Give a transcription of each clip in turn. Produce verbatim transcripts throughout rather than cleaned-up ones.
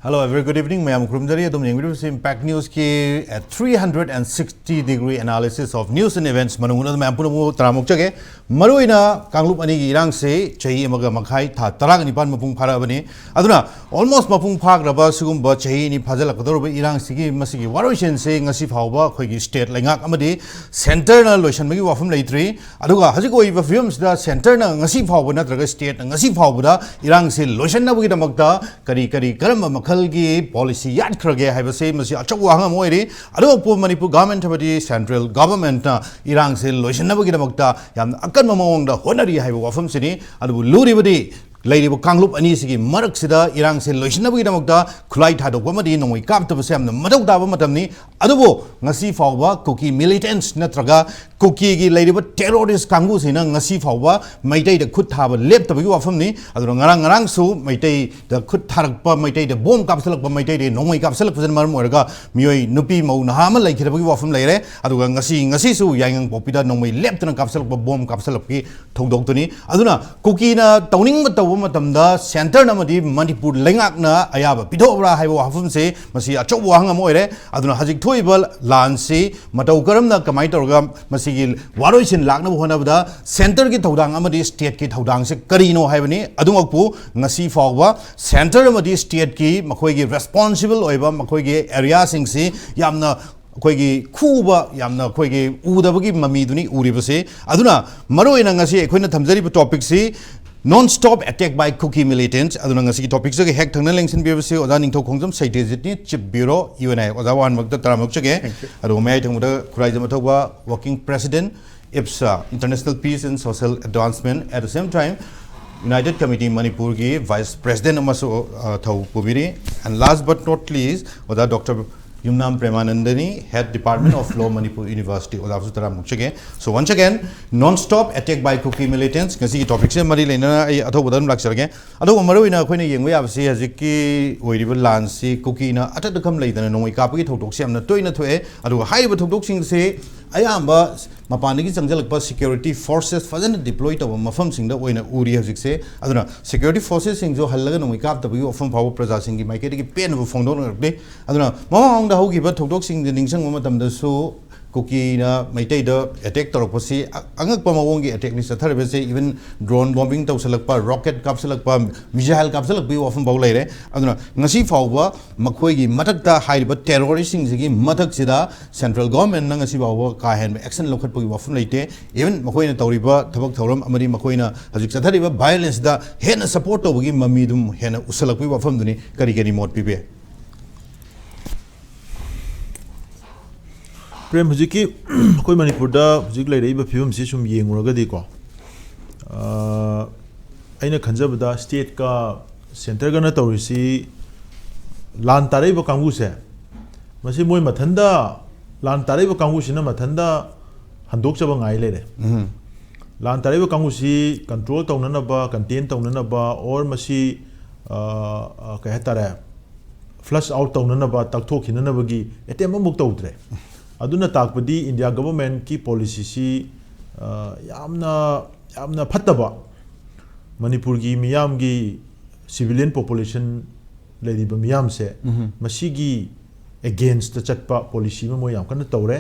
Hello, a very good evening. ꯃꯌꯥꯝ ꯈꯨꯔꯨꯝꯖꯔꯤ꯫ ꯑꯗꯨꯝ ꯌꯦꯡꯕꯤꯔꯤꯕꯁꯤ Impact Newsꯀꯤ three hundred and sixty degree analysis of news and events ꯃꯅꯨꯡꯗ ꯃꯌꯥꯝ ꯄꯨꯝꯅꯃꯛꯄꯨ ꯇꯔꯥꯝꯅ ꯑꯣꯛꯆꯒꯦ꯫ ꯃꯔꯨꯑꯣꯏꯅ ꯀꯥꯡꯂꯨꯞ ꯑꯅꯤꯒꯤ ꯏꯔꯥꯡꯁꯤ ꯆꯍꯤ ꯑꯃꯒ ꯃꯈꯥꯏ, ꯊꯥ ꯇꯔꯥꯒ ꯅꯤꯄꯥꯟ ꯃꯄꯨꯡ ꯐꯥꯔꯛꯑꯕꯅꯤ꯫ ꯑꯗꯨꯅ almost ꯃꯄꯨꯡ ꯐꯥꯈ꯭ꯔꯕ ꯁꯤꯒꯨꯝꯕ ꯆꯍꯤ ꯑꯅꯤ ꯐꯥꯖꯤꯜꯂꯛꯀꯗꯧꯔꯕ ꯏꯔꯥꯡꯁꯤꯒꯤ ꯃꯁꯤꯒꯤ ꯋꯥꯔꯣꯏꯁꯤꯟꯁꯤ ꯉꯁꯤ ꯐꯥꯎꯕ ꯑꯩꯈꯣꯏꯒꯤ state ꯂꯩꯉꯥꯛ ꯑꯃꯗꯤ centreꯅ ꯂꯣꯏꯁꯤꯟꯕꯒꯤ ꯋꯥꯐꯝ ꯂꯩꯇ꯭ꯔꯤ꯫ ꯑꯗꯨꯒ ꯍꯧꯖꯤꯛ ꯑꯣꯏꯔꯤꯕ ꯐꯤꯕꯝꯁꯤꯗ centreꯅ ꯉꯁꯤ ꯐꯥꯎꯕ ꯅꯠꯇ꯭ꯔꯒ stateꯅ ꯉꯁꯤ ꯐꯥꯎꯕꯗ ꯏꯔꯥꯡꯁꯤ ꯂꯣꯏꯁꯤꯟꯅꯕꯒꯤꯗꯃꯛꯇ ꯀꯔꯤ ꯀꯔꯤ ꯀꯔꯝꯕ ꯃꯈꯜꯒꯤ policy ꯌꯥꯠꯈ꯭ꯔꯒꯦ ꯍꯥꯏꯕꯁꯤ ꯃꯁꯤ ꯑꯆꯧꯕ ꯋꯥꯍꯪ ꯑꯃ ꯑꯣꯏꯔꯤ꯫ ꯑꯗꯨꯒ ꯃꯅꯤꯄꯨꯔ government ꯍꯥꯏꯕꯗꯤ central governmentꯅ ꯏꯔꯥꯡꯁꯤ ꯂꯣꯏꯁꯤꯟꯅꯕꯒꯤꯗꯃꯛꯇ ꯌꯥꯝꯅ ꯑꯀꯟꯕ ꯃꯑꯣꯡꯗ ꯍꯣꯠꯅꯔꯤ ꯍꯥꯏꯕ ꯋꯥꯐꯝꯁꯤꯅꯤ꯫ ꯑꯗꯨꯕꯨ ꯂꯨꯔꯤꯕꯗꯤ ꯂꯩꯔꯤꯕ ꯀꯥꯡꯂꯨꯞ ꯑꯅꯤꯁꯤꯒꯤ ꯃꯔꯛꯁꯤꯗ ꯏꯔꯥꯡꯁꯤ ꯂꯣꯏꯁꯤꯟꯅꯕꯒꯤꯗꯃꯛꯇ ꯈꯨꯠꯂꯥꯏ ꯊꯥꯗꯣꯛꯄ ꯑꯃꯗꯤ ꯅꯣꯡꯃꯩ ꯀꯥꯞꯇꯕꯁꯦ ꯌꯥꯝꯅ ꯃꯊꯧ ꯇꯥꯕ ꯃꯇꯝꯅꯤ꯫ ꯑꯗꯨꯕꯨ ꯉꯁꯤ ꯐꯥꯎꯕ ꯀꯨꯀꯤ militants ꯅꯠꯇ꯭ꯔꯒ ꯀꯨꯀꯤꯒꯤ ꯂꯩꯔꯤꯕ terrorist ꯀꯥꯡꯕꯨꯁꯤꯅ ꯉꯁꯤ ꯐꯥꯎꯕ ꯃꯩꯇꯩꯗ ꯈꯨꯠ ꯊꯥꯕ ꯂꯦꯞꯇꯕꯒꯤ ꯋꯥꯐꯝꯅꯤ꯫ ꯑꯗꯨꯅ ꯉꯔꯥꯡ ꯉꯔꯥꯡꯁꯨ ꯃꯩꯇꯩꯗ ꯈꯨꯠ ꯊꯥꯔꯛꯄ, ꯃꯩꯇꯩꯗ bomb ꯀꯥꯞꯁꯤꯜꯂꯛꯄ, ꯃꯩꯇꯩꯗ ꯅꯣꯡꯃꯩ ꯀꯥꯞꯁꯤꯜꯂꯛꯄꯁꯤꯅ ꯃꯔꯝ ꯑꯣꯏꯔꯒ ꯃꯤꯑꯣꯏ, ꯅꯨꯄꯤ, ꯃꯧ, ꯅꯍꯥ ꯑꯃ ꯂꯩꯈꯤꯗꯕꯒꯤ ꯋꯥꯐꯝ ꯂꯩꯔꯦ꯫ ꯑꯗꯨꯒ ꯉꯁꯤ, ꯉꯁꯤꯁꯨ ꯌꯥꯏꯉꯪꯄꯣꯛꯄꯤꯗ ꯅꯣꯡꯃꯩ ꯂꯦꯞꯇꯅ ꯀꯥꯞꯁꯤꯜꯂꯛꯄ, bomb ꯀꯥꯞꯁꯤꯜꯂꯛꯄꯒꯤ ꯊꯧꯗꯣꯛꯇꯨꯅꯤ꯫ ꯑꯗꯨꯅ ꯀꯨꯀꯤꯅ ꯇꯧꯅꯤꯡꯕ ꯇꯧꯕ ꯃꯇꯝꯗ centreꯅ ꯑꯃꯗꯤ ꯃꯅꯤꯄꯨꯔ ꯂꯩꯉꯥꯛꯅ ꯑꯌꯥꯕ ꯄꯤꯊꯣꯛꯑꯕ꯭ꯔꯥ ꯍꯥꯏꯕ ꯋꯥꯐꯝꯁꯦ ꯃꯁꯤ ꯑꯆꯧꯕ ꯋꯥꯍꯪ ꯑꯃ ꯑꯣꯏꯔꯦ꯫ ꯑꯗꯨꯅ ꯍꯧꯖꯤꯛ ꯊꯣꯛꯏꯕ ꯂꯥꯟꯁꯤ ꯃꯇꯧ ꯀꯔꯝꯅ, ꯀꯃꯥꯏꯅ ꯇꯧꯔꯒ ꯃꯁꯤꯒꯤ ꯋꯥꯔꯣꯏꯁꯤꯟ ꯂꯥꯛꯅꯕ ꯍꯣꯠꯅꯕꯗ centreꯒꯤ ꯊꯧꯗꯥꯡ ꯑꯃꯗꯤ stateꯀꯤ ꯊꯧꯗꯥꯡꯁꯦ ꯀꯔꯤꯅꯣ ꯍꯥꯏꯕꯅꯤ꯫ ꯑꯗꯨꯃꯛꯄꯨ ꯉꯁꯤ ꯐꯥꯎꯕ centre ꯑꯃꯗꯤ stateꯀꯤ ꯃꯈꯣꯏꯒꯤ responsible ꯑꯣꯏꯕ ꯃꯈꯣꯏꯒꯤ areaꯁꯤꯡꯁꯤ ꯌꯥꯝꯅ ꯑꯩꯈꯣꯏꯒꯤ ꯈꯨꯕ, ꯌꯥꯝꯅ ꯑꯩꯈꯣꯏꯒꯤ ꯎꯗꯕꯒꯤ ꯃꯃꯤꯗꯨꯅꯤ ꯎꯔꯤꯕꯁꯤ꯫ ꯑꯗꯨꯅ ꯃꯔꯨꯑꯣꯏꯅ ꯉꯁꯤ ꯑꯩꯈꯣꯏꯅ ꯊꯝꯖꯔꯤꯕ topicꯁꯤ Non-Stop Attack by Kuki Militants꯫ ꯑꯗꯨꯅ ꯉꯁꯤꯒꯤ topicꯁꯤꯒ ꯍꯦꯛ ꯊꯪꯅ ꯂꯦꯡꯁꯤꯟꯕꯤꯔꯤꯕꯁꯤ ꯑꯣꯖꯥ ꯅꯤꯡꯊꯧ ꯈꯣꯡꯖꯝ ꯁꯩꯇꯦꯖꯤꯠꯅꯤ, Chief Bureau, UNIF꯫ ꯑꯣꯖꯥ, ꯑꯍꯥꯟꯕꯃꯛꯇ ꯇꯔꯥꯝꯅ ꯑꯣꯛꯆꯒꯦ꯫ Thank you. ꯑꯗꯨꯒ ꯃꯌꯥꯏ ꯊꯪꯕꯗ Khuraijam ꯑꯊꯧꯕ, Working President, IPSA, International Peace and Social Advancement, at the same time United Committee ꯃꯅꯤꯄꯨꯔꯒꯤ Vice President ꯑꯃꯁꯨ, ꯑ, ꯊꯧ ꯄꯨꯕꯤꯔꯤ꯫ And last but not least, ꯑꯣꯖꯥ Doctor Yumnam ꯄ꯭ꯔꯦꯃꯥꯅꯟꯗꯅꯤ, Head Department of Law, Manipur University꯫ ꯑꯣꯖꯥꯕꯨꯁꯨ ꯇꯔꯥꯝꯅ ꯑꯣꯛꯆꯒꯦ꯫ So once again, Non-Stop Attack by Kuki Militants, ꯉꯁꯤꯒꯤ topicꯁꯦ ꯃꯔꯤ ꯂꯩꯅꯅ ꯑꯩ ꯑꯊꯧꯕꯗ ꯑꯗꯨꯝ ꯂꯥꯛꯆꯔꯒꯦ꯫ ꯑꯊꯧꯕ, ꯃꯔꯨꯑꯣꯏꯅ ꯑꯩꯈꯣꯏꯅ ꯌꯦꯡꯕ ꯌꯥꯕꯁꯤ ꯍꯧꯖꯤꯛꯀꯤ ꯑꯣꯏꯔꯤꯕ ꯂꯥꯟꯁꯤ ꯀꯨꯀꯤꯅ ꯑꯇꯠ ꯑꯈꯝ ꯂꯩꯗꯅ ꯅꯣꯡꯃꯩ ꯀꯥꯞꯄꯒꯤ ꯊꯧꯗꯣꯛꯁꯤ ꯌꯥꯝꯅ ꯇꯣꯏꯅ ꯊꯣꯛꯑꯦ꯫ ꯑꯗꯨꯒ ꯍꯥꯏꯔꯤꯕ ꯊꯧꯗꯣꯛꯁꯤꯡꯁꯤ ꯑꯌꯥꯝꯕ ꯃꯄꯥꯟꯗꯒꯤ ꯆꯪꯁꯤꯜꯂꯛꯄ security forces ꯐꯖꯅ deploy ꯇꯧꯕ ꯃꯐꯝꯁꯤꯡꯗ ꯑꯣꯏꯅ ꯎꯔꯤ ꯍꯧꯖꯤꯛꯁꯦ꯫ ꯑꯗꯨꯅ security forcesꯁꯤꯡꯁꯨ ꯍꯜꯂꯒ ꯅꯣꯡꯃꯩ ꯀꯥꯞꯇꯕꯒꯤ ꯋꯥꯐꯝ ꯐꯥꯎꯕ ꯄ꯭ꯔꯖꯥꯁꯤꯡꯒꯤ ꯃꯥꯏꯀꯩꯗꯒꯤ ꯄꯦꯟꯅꯕ ꯐꯣꯡꯗꯣꯛꯅꯔꯛꯂꯤ꯫ ꯑꯗꯨꯅ ꯃꯃꯥꯡꯗ ꯍꯧꯈꯤꯕ ꯊꯧꯗꯣꯛꯁꯤꯡꯗ ꯅꯤꯡꯁꯤꯡꯕ ꯃꯇꯝꯗꯁꯨ ꯀꯨꯀꯤꯅ ꯃꯩꯇꯩꯗ attack ꯇꯧꯔꯛꯄꯁꯤ ꯑ-, ꯑꯉꯛꯄ ꯃꯑꯣꯡꯒꯤ attackꯅꯤ ꯆꯠꯊꯔꯤꯕꯁꯦ꯫ Even drone bombing ꯇꯧꯁꯜꯂꯛꯄ, rocket ꯀꯥꯞꯁꯜꯂꯛꯄ, missile ꯀꯥꯞꯁꯜꯂꯛꯄꯒꯤ ꯋꯥꯐꯝ ꯐꯥꯎ ꯂꯩꯔꯦ꯫ ꯑꯗꯨꯅ ꯉꯁꯤ ꯐꯥꯎꯕ ꯃꯈꯣꯏꯒꯤ ꯃꯊꯛꯇ ꯍꯥꯏꯔꯤꯕ terroristꯁꯤꯡꯁꯤꯒꯤ ꯃꯊꯛꯁꯤꯗ central governmentꯅ ꯉꯁꯤ ꯐꯥꯎꯕ ꯀꯥ ꯍꯦꯟꯕ action ꯂꯧꯈꯠꯄꯒꯤ ꯋꯥꯐꯝ ꯂꯩꯇꯦ꯫ Even ꯃꯈꯣꯏꯅ ꯇꯧꯔꯤꯕ ꯊꯕꯛ ꯊꯧꯔꯝ ꯑꯃꯗꯤ ꯃꯈꯣꯏꯅ ꯍꯧꯖꯤꯛ ꯆꯠꯊꯔꯤꯕ violenceꯗ ꯍꯦꯟꯅ support ꯇꯧꯕꯒꯤ ꯃꯃꯤꯗꯨꯝ ꯍꯦꯟꯅ ꯎꯁꯜꯂꯛꯄꯒꯤ ꯋꯥꯐꯝꯗꯨꯅꯤ꯫ ꯀꯔꯤ ꯀꯔꯤ ꯃꯣꯠ ꯄꯤꯕꯤ? ꯄ꯭ꯔꯦꯝ, ꯍꯧꯖꯤꯛꯀꯤ ꯑꯩꯈꯣꯏ ꯃꯅꯤꯄꯨꯔꯗ ꯍꯧꯖꯤꯛ ꯂꯩꯔꯛꯏꯕ ꯐꯤꯕꯝꯁꯤ ꯁꯨꯝ ꯌꯦꯡꯉꯨꯔꯒꯗꯤꯀꯣ, ꯑꯥ, ꯑꯩꯅ ꯈꯟꯖꯕꯗ stateꯀ centreꯒꯅ ꯇꯧꯔꯤꯁꯤ, ꯂꯥꯟ ꯇꯥꯔꯛꯏꯕ ꯀꯥꯡꯕꯨꯁꯦ, ꯃꯁꯤ ꯃꯣꯏ ꯃꯊꯟꯗ, ꯂꯥꯟ ꯇꯥꯔꯛꯏꯕ ꯀꯥꯡꯕꯨꯁꯤꯅ ꯃꯊꯟꯗ ꯍꯟꯗꯣꯛꯆꯕ ꯉꯥꯏ ꯂꯩꯔꯦ꯫ ꯎꯝ꯫ ꯂꯥꯟ ꯇꯥꯔꯛꯏꯕ ꯀꯥꯡꯕꯨꯁꯤ control ꯇꯧꯅꯅꯕ, contain ꯇꯧꯅꯅꯕ, or ꯃꯁꯤ, ꯑ, ꯑ, ꯀꯩ ꯍꯥꯏꯇꯥꯔꯦ, flush out ꯇꯧꯅꯅꯕ, ꯇꯛꯊꯣꯛꯈꯤꯅꯅꯕꯒꯤ attempt ꯑꯃꯐꯥꯎ ꯇꯧꯗ꯭ꯔꯦ꯫ ꯑꯗꯨꯅ ꯇꯥꯛꯄꯗꯤ India governmentꯀꯤ policyꯁꯤ, ꯑ, ꯌꯥꯝꯅ, ꯌꯥꯝꯅ ꯐꯠꯇꯕ, ꯃꯅꯤꯄꯨꯔꯒꯤ ꯃꯤꯌꯥꯝꯒꯤ, civilian population ꯂꯩꯔꯤꯕ ꯃꯤꯌꯥꯝꯁꯦ, ꯎꯝꯍꯨꯝ꯫ ꯃꯁꯤꯒꯤ againstꯇ ꯆꯠꯄ policy ꯑꯃ ꯃꯣꯏ ꯌꯥꯝ ꯀꯟꯅ ꯇꯧꯔꯦ꯫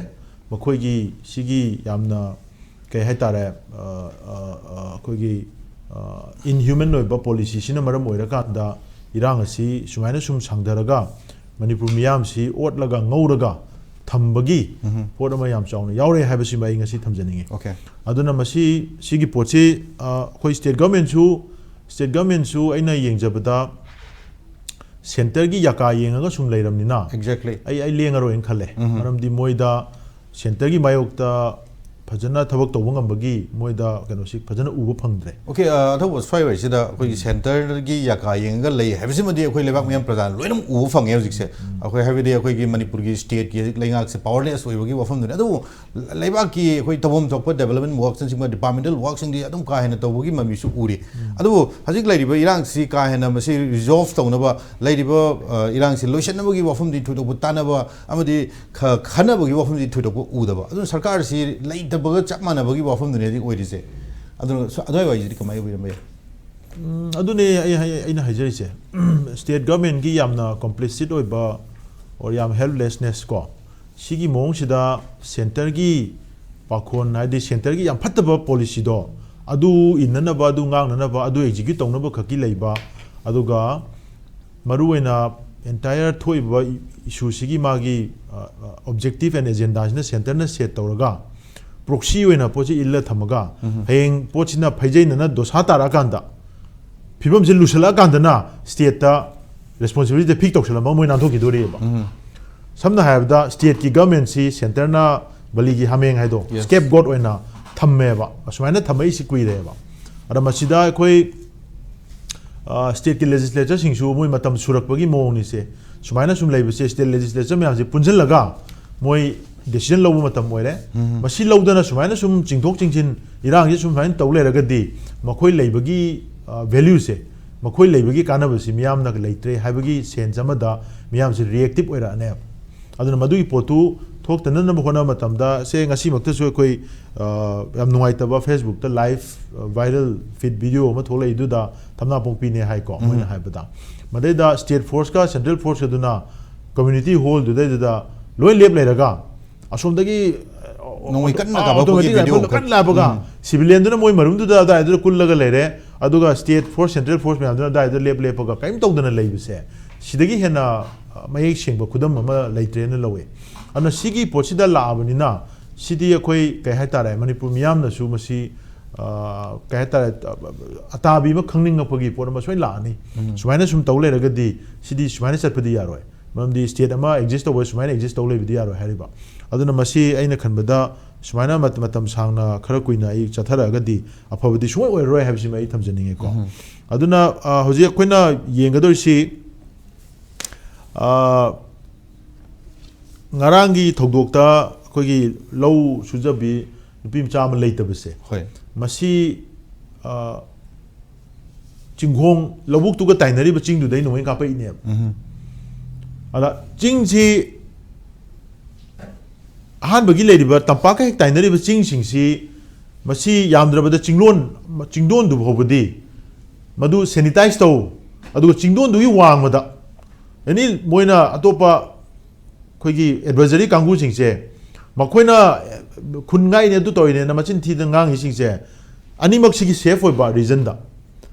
ꯃꯈꯣꯏꯒꯤ ꯁꯤꯒꯤ ꯌꯥꯝꯅ, ꯀꯩ ꯍꯥꯏꯇꯥꯔꯦ, ꯑ, ꯑ, ꯑ, ꯑꯩꯈꯣꯏꯒꯤ, ꯑ, inhuman ꯑꯣꯏꯕ policyꯁꯤꯅ ꯃꯔꯝ ꯑꯣꯏꯔꯀꯥꯟꯗ ꯏꯔꯥꯡ ꯑꯁꯤ ꯁꯨꯃꯥꯏꯅ ꯁꯨꯝ ꯁꯥꯡꯊꯔꯒ ꯃꯅꯤꯄꯨꯔ ꯃꯤꯌꯥꯝꯁꯤ ꯑꯣꯠꯂꯒ ꯉꯧꯔꯒ ꯊꯝꯕꯒꯤ ꯎꯝꯍꯨꯝ꯫ ꯄꯣꯠ ꯑꯃ ꯌꯥꯝ ꯆꯥꯎꯅ ꯌꯥꯎꯔꯦ ꯍꯥꯏꯕꯁꯤꯃ ꯑꯩ ꯉꯁꯤ ꯊꯝꯖꯅꯤꯡꯉꯤ꯫ Okay꯫ ꯑꯗꯨꯅ ꯃꯁꯤ, ꯁꯤꯒꯤ ꯄꯣꯠꯁꯤ, ꯑ, ꯑꯩꯈꯣꯏ state governmentꯁꯨ, state governmentꯁꯨ ꯑꯩꯅ ꯌꯦꯡꯖꯕꯗ centreꯒꯤ ꯌꯥꯀꯥ ꯌꯦꯡꯉꯒ ꯁꯨꯝ ꯂꯩꯔꯕꯅꯤꯅ Exactly꯫ ꯑꯩ, ꯑꯩ ꯂꯦꯡꯉꯔꯣꯏꯅ ꯈꯜꯂꯦ꯫ ꯎꯝꯍꯨꯝ꯫ ꯃꯔꯝꯗꯤ ꯃꯣꯏꯗ centreꯒꯤ ꯃꯥꯌꯣꯛꯇ ꯐꯖꯅ ꯊꯕꯛ ꯇꯧꯕ ꯉꯝꯕꯒꯤ ꯃꯣꯏꯗ ꯀꯩꯅꯣꯁꯤ ꯐꯖꯅ ꯎꯕ ꯐꯪꯗ꯭ꯔꯦ꯫ ꯑꯣꯀꯦ, ꯑꯊꯧꯕ ꯁ꯭ꯋꯥꯏ ꯋꯥꯏꯁꯤꯗ ꯑꯩꯈꯣꯏꯒꯤ ꯁꯦꯟꯇꯔꯒꯤ ꯌꯥꯀꯥ ꯌꯦꯡꯉꯒ ꯂꯩ ꯍꯥꯏꯕꯁꯤꯃꯗꯤ ꯑꯩꯈꯣꯏ ꯂꯩꯕꯥꯛ ꯃꯤꯌꯥꯝ ꯄ꯭ꯔꯖꯥꯅ ꯂꯣꯏꯅꯃꯛ ꯎꯕ ꯐꯪꯉꯦ ꯍꯧꯖꯤꯛꯁꯦ꯫ ꯑꯩꯈꯣꯏ ꯍꯥꯏꯕꯗꯤ ꯑꯩꯈꯣꯏꯒꯤ ꯃꯅꯤꯄꯨꯔꯒꯤ ꯁ꯭ꯇꯦꯠꯀꯤ ꯍꯧꯖꯤꯛ ꯂꯩꯉꯥꯛꯁꯦ ꯄꯥꯋꯔꯂꯦꯁ ꯑꯣꯏꯕꯒꯤ ꯋꯥꯐꯝꯗꯨꯅꯤ꯫ ꯑꯗꯨꯕꯨ ꯂꯩꯕꯥꯛꯀꯤ ꯑꯩꯈꯣꯏ ꯇꯧꯐꯝ ꯊꯣꯛꯄ ꯗꯦꯕꯂꯞꯃꯦꯟ ꯋꯥꯔꯛꯁꯅꯆꯤꯡꯕ ꯗꯤꯄꯥꯔꯠꯃꯦꯟꯇꯦꯜ ꯋꯥꯔꯛꯁꯤꯡꯗꯤ ꯑꯗꯨꯝ ꯀꯥ ꯍꯦꯟꯅ ꯇꯧꯕꯒꯤ ꯃꯃꯤꯁꯨ ꯎꯔꯤ꯫ ꯑꯗꯨꯕꯨ ꯍꯧꯖꯤꯛ ꯂꯩꯔꯤꯕ ꯏꯔꯥꯡꯁꯤ ꯀꯥ ꯍꯦꯟꯅ ꯃꯁꯤ ꯔꯤꯖꯣꯜꯐ ꯇꯧꯅꯕ, ꯂꯩꯔꯤꯕ ꯏꯔꯥꯡꯁꯤ ꯂꯣꯏꯁꯤꯟꯅꯕꯒꯤ ꯋꯥꯐꯝꯗꯤ ꯊꯣꯏꯗꯣꯛꯄ ꯇꯥꯟꯅꯕ ꯑꯃꯗꯤ ꯈꯟꯅꯕꯒꯤ ꯋꯥꯐꯝꯗꯤ ꯊꯣꯏꯗꯣꯛꯄ ꯎꯗꯕ꯫ ꯑꯗꯨꯅ ꯁꯔꯀꯥꯔꯁꯤ ꯂꯩꯇꯕꯒ ꯆꯞ ꯃꯥꯟꯅꯕꯒꯤ ꯋꯥꯐꯝꯗꯨꯅꯦ ꯍꯧꯖꯤꯛ ꯑꯣꯏꯔꯤꯁꯦ꯫ ꯑꯗꯨꯅ ꯑꯗꯨꯋꯥꯏ ꯋꯥꯏꯁꯤꯗꯤ ꯀꯃꯥꯏꯅ ꯑꯣꯏꯔꯝꯕ ꯌꯥꯏ? ꯑꯗꯨꯅꯦ ꯑꯩ ꯑꯩꯅ ꯍꯥꯏꯖꯔꯤꯁꯦ꯫ ꯁ꯭ꯇꯦꯠ ꯒꯚꯔꯟꯃꯦꯟꯠꯀꯤ ꯌꯥꯝꯅ ꯀꯣꯝꯄ꯭ꯂꯤꯁꯤꯠ ꯑꯣꯏꯕ ꯑꯣꯔ ꯌꯥꯝ ꯍꯦꯜꯞꯂꯦꯁꯅꯦꯁ ꯀꯣ, ꯁꯤꯒꯤ ꯃꯑꯣꯡꯁꯤꯗ ꯁꯦꯟꯇꯔꯒꯤ ꯄꯥꯈꯣꯟ, ꯍꯥꯏꯗꯤ ꯁꯦꯟꯇꯔꯒꯤ ꯌꯥꯝ ꯐꯠꯇꯕ ꯄꯣꯂꯤꯁꯤꯗꯣ ꯑꯗꯨ ꯏꯟꯅꯅꯕ, ꯑꯗꯨ ꯉꯥꯡꯅꯅꯕ, ꯑꯗꯨ ꯑꯦꯛꯖꯤꯀ꯭ꯌꯨꯠ ꯇꯧꯅꯕ ꯈꯛꯀꯤ ꯂꯩꯕ, ꯑꯗꯨꯒ ꯃꯔꯨꯑꯣꯏꯅ ꯑꯦꯟꯇꯥꯌꯔ ꯊꯣꯛꯏꯕ ꯏꯁꯨꯁꯤꯒꯤ ꯃꯥꯒꯤ ꯑꯣꯕꯖꯦꯛꯇꯤꯞ ꯑꯦꯟ ꯑꯦꯖꯦꯟꯗꯥꯁꯤꯅ ꯁꯦꯟꯇꯔꯅ ꯁꯦꯠ ꯇꯧꯔꯒ ꯄ꯭ꯔꯣꯛꯁꯤ ꯑꯣꯏꯅ ꯄꯣꯠꯁꯤ ꯏꯜꯂ ꯊꯝꯃꯒ ꯍꯌꯦꯡ ꯄꯣꯠꯁꯤꯅ ꯐꯩꯖꯩꯅꯅ ꯗꯣꯁꯥ ꯇꯥꯔꯛꯑꯀꯥꯟꯗ, ꯐꯤꯕꯝꯁꯤ ꯂꯨꯁꯜꯂꯛꯑꯀꯥꯟꯗꯅ ꯁ꯭ꯇꯦꯠꯇ ꯔꯦꯁꯄꯣꯟꯁꯤꯕꯤꯂꯤꯇꯤ ꯐꯤꯛꯁ ꯇꯧꯁꯜꯂꯝꯃꯒ ꯃꯣꯏ ꯅꯥꯟꯊꯣꯛꯈꯤꯗꯣꯔꯤꯕ꯫ ꯁꯝꯅ ꯍꯥꯏꯔꯕꯗ ꯁ꯭ꯇꯦꯠꯀꯤ ꯒꯚꯔꯟꯃꯦꯟꯠꯁꯤ ꯁꯦꯟꯇꯔꯅ ꯕꯂꯤꯒꯤ ꯍꯥꯃꯦꯡ ꯍꯥꯏꯗꯣ ꯁ꯭ꯀꯦꯞ ꯒꯣꯠ ꯑꯣꯏꯅ ꯊꯝꯃꯦꯕ꯫ ꯑꯁꯨꯃꯥꯏꯅ ꯊꯝꯃꯛꯏꯁꯤ ꯀꯨꯏꯔꯦꯕ꯫ ꯑꯗ ꯃꯁꯤꯗ ꯑꯩꯈꯣꯏ ꯁ꯭ꯇꯦꯠꯀꯤ ꯂꯦꯖꯤꯁꯂꯦꯆꯔꯁꯤꯡꯁꯨ ꯃꯣꯏ ꯃꯇꯝ ꯁꯨꯔꯛꯄꯒꯤ ꯃꯑꯣꯡꯅꯤꯁꯦ꯫ ꯁꯨꯃꯥꯏꯅ ꯁꯨꯝ ꯂꯩꯕꯁꯦ ꯁ꯭ꯇꯦꯠ ꯂꯦꯖꯤꯁꯂꯦꯆꯔ ꯃꯌꯥꯝꯁꯦ ꯄꯨꯟꯁꯤꯜꯂꯒ ꯃꯣꯏ ꯗꯤꯁꯤꯖꯟ ꯂꯧꯕ ꯃꯇꯝ ꯑꯣꯏꯔꯦ꯫ ꯃꯁꯤ ꯂꯧꯗꯅ ꯁꯨꯃꯥꯏꯅ ꯁꯨꯝ ꯆꯤꯡꯊꯣꯛ ꯆꯤꯡꯁꯤꯟ ꯏꯔꯥꯡꯁꯤ ꯁꯨꯃꯥꯏꯅ ꯇꯧ ꯂꯩꯔꯒꯗꯤ ꯃꯈꯣꯏ ꯂꯩꯕꯒꯤ ꯚꯦꯂ꯭ꯌꯨꯁꯦ, ꯃꯈꯣꯏ ꯂꯩꯕꯒꯤ ꯀꯥꯟꯅꯕꯁꯤ ꯃꯤꯌꯥꯝꯅ ꯂꯩꯇ꯭ꯔꯦ ꯍꯥꯏꯕꯒꯤ ꯁꯦꯟꯁ ꯑꯃꯗ ꯃꯤꯌꯥꯝꯁꯤ ꯔꯤꯌꯦꯛꯇꯤꯞ ꯑꯣꯏꯔꯛꯑꯅꯦꯕ꯫ ꯑꯗꯨꯅ ꯃꯗꯨꯒꯤ ꯄꯣꯠꯇꯨ ꯊꯣꯛꯇꯅꯅꯕ ꯍꯣꯠꯅꯕ ꯃꯇꯝꯗ, ꯁꯦ ꯉꯁꯤꯃꯛꯇꯁꯨ ꯑꯩꯈꯣꯏ ꯌꯥꯝ ꯅꯨꯡꯉꯥꯏꯇꯕ ꯐꯦꯁꯕꯨꯛꯇ ꯂꯥꯏꯚ ꯚꯥꯏꯔꯦꯜ ꯐꯤꯠ ꯚꯤꯗꯤꯑꯣ ꯑꯃ ꯊꯣꯛꯂꯛꯏꯗꯨꯗ ꯊꯝꯅꯥꯄꯣꯛꯄꯤꯅꯦ ꯍꯥꯏꯀꯣ, ꯃꯣꯏꯅ ꯍꯥꯏꯕꯗ꯫ ꯃꯗꯩꯗ ꯁ꯭ꯇꯦꯠ ꯐꯣꯔꯁꯀ ꯁꯦꯟꯇ꯭ꯔꯦꯜ ꯐꯣꯔꯁꯀꯗꯨꯅ ꯀꯝꯃ꯭ꯌꯨꯅꯤꯇꯤ ꯍꯣꯜꯗꯨꯗꯩꯗꯨꯗ ꯂꯣꯏ ꯂꯦꯞ ꯂꯩꯔꯒ ꯑꯁꯣꯝꯗꯒꯤ ꯅꯣꯡꯃꯩ ꯀꯟꯅ ꯀꯥꯞꯄꯛꯄꯒꯤ automatic ꯚꯤꯗꯤꯑꯣ rifle ꯀꯟꯅ ꯂꯥꯛꯄꯒ ꯁꯤꯚꯤꯂꯤꯌꯟꯗꯨꯅ ꯃꯣꯏ ꯃꯔꯨꯝꯗꯨꯗ ꯑꯗꯨꯋꯥꯏꯗꯨꯗ ꯀꯨꯜꯂꯒ ꯂꯩꯔꯦ꯫ ꯑꯗꯨꯒ ꯁ꯭ꯇꯦꯠ ꯐꯣꯔꯁ, ꯁꯦꯟꯇ꯭ꯔꯦꯜ ꯐꯣꯔꯁ ꯃꯌꯥꯝꯗꯨꯅ ꯑꯗꯨꯋꯥꯏꯗꯨꯗ ꯂꯦꯞ ꯂꯦꯞꯄꯒ ꯀꯔꯤꯝ ꯇꯧꯗꯅ ꯂꯩꯕꯁꯦ, ꯁꯤꯗꯒꯤ ꯍꯦꯟꯅ ꯃꯌꯦꯛ ꯁꯦꯡꯕ ꯈꯨꯗꯝ ꯑꯃ ꯂꯩꯇ꯭ꯔꯦꯅ ꯂꯧꯋꯦ꯫ ꯑꯗꯨꯅ ꯁꯤꯒꯤ ꯄꯣꯠꯁꯤꯗ ꯂꯥꯛꯑꯕꯅꯤꯅ ꯁꯤꯗꯤ ꯑꯩꯈꯣꯏ ꯀꯩ ꯍꯥꯏꯇꯥꯔꯦ, ꯃꯅꯤꯄꯨꯔ ꯃꯤꯌꯥꯝꯅꯁꯨ ꯃꯁꯤ ꯀꯩ ꯍꯥꯏꯇꯥꯔꯦ, ꯑꯇꯥꯕꯤ ꯑꯃ ꯈꯪꯅꯤꯡꯉꯛꯄꯒꯤ ꯄꯣꯠ ꯑꯃ ꯁꯣꯏꯅ ꯂꯥꯛꯑꯅꯤ꯫ ꯁꯨꯃꯥꯏꯅ ꯁꯨꯝ ꯇꯧ ꯂꯩꯔꯒꯗꯤ ꯁꯤꯗꯤ ꯁꯨꯃꯥꯏꯅ ꯆꯠꯄꯗꯤ ꯌꯥꯔꯣꯏ꯫ ꯃꯔꯝꯗꯤ ꯁ꯭ꯇꯦꯠ ꯑꯃ ꯑꯦꯛꯖꯤꯁ ꯇꯧꯕ ꯁꯨꯃꯥꯏꯅ ꯑꯦꯛꯖꯤꯁ ꯇꯧ ꯂꯩꯕꯗꯤ ꯌꯥꯔꯣꯏ ꯍꯥꯏꯔꯤꯕ꯫ ꯑꯗꯨꯅ ꯃꯁꯤ ꯑꯩꯅ ꯈꯟꯕꯗ ꯁꯨꯃꯥꯏꯅ ꯃꯇꯝ ꯁꯥꯡꯅ ꯈꯔ ꯀꯨꯏꯅ ꯑꯩ ꯆꯠꯊꯔꯛꯑꯒꯗꯤ ꯑꯐꯕꯗꯤ ꯁꯨꯡꯑꯣꯏ ꯑꯣꯏꯔꯔꯣꯏ ꯍꯥꯏꯕꯁꯤꯃ ꯑꯩ ꯊꯝꯖꯅꯤꯡꯉꯦꯀꯣ꯫ ꯑꯗꯨꯅ ꯍꯧꯖꯤꯛ ꯑꯩꯈꯣꯏꯅ ꯌꯦꯡꯒꯗꯧꯔꯤꯁꯤ ꯉꯔꯥꯡꯒꯤ ꯊꯧꯗꯣꯛꯇ ꯑꯩꯈꯣꯏꯒꯤ ꯂꯧ ꯁꯨꯖꯕꯤ ꯅꯨꯄꯤ ꯃꯆꯥ ꯑꯃ ꯂꯩꯇꯕꯁꯦ, ꯍꯣꯏ꯫ ꯃꯁꯤ ꯆꯤꯡꯈꯣꯡ, ꯂꯧꯕꯨꯛꯇꯨꯒ ꯇꯥꯏꯅꯔꯤꯕ ꯆꯤꯡꯗꯨꯗꯩ ꯅꯣꯡꯃꯩ ꯀꯥꯞꯄꯛꯏꯅꯦꯕ꯫ ꯑꯗ ꯆꯤꯡꯁꯤ ꯑꯍꯥꯟꯕꯒꯤ ꯂꯩꯔꯤꯕ ꯇꯝꯄꯥꯛꯀ ꯍꯦꯛ ꯇꯥꯏꯅꯔꯤꯕ ꯆꯤꯡꯁꯤꯡꯁꯤ, ꯃꯁꯤ ꯌꯥꯝꯗ꯭ꯔꯕꯗ ꯆꯤꯡꯂꯣꯟ, ꯆꯤꯡꯗꯣꯟꯗꯨ ꯐꯥꯎꯕꯗꯤ ꯃꯗꯨ sanitize ꯇꯧ, ꯑꯗꯨꯒ ꯆꯤꯡꯗꯣꯟꯗꯨꯒꯤ ꯋꯥꯡꯃꯗ ꯑꯦꯅꯤ ꯃꯣꯏꯅ ꯑꯇꯣꯞꯄ ꯑꯩꯈꯣꯏꯒꯤ advisory ꯀꯥꯡꯕꯨꯁꯤꯡꯁꯦ, ꯃꯈꯣꯏꯅ ꯈꯨꯟ ꯉꯥꯛꯏꯅꯦ ꯑꯗꯨ ꯇꯧꯔꯤꯅꯦꯅ ꯃꯆꯤꯟ ꯊꯤꯗꯅ ꯉꯥꯡꯉꯤꯁꯤꯡꯁꯦ, ꯑꯅꯤꯃꯛꯁꯤꯒꯤ safe ꯑꯣꯏꯕ regionꯗ,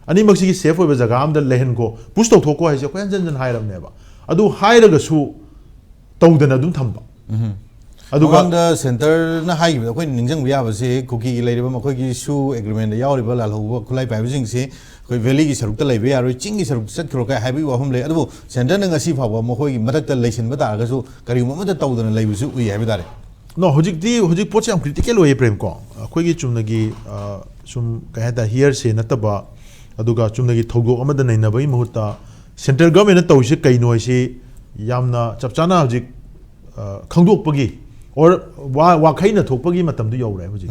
ꯑꯅꯤꯃꯛꯁꯤꯒꯤ safe ꯑꯣꯏꯕ ꯖꯒꯥ ꯑꯃꯗ ꯂꯩꯍꯟꯈꯣ, push ꯇꯧꯊꯣꯛꯈꯣ ꯍꯥꯏꯁꯦ ꯑꯩꯈꯣꯏ ꯍꯟꯖꯟ ꯍꯟꯖꯟ ꯍꯥꯏꯔꯕꯅꯦꯕ꯫ ꯑꯗꯨ ꯍꯥꯏꯔꯒꯁꯨ ꯇꯧꯗꯅ ꯑꯗꯨꯝ ꯊꯝꯕ꯫ ꯑꯗꯨꯒ ꯃꯃꯥꯡꯗ centreꯅ ꯍꯥꯏꯈꯤꯕꯗ ꯑꯩꯈꯣꯏꯅ ꯅꯤꯡꯁꯤꯡꯕ ꯌꯥꯕꯁꯦ, ꯀꯨꯀꯤꯒꯤ ꯂꯩꯔꯤꯕ ꯃꯈꯣꯏꯒꯤ ꯁꯨ agreementꯗ ꯌꯥꯎꯔꯤꯕ ꯂꯥꯜꯍꯧꯕ ꯈꯨꯠꯂꯥꯏ ꯄꯥꯏꯕꯁꯤꯡꯁꯦ ꯑꯩꯈꯣꯏ valleyꯒꯤ ꯁꯔꯨꯛꯇ ꯂꯩꯕ ꯌꯥꯔꯣꯏ, ꯆꯤꯡꯒꯤ ꯁꯔꯨꯛꯇ ꯆꯠꯈ꯭ꯔꯣ ꯀꯥꯏ ꯍꯥꯏꯕꯒꯤ ꯋꯥꯐꯝ ꯂꯩ꯫ ꯑꯗꯨꯕꯨ centreꯅ ꯉꯁꯤ ꯐꯥꯎꯕ ꯃꯈꯣꯏꯒꯤ ꯃꯊꯛꯇ ꯂꯩꯁꯤꯟꯕ ꯇꯥꯔꯒꯁꯨ ꯀꯔꯤꯒꯨꯝꯕ ꯑꯃꯠꯇ ꯇꯧꯗꯅ ꯂꯩꯕꯁꯨ ꯎꯏ ꯍꯥꯏꯕ ꯇꯥꯔꯦ꯫ No, ꯍꯧꯖꯤꯛꯇꯤ, ꯍꯧꯖꯤꯛ ꯄꯣꯠꯁꯦ ꯌꯥꯝ critical ꯑꯣꯏꯌꯦ, ꯄ꯭ꯔꯦꯝ, ꯀꯣ꯫ ꯑꯩꯈꯣꯏꯒꯤ ꯆꯨꯝꯅꯒꯤ, ꯑ, ꯁꯨꯝ, ꯀꯩ ꯍꯥꯏꯇꯥꯔꯦ, hearsay ꯅꯠꯇꯕ, ꯑꯗꯨꯒ ꯆꯨꯝꯅꯒꯤ ꯊꯧꯗꯣꯛ ꯑꯃꯗ ꯅꯩꯅꯕꯒꯤ ꯃꯍꯨꯠꯇ central governmentꯅ ꯇꯧꯔꯤꯁꯦ ꯀꯩꯅꯣ ꯍꯥꯏꯁꯤ ꯌꯥꯝꯅ ꯆꯞ ꯆꯥꯅ ꯍꯧꯖꯤꯛ, ꯑ, ꯈꯪꯗꯣꯛꯄꯒꯤ, or ꯋꯥ-, ꯋꯥꯈꯩꯅ ꯊꯣꯛꯄꯒꯤ ꯃꯇꯝꯗꯨ ꯌꯧꯔꯦ ꯍꯧꯖꯤꯛ꯫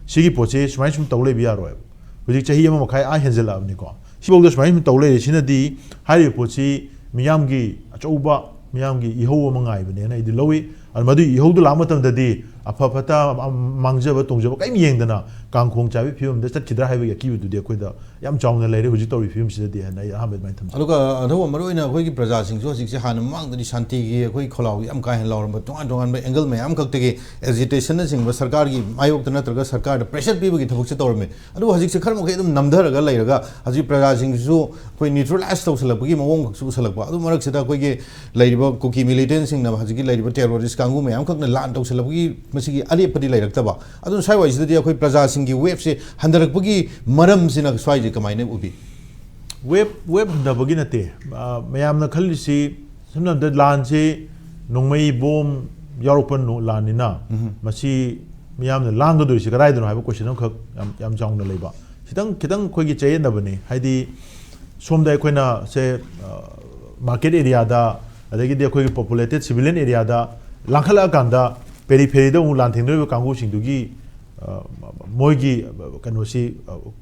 ꯁꯤꯒꯤ ꯄꯣꯠꯁꯤ ꯁꯨꯃꯥꯏꯅ ꯁꯨꯝ ꯇꯧ ꯂꯩꯕ ꯌꯥꯔꯣꯏꯕ꯫ ꯍꯧꯖꯤꯛ ꯆꯍꯤ ꯑꯃ ꯃꯈꯥꯏ ꯑꯥ ꯍꯦꯟꯖꯜꯂꯛꯑꯕꯅꯤꯀꯣ꯫ ꯁꯤꯐꯥꯎꯗ ꯁꯨꯃꯥꯏꯅ ꯁꯨꯝ ꯇꯧ ꯂꯩꯔꯦ꯫ ꯁꯤꯅꯗꯤ ꯍꯥꯏꯔꯤꯕ ꯄꯣꯠꯁꯤ ꯃꯤꯌꯥꯝꯒꯤ ꯑꯆꯧꯕ, ꯃꯤꯌꯥꯝꯒꯤ ꯏꯍꯧ ꯑꯃ ꯉꯥꯏꯕꯅꯦꯅ ꯑꯩꯗꯤ ꯂꯧꯏ꯫ ꯑꯗꯨ ꯃꯗꯨꯒꯤ ꯏꯍꯧꯗꯨ ꯂꯥꯛꯄ ꯃꯇꯝꯗꯗꯤ ꯑꯐ ꯐꯠꯇ, ꯑ, ꯃꯥꯡꯖꯕ ꯇꯣꯡꯖꯕ ꯀꯔꯤꯝ ꯌꯦꯡꯗꯅ ꯀꯥꯡꯈꯣꯡ ꯆꯥꯏꯕꯒꯤ ꯐꯤꯕꯝꯗ ꯆꯠꯈꯤꯗ꯭ꯔꯥ ꯍꯥꯏꯕꯒꯤ ꯑꯀꯤꯕꯗꯨꯗꯤ ꯑꯩꯈꯣꯏꯗ ꯌꯥꯝ ꯆꯥꯎꯅ ꯂꯩꯔꯦ ꯍꯧꯖꯤꯛ ꯇꯧꯔꯤꯕ ꯐꯤꯕꯝꯁꯤꯗꯗꯤ ꯍꯥꯏꯅ ꯑꯩ ꯑꯍꯥꯟꯕ ꯑꯗꯨꯃꯥꯏꯅ ꯊꯝꯖꯒꯦ꯫ ꯑꯗꯨꯒ ꯑꯊꯧꯕ ꯃꯔꯨꯑꯣꯏꯅ ꯑꯩꯈꯣꯏꯒꯤ ꯄ꯭ꯔꯖꯥꯁꯤꯡꯁꯨ ꯍꯧꯖꯤꯛꯁꯦ ꯍꯥꯟꯅ ꯃꯃꯥꯡꯗꯗꯤ ꯁꯥꯟꯇꯤꯒꯤ ꯑꯩꯈꯣꯏ ꯈꯣꯜꯂꯥꯎ ꯌꯥꯝ ꯀꯥ ꯍꯦꯟꯅ ꯂꯥꯎꯔꯝꯕ ꯇꯣꯉꯥꯟ ꯇꯣꯉꯥꯟꯕ angle ꯃꯌꯥꯝ ꯈꯛꯇꯒꯤ agitationꯅꯆꯤꯡꯕ ꯁꯔꯀꯥꯔꯒꯤ ꯃꯥꯌꯣꯛꯇ ꯅꯠꯇ꯭ꯔꯒ ꯁꯔꯀꯥꯔꯗ pressure ꯄꯤꯕꯒꯤ ꯊꯕꯛꯁꯦ ꯇꯧꯔꯝꯃꯤ꯫ ꯑꯗꯨꯕꯨ ꯍꯧꯖꯤꯛꯁꯦ ꯈꯔ ꯃꯈꯩ ꯑꯗꯨꯝ ꯅꯝꯊꯔꯒ ꯂꯩꯔꯒ ꯍꯧꯖꯤꯛ ꯄ꯭ꯔꯖꯥꯁꯤꯡꯁꯤꯁꯨ ꯑꯩꯈꯣꯏ neutralize ꯇꯧꯁꯜꯂꯛꯄꯒꯤ ꯃꯑꯣꯡ ꯈꯛꯁꯨ ꯎꯁꯜꯂꯛꯄ꯫ ꯑꯗꯨ ꯃꯔꯛꯁꯤꯗ ꯑꯩꯈꯣꯏꯒꯤ ꯂꯩꯔꯤꯕ ꯀꯨꯀꯤ militantꯁꯤꯡꯅ ꯍꯧꯖꯤꯛꯀꯤ ꯂꯩꯔꯤꯕ terrorist ꯀꯥꯡꯕꯨ ꯃꯌꯥꯝ ꯈꯛꯅ ꯂꯥꯟ ꯇꯧꯁꯜꯂꯛꯄꯒꯤ ꯃꯁꯤꯒꯤ ꯑꯔꯦꯞꯄꯗꯤ ꯂꯩꯔꯛꯇꯕ꯫ ꯑꯗꯨꯅ ꯁ꯭ꯋꯥꯏꯋꯥꯏꯁꯤꯗꯗꯤ ꯑꯩꯈꯣꯏ ꯄ꯭ꯔꯖꯥꯁꯤꯡꯒꯤ waveꯁꯦ ꯍꯟꯊꯔꯛꯄꯒꯤ ꯃꯔꯝꯁꯤꯅ ꯁ꯭ꯋꯥꯏꯁꯦ ꯀꯃꯥꯏꯅ ꯎꯕꯤ? Wave, wave ꯍꯟꯊꯕꯒꯤ ꯅꯠꯇꯦ꯫ ꯑ, ꯃꯌꯥꯝꯅ ꯈꯜꯂꯤꯁꯤ, ꯁꯝꯅ ꯍꯥꯏꯔꯕꯗ ꯂꯥꯟꯁꯤ ꯅꯣꯡꯃꯩ ꯕꯣꯝ ꯌꯥꯎꯔꯛꯄ ꯅꯣ-, ꯂꯥꯟꯅꯤꯅ, ꯃꯁꯤ ꯃꯤꯌꯥꯝꯅ ꯂꯥꯡꯒꯗꯣꯏꯁꯤ ꯀꯗꯥꯏꯗꯅꯣ ꯍꯥꯏꯕ ꯀꯣꯏꯁꯟ ꯑꯃꯈꯛ ꯌꯥꯝ ꯌꯥꯝ ꯆꯥꯎꯅ ꯂꯩꯕ꯫ ꯈꯤꯇꯪ ꯈꯤꯇꯪ ꯑꯩꯈꯣꯏꯒꯤ ꯆꯌꯦꯠꯅꯕꯅꯤ꯫ ꯍꯥꯏꯗꯤ ꯁꯣꯝꯗ ꯑꯩꯈꯣꯏꯅ ꯁꯦ ꯃꯥꯔꯀꯦꯠ ꯑꯦꯔꯤꯌꯥꯗ, ꯑꯗꯒꯤꯗꯤ ꯑꯩꯈꯣꯏꯒꯤ ꯄꯣꯄꯨꯂꯦꯇꯦꯠ ꯁꯤꯚꯤꯂꯤꯌꯟ ꯑꯦꯔꯤꯌꯥꯗ ꯂꯥꯡꯈꯠꯂꯛꯑꯀꯥꯟꯗ ꯄꯦꯔꯤꯐꯦꯔꯤꯗ ꯑꯃꯨꯛ ꯂꯥꯟ ꯊꯦꯡꯅꯔꯤꯕ ꯀꯥꯡꯕꯨꯁꯤꯡꯗꯨꯒꯤ ꯃꯣꯏꯒꯤ ꯀꯩꯅꯣꯁꯤ,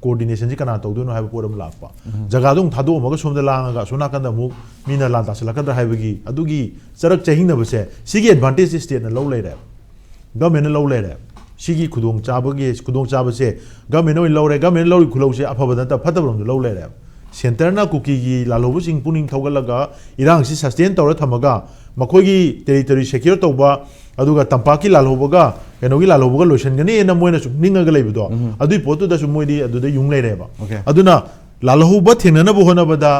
ꯀꯣꯑꯣꯔꯗꯤꯅꯦꯁꯟꯁꯤ ꯀꯅꯥ ꯇꯧꯗꯣꯏꯅꯣ ꯍꯥꯏꯕ ꯄꯣꯠ ꯑꯃ ꯂꯥꯛꯄ꯫ ꯖꯒꯥꯗꯣ ꯑꯃꯨꯛ ꯊꯥꯗꯣꯛꯑꯝꯃꯒ ꯁꯣꯝꯗ ꯂꯥꯡꯉꯒ ꯑꯁꯣꯝ ꯅꯥꯀꯟꯗ ꯑꯃꯨꯛ ꯃꯤꯅ ꯂꯥꯟ ꯇꯥꯁꯜꯂꯛꯀꯗ꯭ꯔꯥ ꯍꯥꯏꯕꯒꯤ ꯑꯗꯨꯒꯤ ꯆꯔꯛ ꯆꯍꯤꯡꯅꯕꯁꯦ, ꯁꯤꯒꯤ ꯑꯦꯗꯚꯥꯟꯇꯦꯖꯁꯤ ꯁ꯭ꯇꯦꯠꯅ ꯂꯧ ꯂꯩꯔꯦ, ꯒꯚꯔꯟꯃꯦꯟꯠꯅ ꯂꯧ ꯂꯩꯔꯦ꯫ ꯁꯤꯒꯤ ꯈꯨꯗꯣꯡꯆꯥꯕꯒꯤ ꯈꯨꯗꯣꯡꯆꯥꯕꯁꯦ ꯒꯚꯔꯟꯃꯦꯟꯠꯅ ꯑꯣꯏꯅ ꯂꯧꯔꯦ꯫ ꯒꯚꯔꯟꯃꯦꯟꯠꯅ ꯂꯧꯔꯤ ꯈꯨꯂꯧꯁꯦ ꯑꯐꯕ ꯅꯠꯇꯕ ꯐꯠꯇꯕ ꯂꯣꯝꯗ ꯂꯧ ꯂꯩꯔꯦ꯫ ꯁꯦꯟꯇꯔꯅ ꯀꯨꯀꯤꯒꯤ ꯂꯥꯜꯍꯧꯕꯁꯤꯡ ꯄꯨꯛꯅꯤꯡ ꯊꯧꯒꯠꯂꯒ ꯏꯔꯥꯡꯁꯤ ꯁꯁꯇꯦꯟ ꯇꯧꯔ ꯊꯝꯃꯒ ꯃꯈꯣꯏꯒꯤ ꯇꯦꯔꯤꯇꯣꯔꯤ ꯁꯦꯀ꯭ꯌꯣꯔ ꯇꯧꯕ, ꯑꯗꯨꯒ ꯇꯝꯄꯥꯛꯀꯤ ꯂꯥꯜꯍꯧꯕꯒ ꯀꯩꯅꯣꯒꯤ ꯂꯥꯜꯍꯧꯕꯒ ꯂꯣꯏꯁꯤꯟꯒꯅꯤꯅ ꯃꯣꯏꯅ ꯁꯨꯝ ꯅꯤꯡꯉꯒ ꯂꯩꯕꯗꯣ, ꯑꯗꯨꯒꯤ ꯄꯣꯠꯇꯨꯗꯁꯨ ꯃꯣꯏꯗꯤ ꯑꯗꯨꯗ ꯌꯨꯡ ꯂꯩꯔꯦꯕ꯫ Okay. ꯑꯗꯨꯅ ꯂꯥꯜꯍꯧꯕ ꯊꯦꯡꯅꯅꯕ ꯍꯣꯠꯅꯕꯗ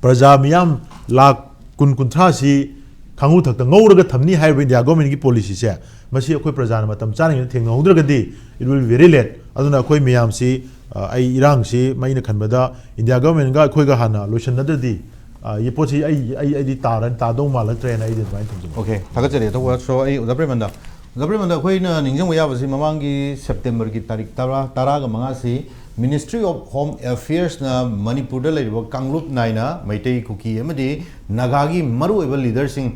ꯄ꯭ꯔꯖꯥ ꯃꯤꯌꯥꯝ ꯂꯥꯈ ꯀꯨꯟ ꯀꯨꯟꯊ꯭ꯔꯥꯁꯤ ꯈꯥꯡꯉꯨ ꯊꯛꯇ ꯉꯧꯔꯒ ꯊꯝꯅꯤ ꯍꯥꯏꯔꯤꯕ ꯏꯟꯗꯤꯌꯥ ꯒꯣꯔꯃꯦꯟꯒꯤ ꯄꯣꯂꯤꯁꯤꯁꯦ, ꯃꯁꯤ ꯑꯩꯈꯣꯏ ꯄ꯭ꯔꯖꯥꯅ ꯃꯇꯝ ꯆꯥꯔꯤꯉꯩꯗ ꯊꯦꯡꯅꯍꯧꯗ꯭ꯔꯒꯗꯤ it will be very late꯫ ꯑꯗꯨꯅ ꯑꯩꯈꯣꯏ ꯃꯌꯥꯝꯁꯤ, ꯑ, ꯑꯩ ꯏꯔꯥꯡꯁꯤ ꯑꯩꯅ ꯈꯟꯕꯗ ꯏꯟꯗꯤꯌꯥ ꯒꯣꯔꯃꯦꯟꯒ ꯑꯩꯈꯣꯏꯒ ꯍꯥꯟꯅ ꯂꯣꯏꯁꯤꯟꯅꯗ꯭ꯔꯗꯤ, ꯑ, ꯌꯦ ꯄꯣꯠꯁꯤ ꯑꯩ ꯑꯩ ꯑꯩꯗꯤ ꯇꯥꯔ ꯇꯥꯗꯧ ꯃꯥꯜꯂꯛꯇ꯭ꯔꯦꯅ ꯑꯩꯗꯤ ꯑꯗꯨꯃꯥꯏꯅ ꯊꯝꯖꯒꯦ꯫ Okay, ꯊꯥꯒꯠꯆꯔꯤ꯫ ꯑꯗꯨꯒ so ꯑꯩ ꯑꯣꯖꯥ ꯄ꯭ꯔꯦꯃꯟꯗ, ꯑꯣꯖꯥ ꯄ꯭ꯔꯦꯃꯟꯗ, ꯑꯩꯈꯣꯏꯅ ꯅꯤꯡꯁꯤꯡꯕ ꯌꯥꯕꯁꯤ ꯃꯃꯥꯡꯒꯤ ꯁꯦꯞꯇꯦꯝꯕꯔꯒꯤ ꯇꯥꯔꯤꯛ ꯇꯔꯥ, ꯇꯔꯥꯒ ꯃꯉꯥꯁꯤ Ministry of Home Affairsꯅ ꯃꯅꯤꯄꯨꯔꯗ ꯂꯩꯔꯤꯕ ꯀꯥꯡꯂꯨꯞ ꯅꯥꯏꯅ ꯃꯩꯇꯩ, ꯀꯨꯀꯤ ꯑꯃꯗꯤ ꯅꯥꯒꯥꯒꯤ ꯃꯔꯨꯑꯣꯏꯕ ꯂꯤꯗꯔꯁꯤꯡ,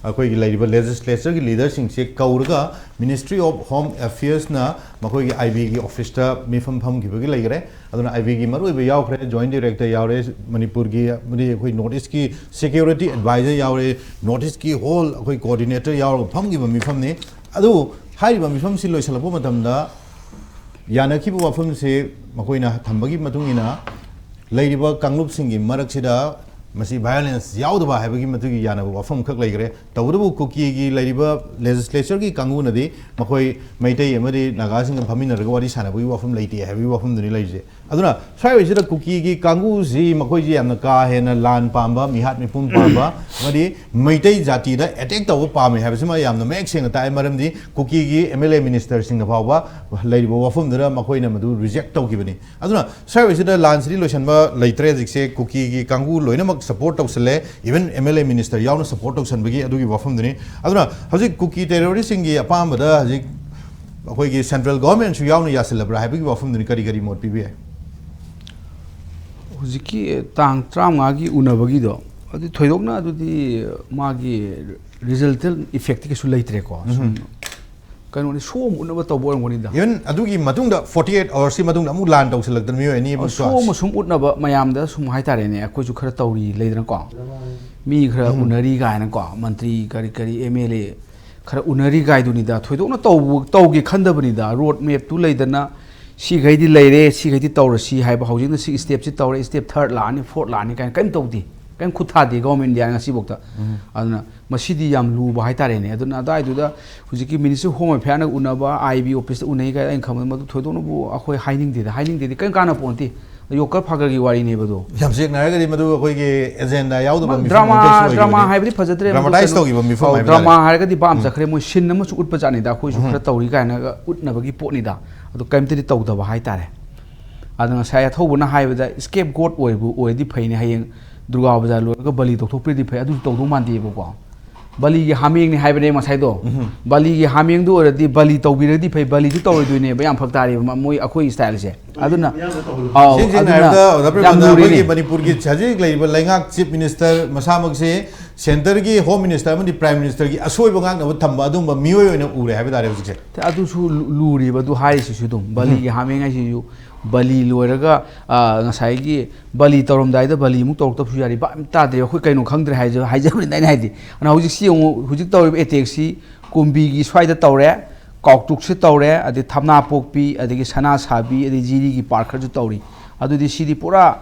ꯑꯩꯈꯣꯏꯒꯤ ꯂꯩꯔꯤꯕ ꯂꯦꯖꯤꯁꯂꯦꯆꯔꯒꯤ ꯂꯤꯗꯔꯁꯤꯡꯁꯦ ꯀꯧꯔꯒ Ministry of Home Affairsꯅ ꯃꯈꯣꯏꯒꯤ ꯑꯥꯏ ꯕꯤꯒꯤ ꯑꯣꯐꯤꯁꯇ ꯃꯤꯐꯝ ꯐꯝꯈꯤꯕꯒꯤ ꯂꯩꯈꯔꯦ꯫ ꯑꯗꯨꯅ ꯑꯥꯏ ꯕꯤꯒꯤ ꯃꯔꯨꯑꯣꯏꯕ ꯌꯥꯎꯈ꯭ꯔꯦ, ꯖꯣꯏꯟꯠ ꯗꯥꯏꯔꯦꯛꯇꯔ ꯌꯥꯎꯔꯦ, ꯃꯅꯤꯄꯨꯔꯒꯤ ꯑꯃꯗꯤ ꯑꯩꯈꯣꯏ ꯅꯣꯔꯠ ꯏꯁ꯭ꯠꯀꯤ ꯁꯦꯀ꯭ꯌꯨꯔꯤꯇꯤ ꯑꯦꯗꯚꯥꯏꯖꯔ ꯌꯥꯎꯔꯦ, ꯅꯣꯔꯠ ꯏꯁ꯭ꯠꯀꯤ ꯍꯣꯜ ꯑꯩꯈꯣꯏ ꯀꯣꯑꯣꯔꯗꯤꯅꯦꯇꯔ ꯌꯥꯎꯔꯒ ꯐꯝꯈꯤꯕ ꯃꯤꯐꯝꯅꯤ꯫ ꯑꯗꯨ ꯍꯥꯏꯔꯤꯕ ꯃꯤꯐꯝꯁꯤ ꯂꯣꯏꯁꯤꯜꯂꯛꯄ ꯃꯇꯝꯗ ꯌꯥꯅꯈꯤꯕ ꯋꯥꯐꯝꯁꯦ ꯃꯈꯣꯏꯅ ꯊꯝꯕꯒꯤ ꯃꯇꯨꯡ ꯏꯟꯅ ꯂꯩꯔꯤꯕ ꯀꯥꯡꯂꯨꯞꯁꯤꯡꯒꯤ ꯃꯔꯛꯁꯤꯗ ꯃꯁꯤ ꯚꯥꯏꯑꯣꯂꯦꯟꯁ ꯌꯥꯎꯗꯕ ꯍꯥꯏꯕꯒꯤ ꯃꯗꯨꯒꯤ ꯌꯥꯅꯕ ꯋꯥꯐꯝ ꯈꯛ ꯂꯩꯈ꯭ꯔꯦ꯫ ꯇꯧꯕꯇꯕꯨ ꯀꯨꯀꯤꯒꯤ ꯂꯩꯔꯤꯕ ꯂꯦꯖꯤꯁꯂꯦꯆꯔꯒꯤ ꯀꯥꯡꯕꯨꯅꯗꯤ ꯃꯈꯣꯏ ꯃꯩꯇꯩ ꯑꯃꯗꯤ ꯅꯥꯒꯥꯁꯤꯡꯒ ꯐꯝꯃꯤꯟꯅꯔꯒ ꯋꯥꯔꯤ ꯁꯥꯟꯅꯕꯒꯤ ꯋꯥꯐꯝ ꯂꯩꯇꯦ ꯍꯥꯏꯕꯒꯤ ꯋꯥꯐꯝꯗꯨꯅꯤ ꯂꯩꯔꯤꯁꯦ꯫ ꯑꯗꯨꯅ ꯁ꯭ꯋꯥꯏꯋꯥꯏꯁꯤꯗ ꯀꯨꯀꯤꯒꯤ ꯀꯥꯡꯕꯨꯁꯤ ꯃꯈꯣꯏꯁꯤ ꯌꯥꯝꯅ ꯀꯥ ꯍꯦꯟꯅ ꯂꯥꯟ ꯄꯥꯝꯕ, ꯃꯤꯍꯥꯠ ꯃꯤꯄꯨꯟ ꯄꯥꯝꯕ ꯑꯃꯗꯤ ꯃꯩꯇꯩ ꯖꯥꯇꯤꯗ ꯑꯦꯇꯦꯛ ꯇꯧꯕ ꯄꯥꯝꯃꯤ ꯍꯥꯏꯕꯁꯤꯃ ꯌꯥꯝꯅ ꯃꯌꯦꯛ ꯁꯦꯡꯅ ꯇꯥꯛꯑꯦ꯫ ꯃꯔꯝꯗꯤ ꯀꯨꯀꯤꯒꯤ ꯑꯦꯝ ꯑꯦꯜ ꯑꯦ ꯃꯤꯅꯤꯁꯇꯔꯁꯤꯡꯅ ꯐꯥꯎꯕ ꯂꯩꯔꯤꯕ ꯋꯥꯐꯝꯗꯨꯗ ꯃꯈꯣꯏꯅ ꯃꯗꯨ ꯔꯤꯖꯦꯛ ꯇꯧꯈꯤꯕꯅꯤ꯫ ꯑꯗꯨꯅ ꯁ꯭ꯋꯥꯏꯋꯥꯏꯁꯤꯗ ꯂꯥꯟꯁꯤꯗꯤ ꯂꯣꯏꯁꯤꯟꯕ ꯂꯩꯇ꯭ꯔꯦ꯫ ꯍꯧꯖꯤꯛꯁꯦ ꯀꯨꯀꯤꯒꯤ ꯀꯥꯡꯕꯨ ꯂꯣꯏꯅꯃꯛ ꯁꯄꯣꯔꯠ ꯇꯧꯁꯜꯂꯦ, even M L A minister ꯌꯥꯎꯅ ꯁꯄꯣꯔꯠ ꯇꯧꯁꯟꯕꯒꯤ ꯑꯗꯨꯒꯤ ꯋꯥꯐꯝꯗꯨꯅꯤ꯫ ꯑꯗꯨꯅ ꯍꯧꯖꯤꯛ ꯀꯨꯀꯤ ꯇꯦꯔꯣꯔꯤꯁꯁꯤꯡꯒꯤ ꯑꯄꯥꯝꯕꯗ ꯍꯧꯖꯤꯛ ꯑꯩꯈꯣꯏꯒꯤ ꯁꯦꯟꯇ꯭ꯔꯦꯜ ꯒꯣꯔꯃꯦꯟꯁꯨ ꯌꯥꯎꯅ ꯌꯥꯁꯤꯜꯂꯕ꯭ꯔꯥ ꯍꯥꯏꯕꯒꯤ ꯋꯥꯐꯝꯗꯨꯅꯤ ꯀꯔꯤ ꯀꯔꯤ ꯃꯣꯠ ꯄꯤꯕ ꯌꯥꯏ? ꯍꯧꯖꯤꯛꯀꯤ ꯇꯥꯡ ꯇꯔꯥꯃꯉꯥꯒꯤ ꯎꯅꯕꯒꯤꯗꯣ, ꯑꯗꯨ ꯊꯣꯏꯗꯣꯛꯅ ꯑꯗꯨꯗꯤ ꯃꯥꯒꯤ resultant effect ꯇꯤ ꯀꯩꯁꯨ ꯂꯩꯇ꯭ꯔꯦꯀꯣ꯫ ꯁꯨꯝ ꯀꯩꯅꯣꯅꯤ, ꯁꯣ ꯑꯃ ꯎꯠꯅꯕ ꯇꯧꯕ ꯑꯣꯏꯔꯝꯒꯅꯤꯗ꯫ ꯏꯚꯟ ꯑꯗꯨꯒꯤ ꯃꯇꯨꯡꯗ forty eight hours ꯀꯤ ꯃꯇꯨꯡꯗ ꯑꯃꯨꯛ ꯂꯥꯟ ꯇꯧꯁꯤꯜꯂꯛꯇꯅ ꯃꯤꯑꯣꯏ ꯑꯅꯤ ꯑꯃꯨꯛ ꯁꯣ ꯑꯃ ꯁꯨꯝ ꯎꯠꯅꯕ ꯃꯌꯥꯝꯗ ꯁꯨꯝ ꯍꯥꯏꯇꯥꯔꯦꯅꯦ, ꯑꯩꯈꯣꯏꯁꯨ ꯈꯔ ꯇꯧꯔꯤ ꯂꯩꯗꯅꯀꯣ, ꯃꯤ ꯈꯔ ꯎꯅꯔꯤ ꯀꯥꯏꯅꯀꯣ, ꯃꯟꯇ꯭ꯔꯤ ꯀꯔꯤ ꯀꯔꯤ ꯑꯦꯝ ꯑꯦꯜ ꯑꯦ ꯈꯔ ꯎꯅꯔꯤ ꯀꯥꯏꯗꯨꯅꯤꯗ꯫ ꯊꯣꯏꯗꯣꯛꯅ ꯇꯧꯕ ꯇꯧꯒꯦ ꯈꯟꯗꯕꯅꯤꯗ꯫ ꯔꯣꯗ ꯃꯦꯞꯇꯨ ꯂꯩꯗꯅ, ꯁꯤꯈꯩꯗꯤ ꯂꯩꯔꯦ, ꯁꯤꯈꯩꯗꯤ ꯇꯧꯔꯁꯤ ꯍꯥꯏꯕ꯫ ꯍꯧꯖꯤꯛꯅ ꯁꯤ ꯁ꯭ꯇꯦꯞꯁꯤ ꯇꯧꯔꯦ, ꯁ꯭ꯇꯦꯞ ꯊꯥꯔꯠ ꯂꯥꯛꯑꯅꯤ, ꯐꯣꯔꯠ ꯂꯥꯛꯑꯅꯤ ꯀꯥꯏꯅ ꯀꯔꯤꯝ ꯇꯧꯗꯦ, ꯀꯔꯤꯝ ꯈꯨꯠ ꯊꯥꯗꯦ ꯒꯣꯔꯃꯦꯟ ꯏꯟꯗꯤꯌꯥꯅ ꯉꯁꯤꯐꯥꯎꯗ꯫ ꯑꯗꯨꯅ ꯃꯁꯤꯗꯤ ꯌꯥꯝ ꯂꯨꯕ ꯍꯥꯏꯇꯥꯔꯦꯅꯦ꯫ ꯑꯗꯨꯅ ꯑꯗꯨꯋꯥꯏꯗꯨꯗ ꯍꯧꯖꯤꯛꯀꯤ Ministry of Home Affair ꯅ ꯎꯅꯕ, ꯑꯥꯏ ꯕꯤ ꯑꯣꯐꯤꯁꯇ ꯎꯅꯩ ꯀꯥꯏꯅ ꯑꯩꯅ ꯈꯟꯕꯗ ꯃꯗꯨ ꯊꯣꯏꯗꯣꯛꯅꯕꯨ ꯑꯩꯈꯣꯏ ꯍꯥꯏꯅꯤꯡꯗꯦꯗ꯫ ꯍꯥꯏꯅꯤꯡꯗꯦꯗꯤ ꯀꯔꯤꯝ ꯀꯥꯟꯅ ꯄꯣꯟꯇꯦ꯫ ꯌꯣꯀꯔ ꯐꯥꯒꯔꯒꯤ ꯋꯥꯔꯤꯅꯦꯕ ꯑꯗꯣ꯫ ꯌꯥꯝ ꯁꯦꯡꯅ ꯍꯥꯏꯔꯒꯗꯤ ꯃꯗꯨ ꯑꯩꯈꯣꯏꯒꯤ ꯑꯦꯖꯦꯟꯗꯥ ꯌꯥꯎꯗꯕ ꯃꯤꯐꯝ ꯗ꯭ꯔꯃꯥ ꯑꯃꯈꯛꯁꯨ ꯗ꯭ꯔꯃꯥ ꯑꯣꯏꯈꯤꯕꯅꯤ꯫ ꯍꯥꯏꯕꯗꯤ ꯐꯖꯗ꯭ꯔꯦ꯫ Dramatize ꯇꯧꯈꯤꯕ ꯃꯤꯐꯝ ꯍꯥꯏꯕ ꯗ꯭ꯔꯃꯥ ꯇꯥꯔꯦ꯫ ꯍꯥꯏꯔꯒꯗꯤ ꯚꯥꯞ ꯆꯠꯈ꯭ꯔꯦ꯫ ꯃꯣꯏ ꯁꯤꯟ ꯑꯃꯁꯨ ꯎꯠꯄ ꯖꯥꯠꯅꯤꯗ, ꯑꯩꯈꯣꯏꯁꯨ ꯈꯔ ꯇꯧꯔꯤ ꯀꯥꯏꯅꯒ ꯎꯠꯅꯕꯒꯤ ꯄꯣꯠꯅꯤꯗ꯫ ꯑꯗꯨ ꯀꯔꯤꯝꯇꯗꯤ ꯇꯧꯗꯕ ꯍꯥꯏꯇꯥꯔꯦ꯫ ꯑꯗꯣ ꯉꯁꯥꯏ ꯑꯊꯧꯕꯅ ꯍꯥꯏꯕꯗ scapegoat ꯑꯣꯏꯕꯨ ꯑꯣꯏꯔꯗꯤ ꯐꯩꯅꯦ, ꯍꯌꯦꯡ ꯗꯨꯔꯒꯥ ꯄꯨꯖꯥ ꯂꯣꯏꯔꯒ ꯕꯂꯤ ꯇꯧꯊꯣꯛꯄꯤꯔꯗꯤ ꯐꯩ꯫ ꯑꯗꯨꯁꯨ ꯇꯧꯗꯧ ꯃꯥꯟꯗꯦꯕꯀꯣ꯫ ꯕꯂꯤꯒꯤ ꯍꯥꯃꯦꯡꯅꯤ ꯍꯥꯏꯕꯅꯦ ꯉꯁꯥꯏꯗꯣ꯫ ꯕꯂꯤꯒꯤ ꯍꯥꯃꯦꯡꯗꯨ ꯑꯣꯏꯔꯗꯤ ꯕꯂꯤ ꯇꯧꯕꯤꯔꯗꯤ ꯐꯩ, ꯕꯂꯤꯁꯨ ꯇꯧꯔꯣꯏꯗꯣꯏꯅꯦꯕ꯫ ꯌꯥꯝ ꯐꯔꯛ ꯇꯥꯔꯦꯕ ꯃ-, ꯃꯣꯏ ꯑꯩꯈꯣꯏ ꯁ꯭ꯇꯥꯏꯜꯁꯦ꯫ ꯑꯗꯨꯅ ꯑꯧ, ꯏꯁꯦꯡ ꯁꯦꯡꯅ ꯑꯗꯨꯅ ꯍꯥꯏꯔꯕꯗ, ꯑꯣꯖꯥ ꯌꯥꯝ ꯄ꯭ꯔꯦꯝꯆꯟꯗ, ꯂꯨꯔꯤꯅꯦ꯫ ꯑꯩꯈꯣꯏꯒꯤ ꯃꯅꯤꯄꯨꯔꯒꯤ ꯍꯧꯖꯤꯛ ꯂꯩꯔꯤꯕ ꯂꯩꯉꯥꯛ ꯆꯤꯐ ꯃꯤꯅꯤꯁꯇꯔ ꯃꯁꯥꯃꯛꯁꯦ ꯁꯦꯟꯇꯔꯒꯤ ꯍꯣꯝ ꯃꯤꯅꯤꯁꯇꯔ ꯑꯃꯗꯤ ꯄ꯭ꯔꯥꯏꯝ ꯃꯤꯅꯤꯁꯇꯔꯒꯤ ꯑꯁꯣꯏꯕ ꯉꯥꯛꯅꯕ ꯊꯝꯕ ꯑꯗꯨꯒꯨꯝꯕ ꯃꯤꯑꯣꯏ ꯑꯣꯏꯅ ꯎꯔꯦ ꯍꯥꯏꯕ ꯇꯥꯔꯦ ꯍꯧꯖꯤꯛꯁꯦ꯫ ꯑꯗꯨꯁꯨ ꯂꯨ-, ꯂꯨꯔꯤꯕ ꯑꯗꯨ ꯍꯥꯏꯔꯤꯁꯤꯁꯨ ꯑꯗꯨꯝ꯫ ꯕꯂꯤꯒꯤ ꯍꯥꯃꯦꯡ ꯍꯥꯏꯁꯤꯁꯨ ꯕꯂꯤ ꯂꯣꯏꯔꯒ, ꯑ, ꯉꯁꯥꯏꯒꯤ ꯕꯂꯤ ꯇꯧꯔꯝꯗꯥꯏꯗ ꯕꯂꯤ ꯑꯃꯨꯛ ꯇꯧꯔꯛꯇꯕꯁꯨ ꯌꯥꯔꯤ꯫ ꯚꯥꯞ ꯇꯥꯗ꯭ꯔꯦ꯫ ꯑꯩꯈꯣꯏ ꯀꯩꯅꯣ ꯈꯪꯗ꯭ꯔꯦ ꯍꯥꯏꯖ-, ꯍꯥꯏꯖꯕꯅꯤꯗ ꯑꯩꯅ ꯍꯥꯏꯗꯤ꯫ ꯑꯗꯨꯅ ꯍꯧꯖꯤꯛꯁꯤ ꯌꯦꯡꯉꯨ, ꯍꯧꯖꯤꯛ ꯇꯧꯔꯤꯕ ꯑꯦꯇꯦꯛꯁꯤ ꯀꯨꯝꯕꯤꯒꯤ ꯁ꯭ꯋꯥꯏꯗ ꯇꯧꯔꯦ, ꯀꯥꯎꯇ꯭ꯔꯨꯛꯁꯤ ꯇꯧꯔꯦ, ꯑꯗꯩ ꯊꯝꯅꯥꯄꯣꯛꯄꯤ, ꯑꯗꯒꯤ ꯁꯅꯥꯁꯥꯕꯤ, ꯑꯗꯩ ꯖꯤꯔꯤꯒꯤ ꯄꯥꯔꯠ ꯈꯔꯁꯨ ꯇꯧꯔꯤ꯫ ꯑꯗꯨꯗꯤ ꯁꯤꯗꯤ ꯄꯨꯔꯥ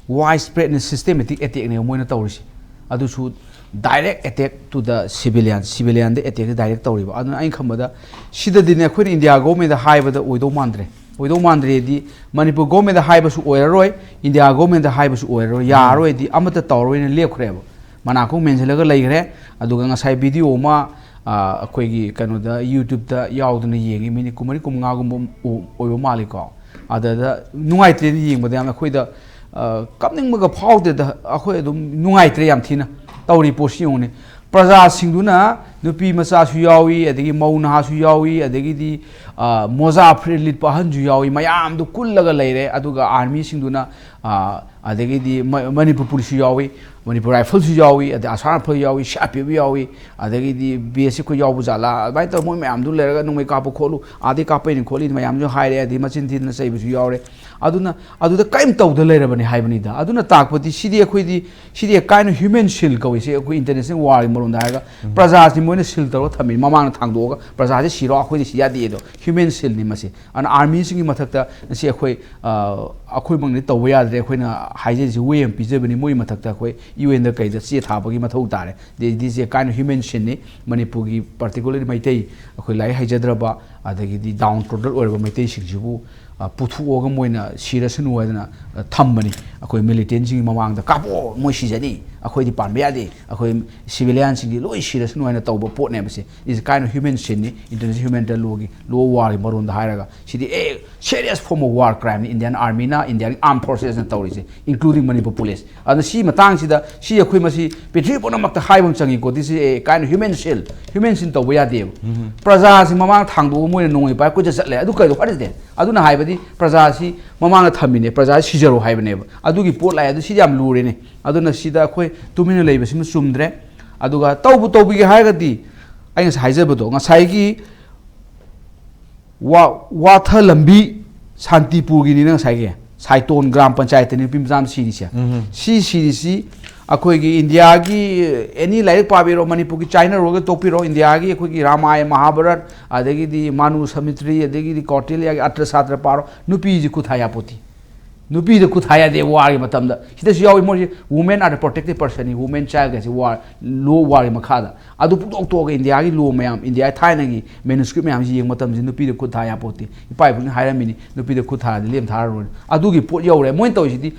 wide spread systematic attack ꯅꯦꯕ ꯃꯣꯏꯅ ꯇꯧꯔꯤꯁꯤ꯫ ꯑꯗꯨꯁꯨ direct attack to the civilian, civilian the attack direct ꯇꯧꯔꯤꯕ꯫ ꯑꯗꯨꯅ ꯑꯩꯅ ꯈꯟꯕꯗ ꯁꯤꯗꯗꯤꯅꯦ ꯑꯩꯈꯣꯏꯅ ꯏꯟꯗꯤꯌꯥ ꯒꯣꯔꯃꯦꯟꯗ ꯍꯥꯏꯕꯗ ꯑꯣꯏꯗꯧ ꯃꯥꯟꯗ꯭ꯔꯦ꯫ ꯑꯣꯏꯗꯧ ꯃꯥꯟꯗ꯭ꯔꯦꯗꯤ ꯃꯅꯤꯄꯨꯔ ꯒꯣꯔꯃꯦꯟꯗ ꯍꯥꯏꯕꯁꯨ ꯑꯣꯏꯔꯔꯣꯏ, ꯏꯟꯗꯤꯌꯥ ꯒꯣꯔꯃꯦꯟꯗ ꯍꯥꯏꯕꯁꯨ ꯑꯣꯏꯔꯔꯣꯏ, ꯌꯥꯔꯔꯣꯏꯗꯤ ꯑꯃꯠꯇ ꯇꯧꯔꯔꯣꯏꯅ ꯂꯦꯞꯈ꯭ꯔꯦꯕ꯫ ꯃꯅꯥꯀꯣꯡ ꯃꯦꯟꯁꯤꯜꯂꯒ ꯂꯩꯈ꯭ꯔꯦ꯫ ꯑꯗꯨꯒ ꯉꯁꯥꯏ ꯚꯤꯗꯤꯑꯣ ꯑꯃ, ꯑ, ꯑꯩꯈꯣꯏꯒꯤ ꯀꯩꯅꯣꯗ, YouTube ꯇ ꯌꯥꯎꯗꯅ ꯌꯦꯡꯉꯤ, ꯃꯤꯅꯤꯠ ꯀꯨꯟꯃꯔꯤ ꯀꯨꯟꯃꯉꯥꯒꯨꯝꯕ ꯑꯣ-, ꯑꯣꯏꯕ ꯃꯥꯜꯂꯤꯀꯣ꯫ ꯑꯗꯨꯗ ꯅꯨꯡꯉꯥꯏꯇ꯭ꯔꯦꯅ ꯌꯦꯡꯕꯗ ꯌꯥꯝꯅ ꯑꯩꯈꯣꯏꯗ, ꯑ, ꯀꯞꯅꯤꯡꯕꯒ ꯐꯥꯎꯗꯦꯗ꯫ ꯑꯩꯈꯣꯏ ꯑꯗꯨꯝ ꯅꯨꯡꯉꯥꯏꯇ꯭ꯔꯦ ꯌꯥꯝ ꯊꯤꯅ꯫ ꯇꯧꯔꯤ ꯄꯣꯠꯁꯤ ꯌꯦꯡꯉꯨꯅꯦ꯫ ꯄ꯭ꯔꯖꯥꯁꯤꯡꯗꯨꯅ, ꯅꯨꯄꯤ ꯃꯆꯥꯁꯨ ꯌꯥꯎꯏ, ꯑꯗꯒꯤ ꯃꯧ ꯅꯍꯥꯁꯨ ꯌꯥꯎꯏ, ꯑꯗꯒꯤꯗꯤ, ꯑ, ꯃꯣꯖꯥ ꯐꯨꯔꯤꯠ ꯂꯤꯠꯄ ꯑꯍꯟꯁꯨ ꯌꯥꯎꯏ, ꯃꯌꯥꯝꯗꯨ ꯀꯨꯜꯂꯒ ꯂꯩꯔꯦ꯫ ꯑꯗꯨꯒ ꯑꯥꯔꯃꯤꯁꯤꯡꯗꯨꯅ, ꯑ, ꯑꯗꯒꯤꯗꯤ ꯃ-, ꯃꯅꯤꯄꯨꯔ ꯄꯨꯂꯤꯁꯁꯨ ꯌꯥꯎꯏ, ꯃꯅꯤꯄꯨꯔ ꯔꯥꯏꯐꯜꯁꯨ ꯌꯥꯎꯏ, ꯑꯗꯩ ꯑꯁꯥꯝ ꯔꯥꯏꯐꯜ ꯌꯥꯎꯏ, ꯁꯤ ꯑꯥꯔ ꯄꯤ ꯑꯦꯐ ꯌꯥꯎꯏ, ꯑꯗꯒꯤꯗꯤ ꯕꯤ ꯑꯦꯁ ꯑꯦꯐ ꯈꯣꯏ ꯌꯥꯎꯕ ꯖꯥꯠꯂꯥ, ꯑꯗꯨꯃꯥꯏꯅ ꯇꯧꯔꯒ ꯃꯣꯏ ꯃꯌꯥꯝꯗꯨ ꯂꯩꯔꯒ ꯅꯣꯡꯃꯩ ꯀꯥꯞꯄꯨ ꯈꯣꯠꯂꯨ, ꯑꯥꯗꯩ ꯀꯥꯞꯄꯛꯏꯅꯤ ꯈꯣꯠꯂꯤꯅꯤ ꯃꯌꯥꯝꯁꯨ ꯍꯥꯏꯔꯦ, ꯑꯗꯩ ꯃꯆꯤꯟ ꯊꯤꯗꯅ ꯆꯩꯕꯁꯨ ꯌꯥꯎꯔꯦ꯫ ꯑꯗꯨꯅ ꯑꯗꯨꯗ ꯀꯔꯤꯝ ꯇꯧꯗ ꯂꯩꯔꯕꯅꯤ ꯍꯥꯏꯕꯅꯤꯗ꯫ ꯑꯗꯨꯅ ꯇꯥꯛꯄꯗꯤ ꯁꯤꯗꯤ ꯑꯩꯈꯣꯏꯗꯤ, ꯁꯤꯗꯤ a kind of human shield ꯀꯧꯏ꯫ ꯁꯤ ꯑꯩꯈꯣꯏ international warꯒꯤ ꯃꯔꯣꯟꯗ ꯍꯥꯏꯔꯒ, ꯎꯝ꯫ ꯄ꯭ꯔꯖꯥꯁꯤ ꯃꯣꯏꯅ shield ꯇꯧꯔꯒ ꯊꯝꯃꯤ, ꯃꯃꯥꯡꯗ ꯊꯥꯡꯗꯣꯛꯑꯒ ꯄ꯭ꯔꯖꯥꯁꯤ ꯁꯤꯔꯣ, ꯑꯩꯈꯣꯏꯗꯤ ꯁꯤ ꯌꯥꯗꯦ ꯑꯗꯣ, human shieldꯅꯤ ꯃꯁꯤ꯫ ꯑꯗꯨꯅ ꯑꯥꯔꯃꯤꯁꯤꯡꯒꯤ ꯃꯊꯛꯇ ꯉꯁꯤ ꯑꯩꯈꯣꯏ, ꯑ, ꯑꯩꯈꯣꯏꯃꯛꯅꯗꯤ ꯇꯧꯕ ꯌꯥꯗ꯭ꯔꯦ, ꯑꯩꯈꯣꯏꯅ ꯍꯥꯏꯖꯔꯤꯁꯤ way ꯑꯃ ꯄꯤꯖꯕꯅꯤ, ꯃꯣꯏꯒꯤ ꯃꯊꯛꯇ ꯑꯩꯈꯣꯏ ꯌꯨ ꯑꯦꯟꯗ ꯀꯩꯗ ꯆꯦ ꯊꯥꯕꯒꯤ ꯃꯊꯧ ꯇꯥꯔꯦ꯫ This is a kind of human shieldꯅꯤ꯫ ꯃꯅꯤꯄꯨꯔꯒꯤ particularly ꯃꯩꯇꯩ, ꯑꯩꯈꯣꯏ ꯂꯥꯏꯔꯤꯛ ꯍꯩꯖꯗ꯭ꯔꯕ, ꯑꯗꯒꯤꯗꯤ down trodden ꯑꯣꯏꯔꯕ ꯃꯩꯇꯩꯁꯤꯡꯁꯤꯕꯨ, ꯑ, ꯄꯨꯊꯣꯛꯑꯒ ꯃꯣꯏꯅ ꯁꯤꯔꯁꯅꯨ ꯍꯥꯏꯗꯅ, ꯑ, ꯊꯝꯕꯅꯤ꯫ ꯑꯩꯈꯣꯏ militantꯁꯤꯡꯒꯤ ꯃꯃꯥꯡꯗ, "ꯀꯥꯞꯄꯣ, ꯃꯣꯏ ꯁꯤꯖꯅꯤ, ꯑꯩꯈꯣꯏꯗꯤ ꯄꯥꯟꯕ ꯌꯥꯗꯦ, ꯑꯩꯈꯣꯏ civilianꯁꯤꯡꯗꯤ ꯂꯣꯏ ꯁꯤꯔꯁꯅꯨ" ꯍꯥꯏꯅ ꯇꯧꯕ ꯄꯣꯠꯅꯦꯕ ꯁꯤ꯫ Is a kind of human shield ꯅꯤ, international humanitarian lawꯒꯤ, law of warꯒꯤ ꯃꯔꯣꯟꯗ ꯍꯥꯏꯔꯒ꯫ ꯁꯤꯗꯤ ꯑꯦ serious form of war crimeꯅꯤ, Indian Armyꯅ, Indian Armed Forcesꯅ ꯇꯧꯔꯤꯁꯦ, including Manipur Police꯫ ꯑꯗꯨꯅ ꯁꯤ ꯃꯇꯥꯡꯁꯤꯗ, ꯁꯤ ꯑꯩꯈꯣꯏ ꯃꯁꯤ ꯄ꯭ꯔꯤꯊꯤꯕꯤ ꯄꯨꯝꯅꯃꯛꯇ ꯍꯥꯏꯕ ꯑꯃ ꯆꯪꯉꯤꯀꯣ꯫ This is a kind of human shield꯫ Human shield ꯇꯧꯕ ꯌꯥꯗꯦꯕ꯫ ꯎꯝ꯫ ꯄ꯭ꯔꯖꯥꯁꯤ ꯃꯃꯥꯡ ꯊꯥꯡꯗꯣꯛꯑꯒ ꯃꯣꯏꯅ ꯅꯣꯡꯃꯩ ꯄꯥꯏꯔ ꯀꯣꯏꯆꯠ ꯆꯠꯂꯦ꯫ ꯑꯗꯨ ꯀꯩꯗꯧ ꯐꯔꯤꯁꯦ? ꯑꯗꯨꯅ ꯍꯥꯏꯕꯗꯤ ꯄ꯭ꯔꯖꯥꯁꯤ ꯃꯃꯥꯡꯗ ꯊꯝꯃꯤꯅꯦ, ꯄ꯭ꯔꯖꯥꯁꯤ ꯁꯤꯖꯔꯣ ꯍꯥꯏꯕꯅꯦꯕ꯫ ꯑꯗꯨꯒꯤ ꯄꯣꯠ ꯂꯥꯛꯑꯦ꯫ ꯑꯗꯨ ꯁꯤꯗꯤ ꯌꯥꯝ ꯂꯨꯔꯦꯅꯦ꯫ ꯑꯗꯨꯅ ꯁꯤꯗ ꯑꯩꯈꯣꯏ ꯇꯨꯃꯤꯟꯅ ꯂꯩꯕꯁꯤꯃ ꯆꯨꯝꯗ꯭ꯔꯦ꯫ ꯑꯗꯨꯒ ꯇꯧꯕꯨ ꯇꯧꯕꯤꯒꯦ ꯍꯥꯏꯔꯒꯗꯤ, ꯑꯩ ꯉꯁꯥꯏ ꯍꯥꯏꯖꯕꯗꯣ, ꯉꯁꯥꯏꯒꯤ ꯋꯥ-, ꯋꯥꯊ ꯂꯝꯕꯤ ꯁꯥꯟꯇꯤꯄꯨꯔꯒꯤꯅꯤꯅ ꯉꯁꯥꯏꯒꯤ ꯁꯥꯏꯇꯣꯟ ꯒ꯭ꯔꯥꯝ ꯄꯟꯆꯥꯌꯠꯇꯅꯤ ꯅꯨꯄꯤ ꯃꯆꯥ ꯑꯃ ꯁꯤꯔꯤꯁꯦ꯫ ꯎꯝ꯫ ꯁꯤ ꯁꯤꯔꯤꯁꯤ ꯑꯩꯈꯣꯏꯒꯤ ꯏꯟꯗꯤꯌꯥꯒꯤ any ꯂꯥꯏꯔꯤꯛ ꯄꯥꯕꯤꯔꯣ, ꯃꯅꯤꯄꯨꯔꯒꯤ ꯆꯥꯏꯅꯔꯨꯔꯒ ꯇꯣꯛꯄꯤꯔꯣ, ꯏꯟꯗꯤꯌꯥꯒꯤ ꯑꯩꯈꯣꯏꯒꯤ ꯔꯥꯃꯥꯌꯟ, ꯃꯍꯥꯚꯥꯔꯠ, ꯑꯗꯒꯤꯗꯤ ꯃꯅꯨ ꯁꯃꯤꯇ꯭ꯔꯤ, ꯑꯗꯒꯤꯗꯤ ꯀꯧꯇꯤꯜꯌꯒꯤ ꯑꯇ꯭ꯔꯁꯥꯇ꯭ꯔ ꯄꯥꯔꯣ, ꯅꯨꯄꯤꯁꯤ ꯈꯨꯠ ꯊꯥ ꯌꯥꯄꯣꯠꯇꯤ꯫ ꯅꯨꯄꯤꯗ ꯈꯨꯠ ꯊꯥ ꯌꯥꯗꯦ warꯒꯤ ꯃꯇꯝꯗ꯫ ꯁꯤꯗꯁꯨ ꯌꯥꯎꯏ ꯃꯣꯏꯁꯤ, women are the protected personꯅꯤ, women child ꯀꯥꯏꯁꯦ war, law of warꯒꯤ ꯃꯈꯥꯗ꯫ ꯑꯗꯨ ꯄꯨꯡꯇꯣꯛ ꯇꯣꯛꯑꯒ ꯏꯟꯗꯤꯌꯥꯒꯤ law ꯃꯌꯥꯝ, ꯏꯟꯗꯤꯌꯥꯒꯤ ꯊꯥꯏꯅꯒꯤ manuscript ꯃꯌꯥꯝꯁꯤ ꯌꯦꯡꯕ ꯃꯇꯝꯁꯤ ꯅꯨꯄꯤꯗ ꯈꯨꯠ ꯊꯥ ꯌꯥꯄꯣꯠꯇꯦ꯫ ꯏꯄꯥ ꯏꯄꯨꯅ ꯍꯥꯏꯔꯝꯃꯤꯅꯤ, "ꯅꯨꯄꯤꯗ ꯈꯨꯠ ꯊꯥꯔꯗꯤ ꯂꯦꯝ ꯊꯥꯔꯔꯣꯏ"꯫ ꯑꯗꯨꯒꯤ ꯄꯣꯠ ꯌꯧꯔꯦ꯫ ꯃꯣꯏꯅ ꯇꯧꯔꯤꯁꯤꯗꯤ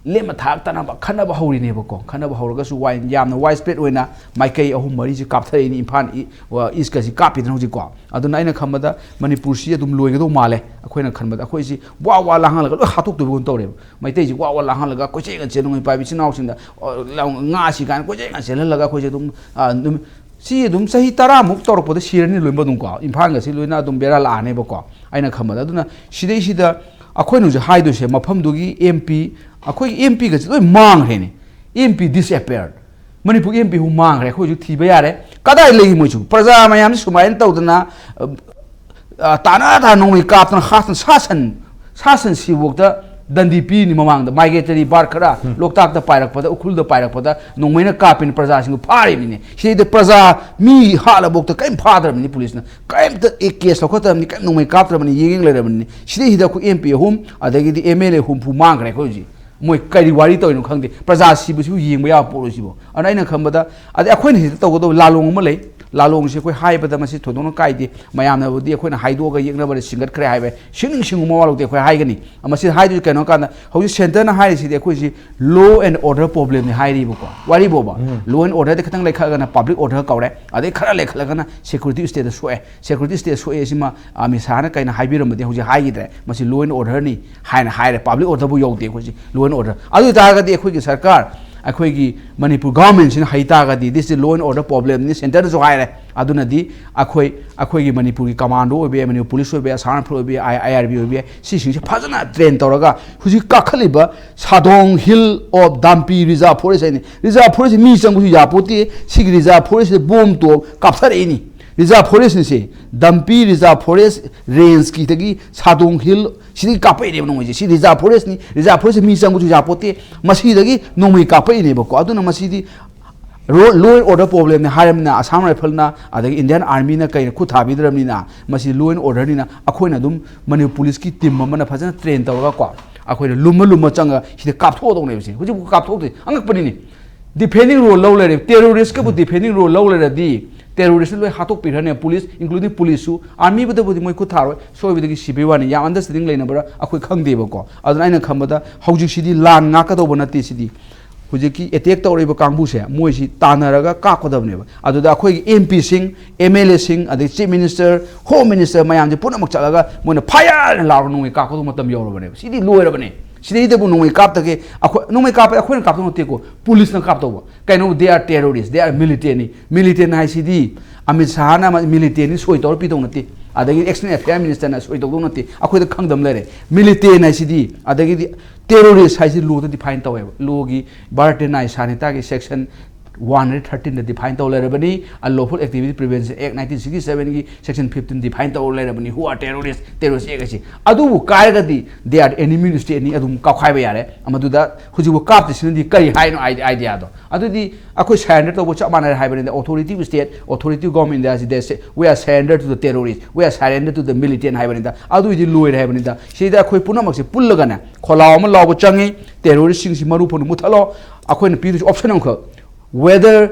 ꯂꯦꯝꯅ ꯊꯥꯛꯇꯅꯕ ꯈꯠꯅꯕ ꯍꯧꯔꯤꯅꯦꯕꯀꯣ꯫ ꯈꯠꯅꯕ ꯍꯧꯔꯒꯁꯨ ꯋꯥꯏ-, ꯌꯥꯝꯅ ꯋꯥꯏ ꯁ꯭ꯄ꯭ꯔꯦꯗ ꯑꯣꯏꯅ ꯃꯥꯏꯀꯩ ꯑꯍꯨꯝ ꯃꯔꯤꯁꯤ ꯀꯥꯞꯊꯔꯛꯏꯅꯤ꯫ ꯏꯝꯐꯥꯜ ꯏ-, ꯋ-, ꯏꯁꯀꯁꯤ ꯀꯥꯞꯄꯤꯗꯅ ꯍꯧꯖꯤꯛꯀꯣ꯫ ꯑꯗꯨꯅ ꯑꯩꯅ ꯈꯟꯕꯗ ꯃꯅꯤꯄꯨꯔꯁꯤ ꯑꯗꯨꯝ ꯂꯣꯏꯒꯗꯧ ꯃꯥꯜꯂꯦ꯫ ꯑꯩꯈꯣꯏꯅ ꯈꯟꯕꯗ ꯑꯩꯈꯣꯏꯁꯤ ꯋꯥ ꯋꯥ ꯂꯥꯡꯍꯜꯂꯒ ꯂꯣꯏ ꯍꯥꯠꯇꯣꯛꯇꯣꯏꯕꯒꯨꯝ ꯇꯧꯔꯦꯕ꯫ ꯃꯩꯇꯩꯁꯤ ꯋꯥ ꯋꯥ ꯂꯥꯡꯍꯜꯂꯒ ꯀꯣꯏꯆꯦꯟꯒ ꯆꯦꯟ, ꯅꯣꯡꯃꯩ ꯄꯥꯏꯕ ꯏꯆꯤꯟ ꯏꯅꯥꯎꯁꯤꯡꯗ, ꯑ, ꯂ-, ꯉꯥꯁꯤ ꯀꯥꯏꯅ ꯀꯣꯏꯆꯦꯟꯒ ꯆꯦꯜꯍꯜꯂꯒ ꯑꯩꯈꯣꯏꯁꯦ ꯑꯗꯨꯝ, ꯑ, ꯅꯨꯃꯤꯠ ꯁꯤ ꯑꯗꯨꯝ ꯆꯍꯤ ꯇꯔꯥꯃꯨꯛ ꯇꯧꯔꯛꯄꯗ ꯁꯤꯔꯅꯤ ꯂꯣꯏꯅꯃꯛ ꯑꯗꯨꯝꯀꯣ꯫ ꯏꯝꯐꯥꯜꯒꯁꯤ ꯂꯣꯏꯅ ꯑꯗꯨꯝ ꯕꯦꯔꯥ ꯂꯥꯛꯑꯅꯦꯕꯀꯣ, ꯑꯩꯅ ꯈꯟꯕꯗ꯫ ꯑꯗꯨꯅ ꯁꯤꯗꯩꯁꯤꯗ ꯑꯩꯈꯣꯏꯅ ꯍꯧꯖꯤꯛ ꯍꯥꯏꯗꯣꯏꯁꯦ, ꯃꯐꯝꯗꯨꯒꯤ ꯑꯦꯝ ꯄꯤ, ꯑꯩꯈꯣꯏꯒꯤ ꯑꯦꯝ ꯄꯤꯒꯁꯤ ꯂꯣꯏ ꯃꯥꯡꯈ꯭ꯔꯦꯅꯦ꯫ M P disappeared꯫ ꯃꯅꯤꯄꯨꯔꯒꯤ ꯑꯦꯝ ꯄꯤ ꯍꯨ ꯃꯥꯡꯈ꯭ꯔꯦ꯫ ꯑꯩꯈꯣꯏ ꯍꯧꯖꯤꯛ ꯊꯤꯕ ꯌꯥꯔꯦ꯫ ꯀꯗꯥꯏ ꯂꯩ ꯃꯣꯏꯁꯨ? ꯄ꯭ꯔꯖꯥ ꯃꯌꯥꯝꯁꯤ ꯁꯨꯃꯥꯏꯅ ꯇꯧꯗꯅ, ꯑ, ꯑ, ꯇꯥꯅ ꯇꯥꯅ ꯅꯣꯡꯃꯩ ꯀꯥꯞꯇꯅ ꯍꯥꯠꯇꯅ ꯁꯥ ꯁꯟ, ꯁꯥ ꯁꯟ ꯁꯤꯕꯣꯛꯇ ꯗꯟꯗꯤ ꯄꯤꯔꯤꯅꯤ꯫ ꯃꯃꯥꯡꯗ migratory bird ꯈꯔ ꯂꯣꯛꯇꯥꯛꯇ ꯄꯥꯏꯔꯛꯄꯗ, ꯎꯈ꯭ꯔꯨꯜꯗ ꯄꯥꯏꯔꯛꯄꯗ ꯅꯣꯡꯃꯩꯅ ꯀꯥꯞꯄꯤꯅꯤ, ꯄ꯭ꯔꯖꯥꯁꯤꯡꯗꯨ ꯐꯥꯔꯤꯕꯅꯤꯅꯦ꯫ ꯁꯤꯗꯩꯗ ꯄ꯭ꯔꯖꯥ ꯃꯤ ꯍꯥꯠꯂꯕꯣꯛꯇ ꯀꯔꯤꯝ ꯐꯥꯗ꯭ꯔꯕꯅꯤ ꯄꯨꯂꯤꯁꯅ, ꯀꯔꯤꯝꯇ ꯑꯦ ꯀꯦꯁ ꯂꯧꯈꯠꯇ꯭ꯔꯕꯅꯤ, ꯀꯔꯤꯝ ꯅꯣꯡꯃꯩ ꯀꯥꯞꯇ꯭ꯔꯕꯅꯤ, ꯌꯦꯡ ꯌꯦꯡ ꯂꯩꯔꯕꯅꯤꯅꯦ꯫ ꯁꯤꯗꯩꯁꯤꯗ ꯑꯩꯈꯣꯏ ꯑꯦꯝ ꯄꯤ ꯑꯍꯨꯝ, ꯑꯗꯒꯤꯗꯤ ꯑꯦꯝ ꯑꯦꯜ ꯑꯦ ꯍꯨꯝꯐꯨ ꯃꯥꯡꯈ꯭ꯔꯦ ꯑꯩꯈꯣꯏ ꯍꯧꯖꯤꯛ꯫ ꯃꯣꯏ ꯀꯔꯤ ꯋꯥꯔꯤ ꯇꯧꯔꯤꯅꯣ ꯈꯪꯗꯦ꯫ ꯄ꯭ꯔꯖꯥ ꯁꯤꯕꯁꯤꯕꯨ ꯌꯦꯡꯕ ꯌꯥꯕ ꯄꯣꯠꯂꯣ ꯁꯤꯕꯨ? ꯑꯗꯨꯅ ꯑꯩꯅ ꯈꯟꯕꯗ, ꯑꯗꯩ ꯑꯩꯈꯣꯏꯅ ꯁꯤꯗ ꯇꯧꯒꯗꯕ ꯂꯥꯂꯣꯡ ꯑꯃ ꯂꯩ꯫ ꯂꯥꯂꯣꯡꯁꯦ ꯑꯩꯈꯣꯏ ꯍꯥꯏꯕꯗ ꯃꯁꯤ ꯊꯣꯏꯗꯣꯛꯅ ꯀꯥꯏꯗꯦ꯫ ꯃꯌꯥꯝꯅꯕꯨꯗꯤ ꯑꯩꯈꯣꯏꯅ ꯍꯥꯏꯗꯣꯛꯑꯒ ꯌꯦꯛꯅꯕꯗ ꯁꯤꯡꯒꯠꯈ꯭ꯔꯦ ꯍꯥꯏꯕ, ꯁꯤꯡꯅꯤꯡ ꯁꯤꯡꯉꯨ ꯃꯋꯥ ꯂꯧꯗꯦ꯫ ꯑꯩꯈꯣꯏ ꯍꯥꯏꯒꯅꯤ꯫ ꯃꯁꯤ ꯍꯥꯏꯗꯣꯏꯁꯦ ꯀꯩꯅꯣ ꯀꯥꯟꯗ, ꯍꯧꯖꯤꯛ ꯁꯦꯟꯇꯔꯅ ꯍꯥꯏꯔꯤꯁꯤꯗꯤ ꯑꯩꯈꯣꯏꯁꯤ law and order problemꯅꯤ ꯍꯥꯏꯔꯤꯕꯀꯣ, ꯋꯥꯔꯤꯕꯣꯕ꯫ Um. Law and orderꯗꯤ ꯈꯤꯇꯪ ꯂꯩꯈꯠꯂꯒꯅ public order ꯀꯧꯔꯦ, ꯑꯗꯩ ꯈꯔ ꯂꯩꯈꯠꯂꯒꯅ security stateꯇ ꯁꯣꯛꯑꯦ꯫ Security state ꯁꯣꯛꯑꯦ ꯁꯤꯃ ꯑꯃꯤꯠ ꯁꯥꯍꯅ ꯀꯩꯅꯣ ꯍꯥꯏꯕꯤꯔꯝꯕꯗꯤ ꯍꯧꯖꯤꯛ ꯍꯥꯏꯈꯤꯗ꯭ꯔꯦ꯫ ꯃꯁꯤ law and orderꯅꯤ ꯍꯥꯏꯅ ꯍꯥꯏꯔꯦ꯫ Public orderꯕꯨ ꯌꯧꯗꯦ ꯑꯩꯈꯣꯏꯁꯤ, law and order꯫ ꯑꯗꯨ ꯑꯣꯏ ꯇꯥꯔꯒꯗꯤ ꯑꯩꯈꯣꯏꯒꯤ ꯁꯔꯀꯥꯔ, ꯑꯩꯈꯣꯏꯒꯤ ꯃꯅꯤꯄꯨꯔ governmentꯁꯤꯅ ꯍꯩ ꯇꯥꯔꯒꯗꯤ, this is law and order problemꯅꯤ, ꯁꯦꯟꯇꯔꯗꯁꯨ ꯍꯥꯏꯔꯦ꯫ ꯑꯗꯨꯅꯗꯤ ꯑꯩꯈꯣꯏ, ꯑꯩꯈꯣꯏꯒꯤ ꯃꯅꯤꯄꯨꯔꯒꯤ ꯀꯃꯥꯟꯗꯣ ꯑꯣꯏꯕ ꯌꯥꯏ, ꯃꯅꯤꯄꯨꯔ ꯄꯨꯂꯤꯁ ꯑꯣꯏꯕ ꯌꯥꯏ, ꯑꯁꯥꯝ ꯔꯥꯏꯐꯜ ꯑꯣꯏꯕ ꯌꯥꯏ, ꯑꯥꯏ ꯑꯥꯔ ꯕꯤ ꯑꯣꯏꯕ ꯌꯥꯏ, ꯁꯤꯁꯤꯡꯁꯦ ꯐꯖꯅ train ꯇꯧꯔꯒ ꯍꯧꯖꯤꯛ ꯀꯥꯈꯠꯂꯤꯕ ꯁꯥꯗꯣꯡ Hill of Dampi Reserve Forest ꯍꯥꯏꯅꯤ꯫ Reserve Forest ꯃꯤ ꯆꯪꯕꯁꯨ ꯌꯥꯄꯣꯠꯇꯦ꯫ ꯁꯤꯒꯤ Reserve Forestꯁꯤꯗ ꯕꯣꯝ ꯇꯣꯞ ꯀꯥꯞꯊꯔꯛꯏꯅꯤ꯫ Reserve Forestꯅꯤꯁꯦ, Dampi Reserve Forest Rangeꯀꯤꯗꯒꯤ ꯁꯥꯗꯣꯡ Hill ꯁꯤꯗꯒꯤ ꯀꯥꯞꯄꯛꯏꯅꯦꯕ ꯅꯣꯡꯃꯩꯁꯦ꯫ ꯁꯤ Reserve Forestꯅꯤ, Reserve Forestꯁꯦ ꯃꯤ ꯆꯪꯕꯁꯨ ꯌꯥꯄꯣꯠꯇꯦ꯫ ꯃꯁꯤꯗꯒꯤ ꯅꯣꯡꯃꯩ ꯀꯥꯞꯄꯛꯏꯅꯦꯕꯀꯣ꯫ ꯑꯗꯨꯅ ꯃꯁꯤꯗꯤ ro-, law and order problemꯅꯤ ꯍꯥꯏꯔꯕꯅꯤꯅ, ꯑꯁꯥꯝ ꯔꯥꯏꯐꯜꯅ ꯑꯗꯒꯤ Indian Armyꯅ ꯀꯩꯅ ꯈꯨꯠ ꯊꯥꯕꯤꯗ꯭ꯔꯕꯅꯤꯅ, ꯃꯁꯤ law and orderꯅꯤꯅ ꯑꯩꯈꯣꯏꯅ ꯑꯗꯨꯝ ꯃꯅꯤꯄꯨꯔ ꯄꯨꯂꯤꯁꯀꯤ team ꯑꯃꯅ ꯐꯖꯅ train ꯇꯧꯔꯒꯀꯣ, ꯑꯩꯈꯣꯏꯅ ꯂꯨꯝꯃ ꯂꯨꯝꯃ ꯆꯪꯉꯒ ꯁꯤꯗ ꯀꯥꯞꯊꯣꯛꯑꯗꯧꯅꯦꯕꯁꯦ꯫ ꯍꯧꯖꯤꯛꯐꯥꯎ ꯀꯥꯞꯊꯣꯛꯇꯦ, ꯑꯉꯛꯄꯅꯤꯅꯦ꯫ Defending role ꯂꯧ ꯂꯩꯔꯦ, terroristꯀꯕꯨ defending role ꯂꯧ ꯂꯩꯔꯗꯤ, ꯇꯦꯔꯣꯔꯤꯁ ꯂꯣꯏ ꯍꯥꯠꯇꯣꯛꯄꯤꯈ꯭ꯔꯅꯦ꯫ ꯄꯨꯂꯤꯁ, including ꯄꯨꯂꯤꯁꯁꯨ, ꯑꯥꯔꯃꯤꯕꯨꯗꯕꯨꯗꯤ ꯃꯣꯏ ꯈꯨꯠ ꯊꯥꯔꯣꯏ, ꯁꯣꯏꯕꯗꯒꯤ ꯁꯤꯕꯩ ꯋꯥꯅꯤ꯫ ꯌꯥꯝ ꯑꯟꯗꯔꯁ꯭ꯇꯦꯟꯗꯤꯡ ꯂꯩꯅꯕ꯭ꯔꯥ ꯑꯩꯈꯣꯏ ꯈꯪꯗꯦꯕꯀꯣ꯫ ꯑꯗꯨꯅ ꯑꯩꯅ ꯈꯟꯕꯗ ꯍꯧꯖꯤꯛꯁꯤꯗꯤ ꯂꯥꯟ ꯉꯥꯛꯀꯗꯧꯕ ꯅꯠꯇꯦ ꯁꯤꯗꯤ꯫ ꯍꯧꯖꯤꯛꯀꯤ ꯑꯦꯇꯦꯛ ꯇꯧꯔꯤꯕ ꯀꯥꯡꯕꯨꯁꯦ ꯃꯣꯏꯁꯤ ꯇꯥꯟꯅꯔꯒ ꯀꯥꯞꯀꯗꯕꯅꯦꯕ꯫ ꯑꯗꯨꯗ ꯑꯩꯈꯣꯏꯒꯤ ꯑꯦꯝ ꯄꯤꯁꯤꯡ, ꯑꯦꯝ ꯑꯦꯜ ꯑꯦꯁꯤꯡ, ꯑꯗꯩ ꯆꯤꯐ ꯃꯤꯅꯤꯁꯇꯔ, ꯍꯣꯝ ꯃꯤꯅꯤꯁꯇꯔ ꯃꯌꯥꯝꯁꯦ ꯄꯨꯝꯅꯃꯛ ꯆꯠꯂꯒ ꯃꯣꯏꯅ ꯐꯥꯌꯔꯅ ꯂꯥꯎꯔꯒ ꯅꯣꯡꯃꯩ ꯀꯥꯞꯀꯗꯧꯕ ꯃꯇꯝ ꯌꯧꯔꯕꯅꯦꯕ꯫ ꯁꯤꯗꯤ ꯂꯣꯏꯔꯕꯅꯦ꯫ ꯁꯤꯗꯩꯗꯕꯨ ꯅꯣꯡꯃꯩ ꯀꯥꯞꯇꯒꯦ ꯑꯩꯈꯣꯏ, ꯅꯣꯡꯃꯩ ꯀꯥꯞꯄ ꯑꯩꯈꯣꯏꯅ ꯀꯥꯞꯇꯧ ꯅꯠꯇꯦꯀꯣ, ꯄꯨꯂꯤꯁꯅ ꯀꯥꯞꯇꯧꯕ꯫ ꯀꯩꯅꯣ, they are terrorists, they are militant ꯅꯤ꯫ Militant ꯍꯥꯏꯁꯤꯗꯤ ꯑꯃꯤꯠ ꯁꯥꯍꯅ ꯑꯃ militant ꯅꯤ ꯁꯣꯏ ꯇꯧꯔ ꯄꯤꯗꯧ ꯅꯠꯇꯦ, ꯑꯗꯒꯤ ꯑꯦꯛꯁꯇꯔꯅꯦꯜ ꯑꯦꯐꯤꯌꯔ ꯃꯤꯅꯤꯁꯇꯔꯅ ꯁꯣꯏ ꯇꯧꯗꯧ ꯅꯠꯇꯦ꯫ ꯑꯩꯈꯣꯏꯗ ꯈꯪꯗꯕ ꯂꯩꯔꯦ꯫ Militant ꯍꯥꯏꯁꯤꯗꯤ, ꯑꯗꯒꯤꯗꯤ terrorist ꯍꯥꯏꯁꯤ ꯂꯣꯗ ꯗꯤꯐꯥꯏꯟ ꯇꯧꯋꯦꯕ꯫ ꯂꯣꯒꯤ ꯚꯥꯔꯠꯇ ꯅ꯭ꯌꯥꯌ ꯁꯥꯍꯤꯇꯥꯒꯤ ꯁꯦꯛꯁꯟ ꯋꯥꯟ ꯍꯟꯗ꯭ꯔꯦꯠ ꯊꯥꯔꯇꯤꯟꯗ ꯗꯤꯐꯥꯏꯟ ꯇꯧ ꯂꯩꯔꯕꯅꯤ꯫ Unlawful Activity Prevention Act nineteen sixty ꯁꯚꯦꯟꯒꯤ ꯁꯦꯛꯁꯟ ꯐꯤꯐꯇꯤꯟ ꯗꯤꯐꯥꯏꯟ ꯇꯧ ꯂꯩꯔꯕꯅꯤ꯫ Who are terrorists? Terrorist Act ꯑꯁꯤ꯫ ꯑꯗꯨꯕꯨ ꯀꯥꯏꯔꯒꯗꯤ they are enemy state ꯅꯤ, ꯑꯗꯨꯝ ꯀꯥꯎꯈꯥꯏꯕ ꯌꯥꯔꯦ꯫ ꯃꯗꯨꯗ ꯍꯧꯖꯤꯛꯐꯥꯎ ꯀꯥꯞꯇ꯭ꯔꯤꯁꯤꯅꯗꯤ ꯀꯔꯤ ꯍꯥꯏꯅꯣ? ꯑꯥꯏꯗꯤꯌꯥꯗꯣ ꯑꯗꯨꯗꯤ ꯑꯩꯈꯣꯏ ꯁꯔꯦꯟꯗꯔ ꯇꯧꯕ ꯆꯞ ꯃꯥꯟꯅꯔꯦ ꯍꯥꯏꯕꯅꯤꯗ꯫ Authority of state, authority of government India ꯁꯤꯗ say, "We are surrender to the terrorist, we are surrender to the militant" ꯍꯥꯏꯕꯅꯤꯗ꯫ ꯑꯗꯨꯏꯗꯤ ꯂꯣꯏꯔꯦ ꯍꯥꯏꯕꯅꯤꯗ꯫ ꯁꯤꯗ ꯑꯩꯈꯣꯏ ꯄꯨꯝꯅꯃꯛꯁꯦ ꯄꯨꯜꯂꯒꯅꯦ ꯈꯣꯜꯂꯥꯎ ꯑꯃ ꯂꯥꯎꯕ ꯆꯪꯉꯤ꯫ ꯇꯦꯔꯣꯔꯤꯁꯁꯤꯡꯁꯤ ꯃꯔꯨ ꯐꯪꯅ ꯃꯨꯊꯠꯂꯣ꯫ ꯑꯩꯈꯣꯏꯅ ꯄꯤꯗꯣꯏꯁꯤ ꯑꯣꯞꯁꯟ ꯑꯃꯈꯛ, whether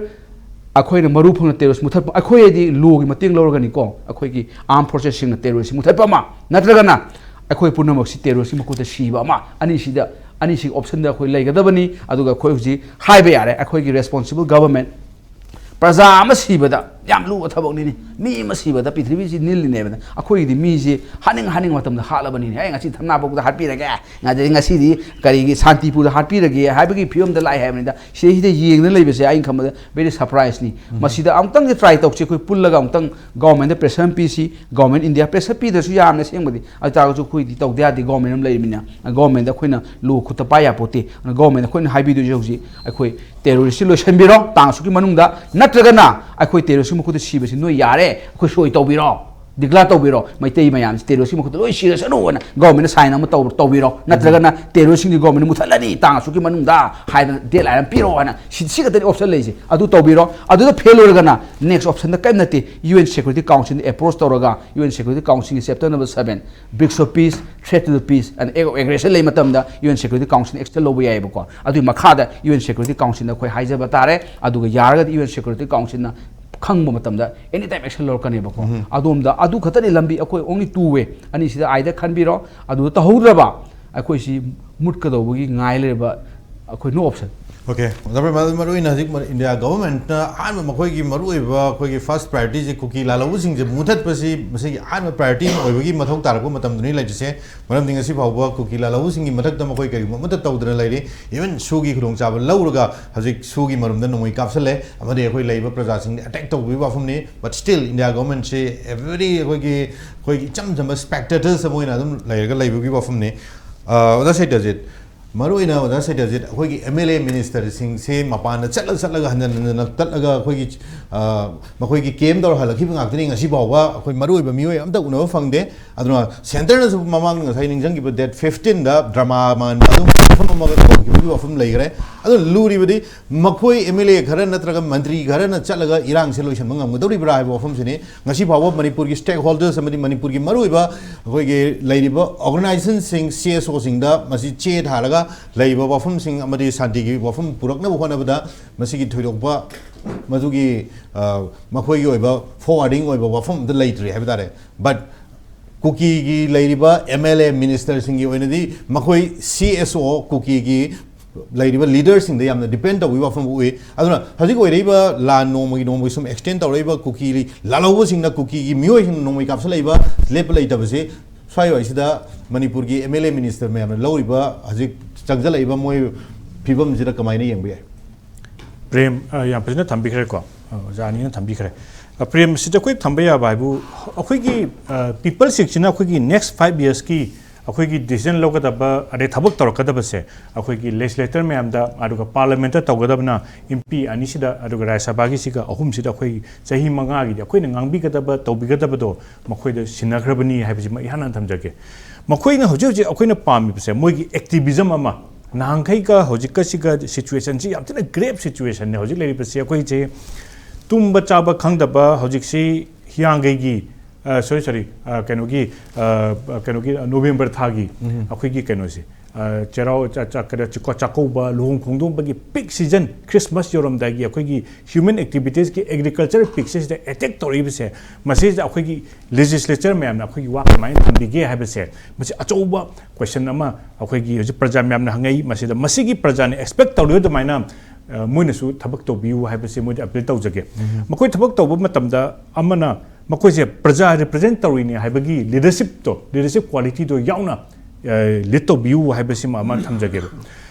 ꯑꯩꯈꯣꯏꯅ ꯃꯔꯨ ꯐꯪꯅ ꯇꯦꯔꯣꯔꯤꯁ ꯃꯨꯊꯠꯄ, ꯑꯩꯈꯣꯏꯗꯤ ꯂꯣꯒꯤ ꯃꯇꯦꯡ ꯂꯧꯔꯒꯅꯤꯀꯣ, ꯑꯩꯈꯣꯏꯒꯤ ꯑꯥꯔꯝ ꯐꯣꯔꯁꯦꯁꯁꯤꯡꯅ ꯇꯦꯔꯣꯔꯤꯁꯁꯤ ꯃꯨꯊꯠꯄ ꯑꯃ, ꯅꯠꯇ꯭ꯔꯒꯅ ꯑꯩꯈꯣꯏ ꯄꯨꯝꯅꯃꯛꯁꯤ ꯇꯦꯔꯣꯔꯤꯁꯀꯤ ꯃꯈꯨꯠꯇ ꯁꯤꯕ ꯑꯃ꯫ ꯑꯅꯤꯁꯤꯗ, ꯑꯅꯤꯁꯤꯒꯤ ꯑꯣꯞꯁꯟꯗ ꯑꯩꯈꯣꯏ ꯂꯩꯒꯗꯕꯅꯤ꯫ ꯑꯗꯨꯒ ꯑꯩꯈꯣꯏ ꯍꯧꯖꯤꯛ ꯍꯥꯏꯕ ꯌꯥꯔꯦ, ꯑꯩꯈꯣꯏꯒꯤ ꯔꯦꯁꯄꯣꯟꯁꯤꯕꯜ ꯒꯚꯔꯟꯃꯦꯟꯠ ꯄ꯭ꯔꯖꯥ ꯑꯃ ꯁꯤꯕꯗ ꯌꯥꯝ ꯂꯨꯕ ꯊꯕꯛꯅꯤꯅꯤ꯫ ꯃꯤ ꯑꯃ ꯁꯤꯕꯗ ꯄ꯭ꯔꯤꯊꯤꯕꯤꯁꯤ ꯅꯤꯜꯂꯤꯅꯦꯕ꯫ ꯑꯩꯈꯣꯏꯒꯤꯗꯤ ꯃꯤꯁꯤ ꯍꯥꯠꯅꯤꯡ ꯍꯥꯠꯅꯤꯡꯕ ꯃꯇꯝꯗ ꯍꯥꯠꯂꯕꯅꯤꯅꯦ꯫ "ꯑꯩ ꯉꯁꯤ ꯊꯝꯅꯥꯄꯣꯛꯄꯗ ꯍꯥꯠꯄꯤꯔꯒꯦ, ꯑꯗꯩ ꯉꯁꯤꯗꯤ ꯀꯔꯤꯒꯤ ꯁꯥꯟꯇꯤꯄꯨꯔꯗ ꯍꯥꯠꯄꯤꯔꯒꯦ" ꯍꯥꯏꯕꯒꯤ ꯐꯤꯕꯝꯗ ꯂꯥꯛꯑꯦ ꯍꯥꯏꯕꯅꯤꯗ꯫ ꯁꯤꯗꯩꯁꯤꯗ ꯌꯦꯡꯗꯅ ꯂꯩꯕꯁꯦ ꯑꯩꯅ ꯈꯟꯕꯗ very surprise ꯅꯤ꯫ ꯃꯁꯤꯗ ꯑꯃꯨꯛꯇꯪꯗꯤ ꯇ꯭ꯔꯥꯏ ꯇꯧꯁꯤ ꯑꯩꯈꯣꯏ ꯄꯨꯜꯂꯒ꯫ ꯑꯃꯨꯛꯇꯪ ꯒꯣꯔꯃꯦꯟꯗ ꯄ꯭ꯔꯦꯁꯔ ꯑꯃ ꯄꯤꯁꯤ꯫ ꯒꯣꯔꯃꯦꯟ ꯏꯟꯗꯤꯌꯥ ꯄ꯭ꯔꯦꯁꯔ ꯄꯤꯗ꯭ꯔꯁꯨ ꯌꯥꯝꯅ ꯑꯁꯦꯡꯕꯗꯤ, ꯑꯗꯨ ꯇꯥꯔꯒꯁꯨ ꯑꯩꯈꯣꯏꯗꯤ ꯇꯧꯗ ꯌꯥꯗꯦ, ꯒꯣꯔꯃꯦꯟ ꯑꯃ ꯂꯩꯔꯤꯃꯤꯅ꯫ ꯒꯣꯔꯃꯦꯟꯗ ꯑꯩꯈꯣꯏꯅ ꯂꯣ ꯈꯨꯠꯇ ꯄꯥꯏ ꯌꯥꯄꯣꯠꯇꯦ꯫ ꯑꯗꯨꯅ ꯒꯣꯔꯃꯦꯟꯗ ꯑꯩꯈꯣꯏꯅ ꯍꯥꯏꯕꯤꯗꯣꯏꯁꯦ ꯍꯧꯖꯤꯛ ꯑꯩꯈꯣꯏ ꯇꯦꯔꯣꯔꯤꯁꯁꯤ ꯂꯣꯏꯁꯤꯟꯕꯤꯔꯣ ꯇꯥꯡ ꯑꯁꯨꯛꯀꯤ ꯃꯅꯨꯡꯗ, ꯅꯠꯇ꯭ꯔꯒꯅ ꯑꯩꯈꯣꯏ ꯇꯦꯔꯣꯔꯤꯁꯀꯤ ꯃꯈꯨꯠꯇ ꯁꯤꯕꯁꯤ ꯅꯣꯏ ꯌꯥꯔꯦ, ꯑꯩꯈꯣꯏ ꯁꯣꯏ ꯇꯧꯕꯤꯔꯣ, ꯗꯤꯀ꯭ꯂꯦꯌꯔ ꯇꯧꯕꯤꯔꯣ, ꯃꯩꯇꯩ ꯃꯌꯥꯝꯁꯤ ꯇꯦꯔꯣꯔꯤꯁꯀꯤ ꯃꯈꯨꯠꯇ ꯂꯣꯏ ꯁꯤꯔꯁꯅꯨ ꯍꯥꯏꯅ ꯒꯣꯔꯃꯦꯟꯅ ꯁꯥꯏꯟ ꯑꯃ ꯇꯧ-, ꯇꯧꯕꯤꯔꯣ, ꯅꯠꯇ꯭ꯔꯒꯅ ꯇꯦꯔꯣꯔꯤꯁꯁꯤꯡꯗꯤ ꯒꯣꯔꯃꯦꯟꯅ ꯃꯨꯊꯠꯂꯅꯤ ꯇꯥꯡ ꯑꯁꯨꯛꯀꯤ ꯃꯅꯨꯡꯗ ꯍꯥꯏꯗꯅ ꯗꯦꯠ ꯂꯥꯏꯟ ꯑꯃ ꯄꯤꯔꯣ ꯍꯥꯏꯅ ꯁꯤ, ꯁꯤ ꯈꯛꯇꯅꯤ ꯑꯣꯞꯁꯟ ꯂꯩꯔꯤꯁꯦ꯫ ꯑꯗꯨ ꯇꯧꯕꯤꯔꯣ꯫ ꯑꯗꯨꯗ ꯐꯦꯜ ꯑꯣꯏꯔꯒꯅ ꯅꯦꯛꯁ ꯑꯣꯞꯁꯟꯗ ꯀꯔꯤꯝ ꯅꯠꯇꯦ, ꯌꯨ ꯑꯦꯟ ꯁꯦꯀ꯭ꯌꯨꯔꯤꯇꯤ ꯀꯥꯎꯟꯁꯤꯜꯗ ꯑꯦꯄ꯭ꯔꯣꯆ ꯇꯧꯔꯒ, ꯌꯨ ꯑꯦꯟ ꯁꯦꯀ꯭ꯌꯨꯔꯤꯇꯤ ꯀꯥꯎꯟꯁꯤꯜꯒꯤ chapter number seven, Bricks of Peace, Threat to the Peace and Act of Aggression ꯂꯩ ꯃꯇꯝꯗ U N security council action ꯂꯧꯕ ꯌꯥꯏꯑꯕꯀꯣ꯫ ꯑꯗꯨꯒꯤ ꯃꯈꯥꯗ ꯌꯨ ꯑꯦꯟ ꯁꯦꯀ꯭ꯌꯨꯔꯤꯇꯤ ꯀꯥꯎꯟꯁꯤꯜꯗ ꯑꯩꯈꯣꯏ ꯍꯥꯏꯖꯕ ꯇꯥꯔꯦ꯫ ꯑꯗꯨꯒ ꯌꯥꯔꯒꯗꯤ ꯌꯨ ꯑꯦꯟ ꯁꯦꯀ꯭ꯌꯨꯔꯤꯇꯤ ꯀꯥꯎꯟꯁꯤꯜꯅ ꯈꯪꯕ ꯃꯇꯝꯗ ꯑꯦꯅꯤ ꯇꯥꯏꯝ ꯑꯦꯛꯁꯟ ꯂꯧꯔꯛꯀꯅꯦꯕꯀꯣ꯫ ꯑꯗꯣꯝꯗ ꯑꯗꯨ ꯈꯛꯇꯅꯤ ꯂꯝꯕꯤ, ꯑꯩꯈꯣꯏ only two way ꯑꯅꯤꯁꯤꯗ ꯑꯥꯏꯗ ꯈꯟꯕꯤꯔꯣ꯫ ꯑꯗꯨꯗ ꯇꯧꯍꯧꯗ꯭ꯔꯕ ꯑꯩꯈꯣꯏꯁꯤ ꯃꯨꯠꯀꯗꯧꯕꯒꯤ ꯉꯥꯏ ꯂꯩꯔꯕ ꯑꯩꯈꯣꯏ no option꯫ ꯑꯣꯀꯦ, ꯑꯣꯖꯥ ꯄ꯭ꯔꯦꯝ, ꯑꯗꯨ ꯃꯔꯨꯑꯣꯏꯅ ꯍꯧꯖꯤꯛ ꯃ- ꯏꯟꯗꯤꯌꯥ ꯒꯚꯔꯟꯃꯦꯟꯠꯅ ꯑꯍꯥꯟꯕ ꯃꯈꯣꯏꯒꯤ ꯃꯔꯨꯑꯣꯏꯕ ꯑꯩꯈꯣꯏꯒꯤ ꯐꯥꯔꯁ ꯄ꯭ꯔꯥꯏꯌꯣꯔꯤꯇꯤꯁꯦ ꯀꯨꯀꯤ ꯂꯥꯜꯍꯧꯕꯁꯤꯡꯁꯦ ꯃꯨꯊꯠꯄꯁꯤ ꯃꯁꯤꯒꯤ ꯑꯍꯥꯟꯕ ꯄ꯭ꯔꯥꯏꯌꯣꯔꯤꯇꯤ ꯑꯃ ꯑꯣꯏꯕꯒꯤ ꯃꯊꯧ ꯇꯥꯔꯛꯄ ꯃꯇꯝꯗꯨꯅꯤ ꯂꯩꯔꯤꯁꯦ꯫ ꯃꯔꯝꯗꯤ ꯉꯁꯤ ꯐꯥꯎꯕ ꯀꯨꯀꯤ ꯂꯥꯜꯍꯧꯕꯁꯤꯡꯒꯤ ꯃꯊꯛꯇ ꯃꯈꯣꯏ ꯀꯔꯤꯒꯨꯝꯕ ꯑꯃꯠꯇ ꯇꯧꯗꯅ ꯂꯩꯔꯤ꯫ ꯏꯚꯟ ꯁꯨꯒꯤ ꯈꯨꯗꯣꯡꯆꯥꯕ ꯂꯧꯔꯒ ꯍꯧꯖꯤꯛ ꯁꯨꯒꯤ ꯃꯔꯨꯝꯗ ꯅꯣꯡꯃꯩ ꯀꯥꯞꯁꯜꯂꯦ ꯑꯃꯗꯤ ꯑꯩꯈꯣꯏ ꯂꯩꯔꯤꯕ ꯄ꯭ꯔꯖꯥꯁꯤꯡꯗ ꯑꯦꯇꯦꯛ ꯇꯧꯕꯒꯤ ꯋꯥꯐꯝꯅꯤ꯫ But still ꯏꯟꯗꯤꯌꯥ ꯒꯚꯔꯟꯃꯦꯟꯠꯁꯤ every ꯑꯩꯈꯣꯏꯒꯤ ꯑꯩꯈꯣꯏꯒꯤ ꯏꯆꯝ ꯆꯝꯕ ꯁ꯭ꯄꯦꯛꯇꯦꯇꯔꯁ ꯑꯃ ꯑꯣꯏꯅ ꯑꯗꯨꯝ ꯂꯩꯔꯒ ꯂꯩꯕꯒꯤ ꯋꯥꯐꯝꯅꯤ꯫ ꯑ, ꯑꯣꯖꯥ ꯁꯩꯇꯖꯤꯠ, ꯃꯔꯨꯑꯣꯏꯅ ꯑꯣꯖꯥ ꯁꯩꯇꯖꯤꯠ, ꯑꯩꯈꯣꯏꯒꯤ ꯑꯦꯝ ꯑꯦꯜ ꯑꯦ ꯃꯤꯅꯤꯁꯇꯔꯁꯤꯡꯁꯦ ꯃꯄꯥꯟꯗ ꯆꯠꯂ ꯆꯠꯂꯒ ꯍꯟꯖꯟ ꯍꯟꯖꯟꯅ ꯆꯠꯂꯒ ꯑꯩꯈꯣꯏꯒꯤ, ꯑ, ꯃꯈꯣꯏꯒꯤ ꯀꯦꯝ ꯇꯧꯔ ꯍꯜꯂꯛꯈꯤꯕ ꯉꯥꯛꯇꯅꯤ꯫ ꯉꯁꯤ ꯐꯥꯎꯕ ꯑꯩꯈꯣꯏ ꯃꯔꯨꯑꯣꯏꯕ ꯃꯤꯑꯣꯏ ꯑꯝꯇ ꯎꯅꯕ ꯐꯪꯗꯦ꯫ ꯑꯗꯨꯅ ꯁꯦꯟꯇꯔꯅꯁꯨ ꯃꯃꯥꯡꯗ ꯉꯁꯥꯏ ꯅꯤꯡꯁꯤꯡꯈꯤꯕ ꯗꯦꯠ ꯐꯤꯐꯇꯤꯟꯗ ꯗ꯭ꯔꯃꯥ ꯃꯥꯟꯕ ꯑꯗꯨꯝ ꯃꯐꯝ ꯑꯃꯒ ꯇꯧꯈꯤꯕꯒꯤ ꯋꯥꯐꯝ ꯂꯩꯈ꯭ꯔꯦ꯫ ꯑꯗꯨꯅ ꯂꯨꯔꯤꯕꯗꯤ ꯃꯈꯣꯏ ꯑꯦꯝ ꯑꯦꯜ ꯑꯦ ꯈꯔ ꯅꯠꯇ꯭ꯔꯒ ꯃꯟꯇ꯭ꯔꯤ ꯈꯔꯅ ꯆꯠꯂꯒ ꯏꯔꯥꯡꯁꯦ ꯂꯣꯏꯁꯤꯟꯕ ꯉꯝꯒꯗꯧꯔꯤꯕ꯭ꯔꯥ ꯍꯥꯏꯕ ꯋꯥꯐꯝꯁꯤꯅꯤ꯫ ꯉꯁꯤ ꯐꯥꯎꯕ ꯃꯅꯤꯄꯨꯔꯒꯤ ꯁ꯭ꯇꯦꯛ ꯍꯣꯜꯗꯔꯁ ꯑꯃꯗꯤ ꯃꯅꯤꯄꯨꯔꯒꯤ ꯃꯔꯨꯑꯣꯏꯕ ꯑꯩꯈꯣꯏꯒꯤ ꯂꯩꯔꯤꯕ ꯑꯣꯔꯒꯅꯥꯏꯖꯦꯁꯟꯁꯤꯡ, ꯁꯤ ꯑꯦꯁ ꯑꯣꯁꯤꯡꯗ ꯃꯁꯤ ꯆꯦ ꯊꯥꯔꯒ ꯂꯩꯔꯤꯕ ꯋꯥꯐꯝꯁꯤꯡ ꯑꯃꯗꯤ ꯁꯥꯟꯇꯤꯒꯤ ꯋꯥꯐꯝ ꯄꯨꯔꯛꯅꯕ ꯍꯣꯠꯅꯕꯗ ꯃꯁꯤꯒꯤ ꯊꯣꯏꯗꯣꯛꯄ ꯃꯗꯨꯒꯤ, ꯑ, ꯃꯈꯣꯏꯒꯤ ꯑꯣꯏꯕ ꯐꯣꯔꯋꯥꯔꯗꯤꯡ ꯑꯣꯏꯕ ꯋꯥꯐꯝ ꯑꯝꯇ ꯂꯩꯇ꯭ꯔꯤ ꯍꯥꯏꯕ ꯇꯥꯔꯦ꯫ But ꯀꯨꯀꯤꯒꯤ ꯂꯩꯔꯤꯕ ꯑꯦꯝ ꯑꯦꯜ ꯑꯦ ꯃꯤꯅꯤꯁꯇꯔꯁꯤꯡꯒꯤ ꯑꯣꯏꯅꯗꯤ ꯃꯈꯣꯏ ꯁꯤ ꯑꯦꯁ ꯑꯣ ꯀꯨꯀꯤꯒꯤ ꯂꯩꯔꯤꯕ ꯂꯤꯗꯔꯁꯤꯡꯗ ꯌꯥꯝꯅ ꯗꯤꯄꯦꯟ ꯇꯧꯕꯒꯤ ꯋꯥꯐꯝ ꯎꯏ꯫ ꯑꯗꯨꯅ ꯍꯧꯖꯤꯛ ꯑꯣꯏꯔꯛꯏꯕ ꯂꯥꯟ ꯅꯣꯡꯃꯒꯤ ꯅꯣꯡꯃꯒꯤ ꯁꯨꯝ ꯑꯦꯛꯁꯇꯦꯟ ꯇꯧꯔꯛꯏꯕ ꯀꯨꯀꯤ ꯂꯥꯜꯍꯧꯕꯁꯤꯡꯅ ꯀꯨꯀꯤꯒꯤ ꯃꯤꯑꯣꯏꯁꯤꯡꯅ ꯅꯣꯡꯃꯩ ꯀꯥꯞꯁꯤꯜꯂꯛꯏꯕ ꯂꯦꯞꯄ ꯂꯩꯇꯕꯁꯤ ꯁ꯭ꯋꯥꯏꯋꯥꯏꯁꯤꯗ ꯃꯅꯤꯄꯨꯔꯒꯤ ꯑꯦꯝ ꯑꯦꯜ ꯑꯦ ꯃꯤꯅꯤꯁꯇꯔ ꯃꯌꯥꯝꯅ ꯂꯧꯔꯤꯕ ꯍꯧꯖꯤꯛ ꯆꯪꯁꯤꯜꯂꯛꯏꯕ ꯃꯣꯏ ꯐꯤꯕꯝꯁꯤꯗ ꯀꯃꯥꯏꯅ ꯌꯦꯡꯕ ꯌꯥꯏ? ꯄ꯭ꯔꯦꯝ, ꯑ, ꯌꯥꯝ ꯐꯖꯅ ꯊꯝꯕꯤꯈ꯭ꯔꯦꯀꯣ꯫ ꯑ, ꯑꯣꯖꯥ ꯑꯅꯤꯅ ꯊꯝꯕꯤꯈ꯭ꯔꯦ꯫ ꯑ, ꯄ꯭ꯔꯦꯝ, ꯁꯤꯗ ꯑꯩꯈꯣꯏ ꯊꯝꯕ ꯌꯥꯕ ꯍꯥꯏꯕꯨ ꯑꯩꯈꯣꯏꯒꯤ, ꯑ, ꯄꯤꯄꯜꯁꯤꯡꯁꯤꯅ ꯑꯩꯈꯣꯏꯒꯤ ꯅꯦꯛꯁ ꯐꯥꯏꯚ ꯌꯔꯁꯀꯤ ꯑꯩꯈꯣꯏꯒꯤ ꯗꯤꯁꯤꯖꯟ ꯂꯧꯒꯗꯕ ꯑꯗꯩ ꯊꯕꯛ ꯇꯧꯔꯛꯀꯗꯕꯁꯦ ꯑꯩꯈꯣꯏꯒꯤ ꯂꯦꯖꯤꯁꯂꯦꯇꯔ ꯃꯌꯥꯝꯗ ꯑꯗꯨꯒ ꯄꯥꯔꯂꯤꯌꯥꯃꯦꯟꯠꯇ ꯇꯧꯒꯗꯕꯅ ꯑꯦꯝ ꯄꯤ ꯑꯅꯤꯁꯤꯗ ꯑꯗꯨꯒ ꯔꯥꯖ꯭ꯌ ꯁꯚꯥꯒꯤꯁꯤꯒ ꯑꯍꯨꯝꯁꯤꯗ ꯑꯩꯈꯣꯏ ꯆꯍꯤ ꯃꯉꯥꯒꯤꯗꯤ ꯑꯩꯈꯣꯏꯅ ꯉꯥꯡꯕꯤꯒꯗꯕ ꯇꯧꯕꯤꯒꯗꯕꯗꯣ ꯃꯈꯣꯏꯗ ꯁꯤꯟꯅꯈ꯭ꯔꯕꯅꯤ ꯍꯥꯏꯕꯁꯤꯃ ꯏꯍꯥꯟ ꯍꯥꯟꯅ ꯊꯝꯖꯒꯦ꯫ ꯃꯈꯣꯏꯅ ꯍꯧꯖꯤꯛ ꯍꯧꯖꯤꯛ ꯑꯩꯈꯣꯏꯅ ꯄꯥꯝꯃꯤꯕꯁꯦ ꯃꯣꯏꯒꯤ ꯑꯦꯛꯇꯤꯚꯤꯖꯝ ꯑꯃ, ꯅꯍꯥꯟꯈꯩꯒ ꯍꯧꯖꯤꯛꯀꯁꯤꯒ ꯁꯤꯆꯨꯋꯦꯁꯟꯁꯤ ꯌꯥꯝ ꯊꯤꯅ ꯒ꯭ꯔꯦꯞ ꯁꯤꯆꯨꯋꯦꯁꯟꯅꯦ ꯍꯧꯖꯤꯛ ꯂꯩꯔꯤꯕꯁꯤ꯫ ꯑꯩꯈꯣꯏꯁꯦ ꯇꯨꯝꯕ ꯆꯥꯕ ꯈꯪꯗꯕ ꯍꯧꯖꯤꯛꯁꯤ ꯍꯤꯌꯥꯡꯒꯩꯒꯤ, ꯑ, ꯁꯣꯔꯤ ꯁꯣꯔꯤ, ꯑ, ꯀꯩꯅꯣꯒꯤ, ꯑ, ꯀꯩꯅꯣꯒꯤ ꯅꯣꯕꯦꯝꯕꯔ ꯊꯥꯒꯤ ꯑꯩꯈꯣꯏꯒꯤ ꯀꯩꯅꯣꯁꯦ, ꯆꯩꯔꯥꯎ ꯆꯥ- ꯆꯥ- ꯀꯩꯅꯣ, ꯆꯤꯀꯣ- ꯆꯥꯛꯀꯧꯕ, ꯂꯨꯍꯣꯡ ꯈꯣꯡꯗꯣꯡꯕꯒꯤ peak season, Christmas ꯌꯧꯔꯝꯗꯥꯏꯒꯤ ꯑꯩꯈꯣꯏꯒꯤ human activitiesꯀꯤ agriculture peakꯁꯦ ꯁꯤꯗ attack ꯇꯧꯔꯛꯏꯕꯁꯦ, ꯃꯁꯤꯗ ꯑꯩꯈꯣꯏꯒꯤ legislature ꯃꯌꯥꯝꯅ ꯑꯩꯈꯣꯏꯒꯤ ꯋꯥ ꯀꯃꯥꯏꯅ ꯊꯝꯕꯤꯒꯦ ꯍꯥꯏꯕꯁꯦ, ꯃꯁꯤ ꯑꯆꯧꯕ question ꯑꯃ ꯑꯩꯈꯣꯏꯒꯤ ꯍꯧꯖꯤꯛ ꯄ꯭ꯔꯖꯥ ꯃꯌꯥꯝꯅ ꯍꯪꯉꯛꯏ꯫ ꯃꯁꯤꯗ ꯃꯁꯤꯒꯤ ꯄ꯭ꯔꯖꯥꯅ expect ꯇꯧꯔꯤꯕ ꯑꯗꯨꯃꯥꯏꯅ, ꯑ, ꯃꯣꯏꯅꯁꯨ ꯊꯕꯛ ꯇꯧꯕꯤꯌꯨ ꯍꯥꯏꯕꯁꯦ ꯃꯣꯏꯗ appeal ꯇꯧꯖꯒꯦ꯫ ꯃꯈꯣꯏ ꯊꯕꯛ ꯇꯧꯕ ꯃꯇꯝꯗ ꯑꯃꯅ ꯃꯈꯣꯏꯁꯦ ꯄ꯭ꯔꯖꯥ represent ꯇꯧꯔꯤꯅꯤ ꯍꯥꯏꯕꯒꯤ leadershipꯇꯣ, leadership qualityꯗꯣ ꯌꯥꯎꯅ, ꯑ, lead ꯇꯧꯕꯤꯌꯨ ꯍꯥꯏꯕꯁꯤꯃ ꯑꯃ ꯊꯝꯖꯒꯦꯕ꯫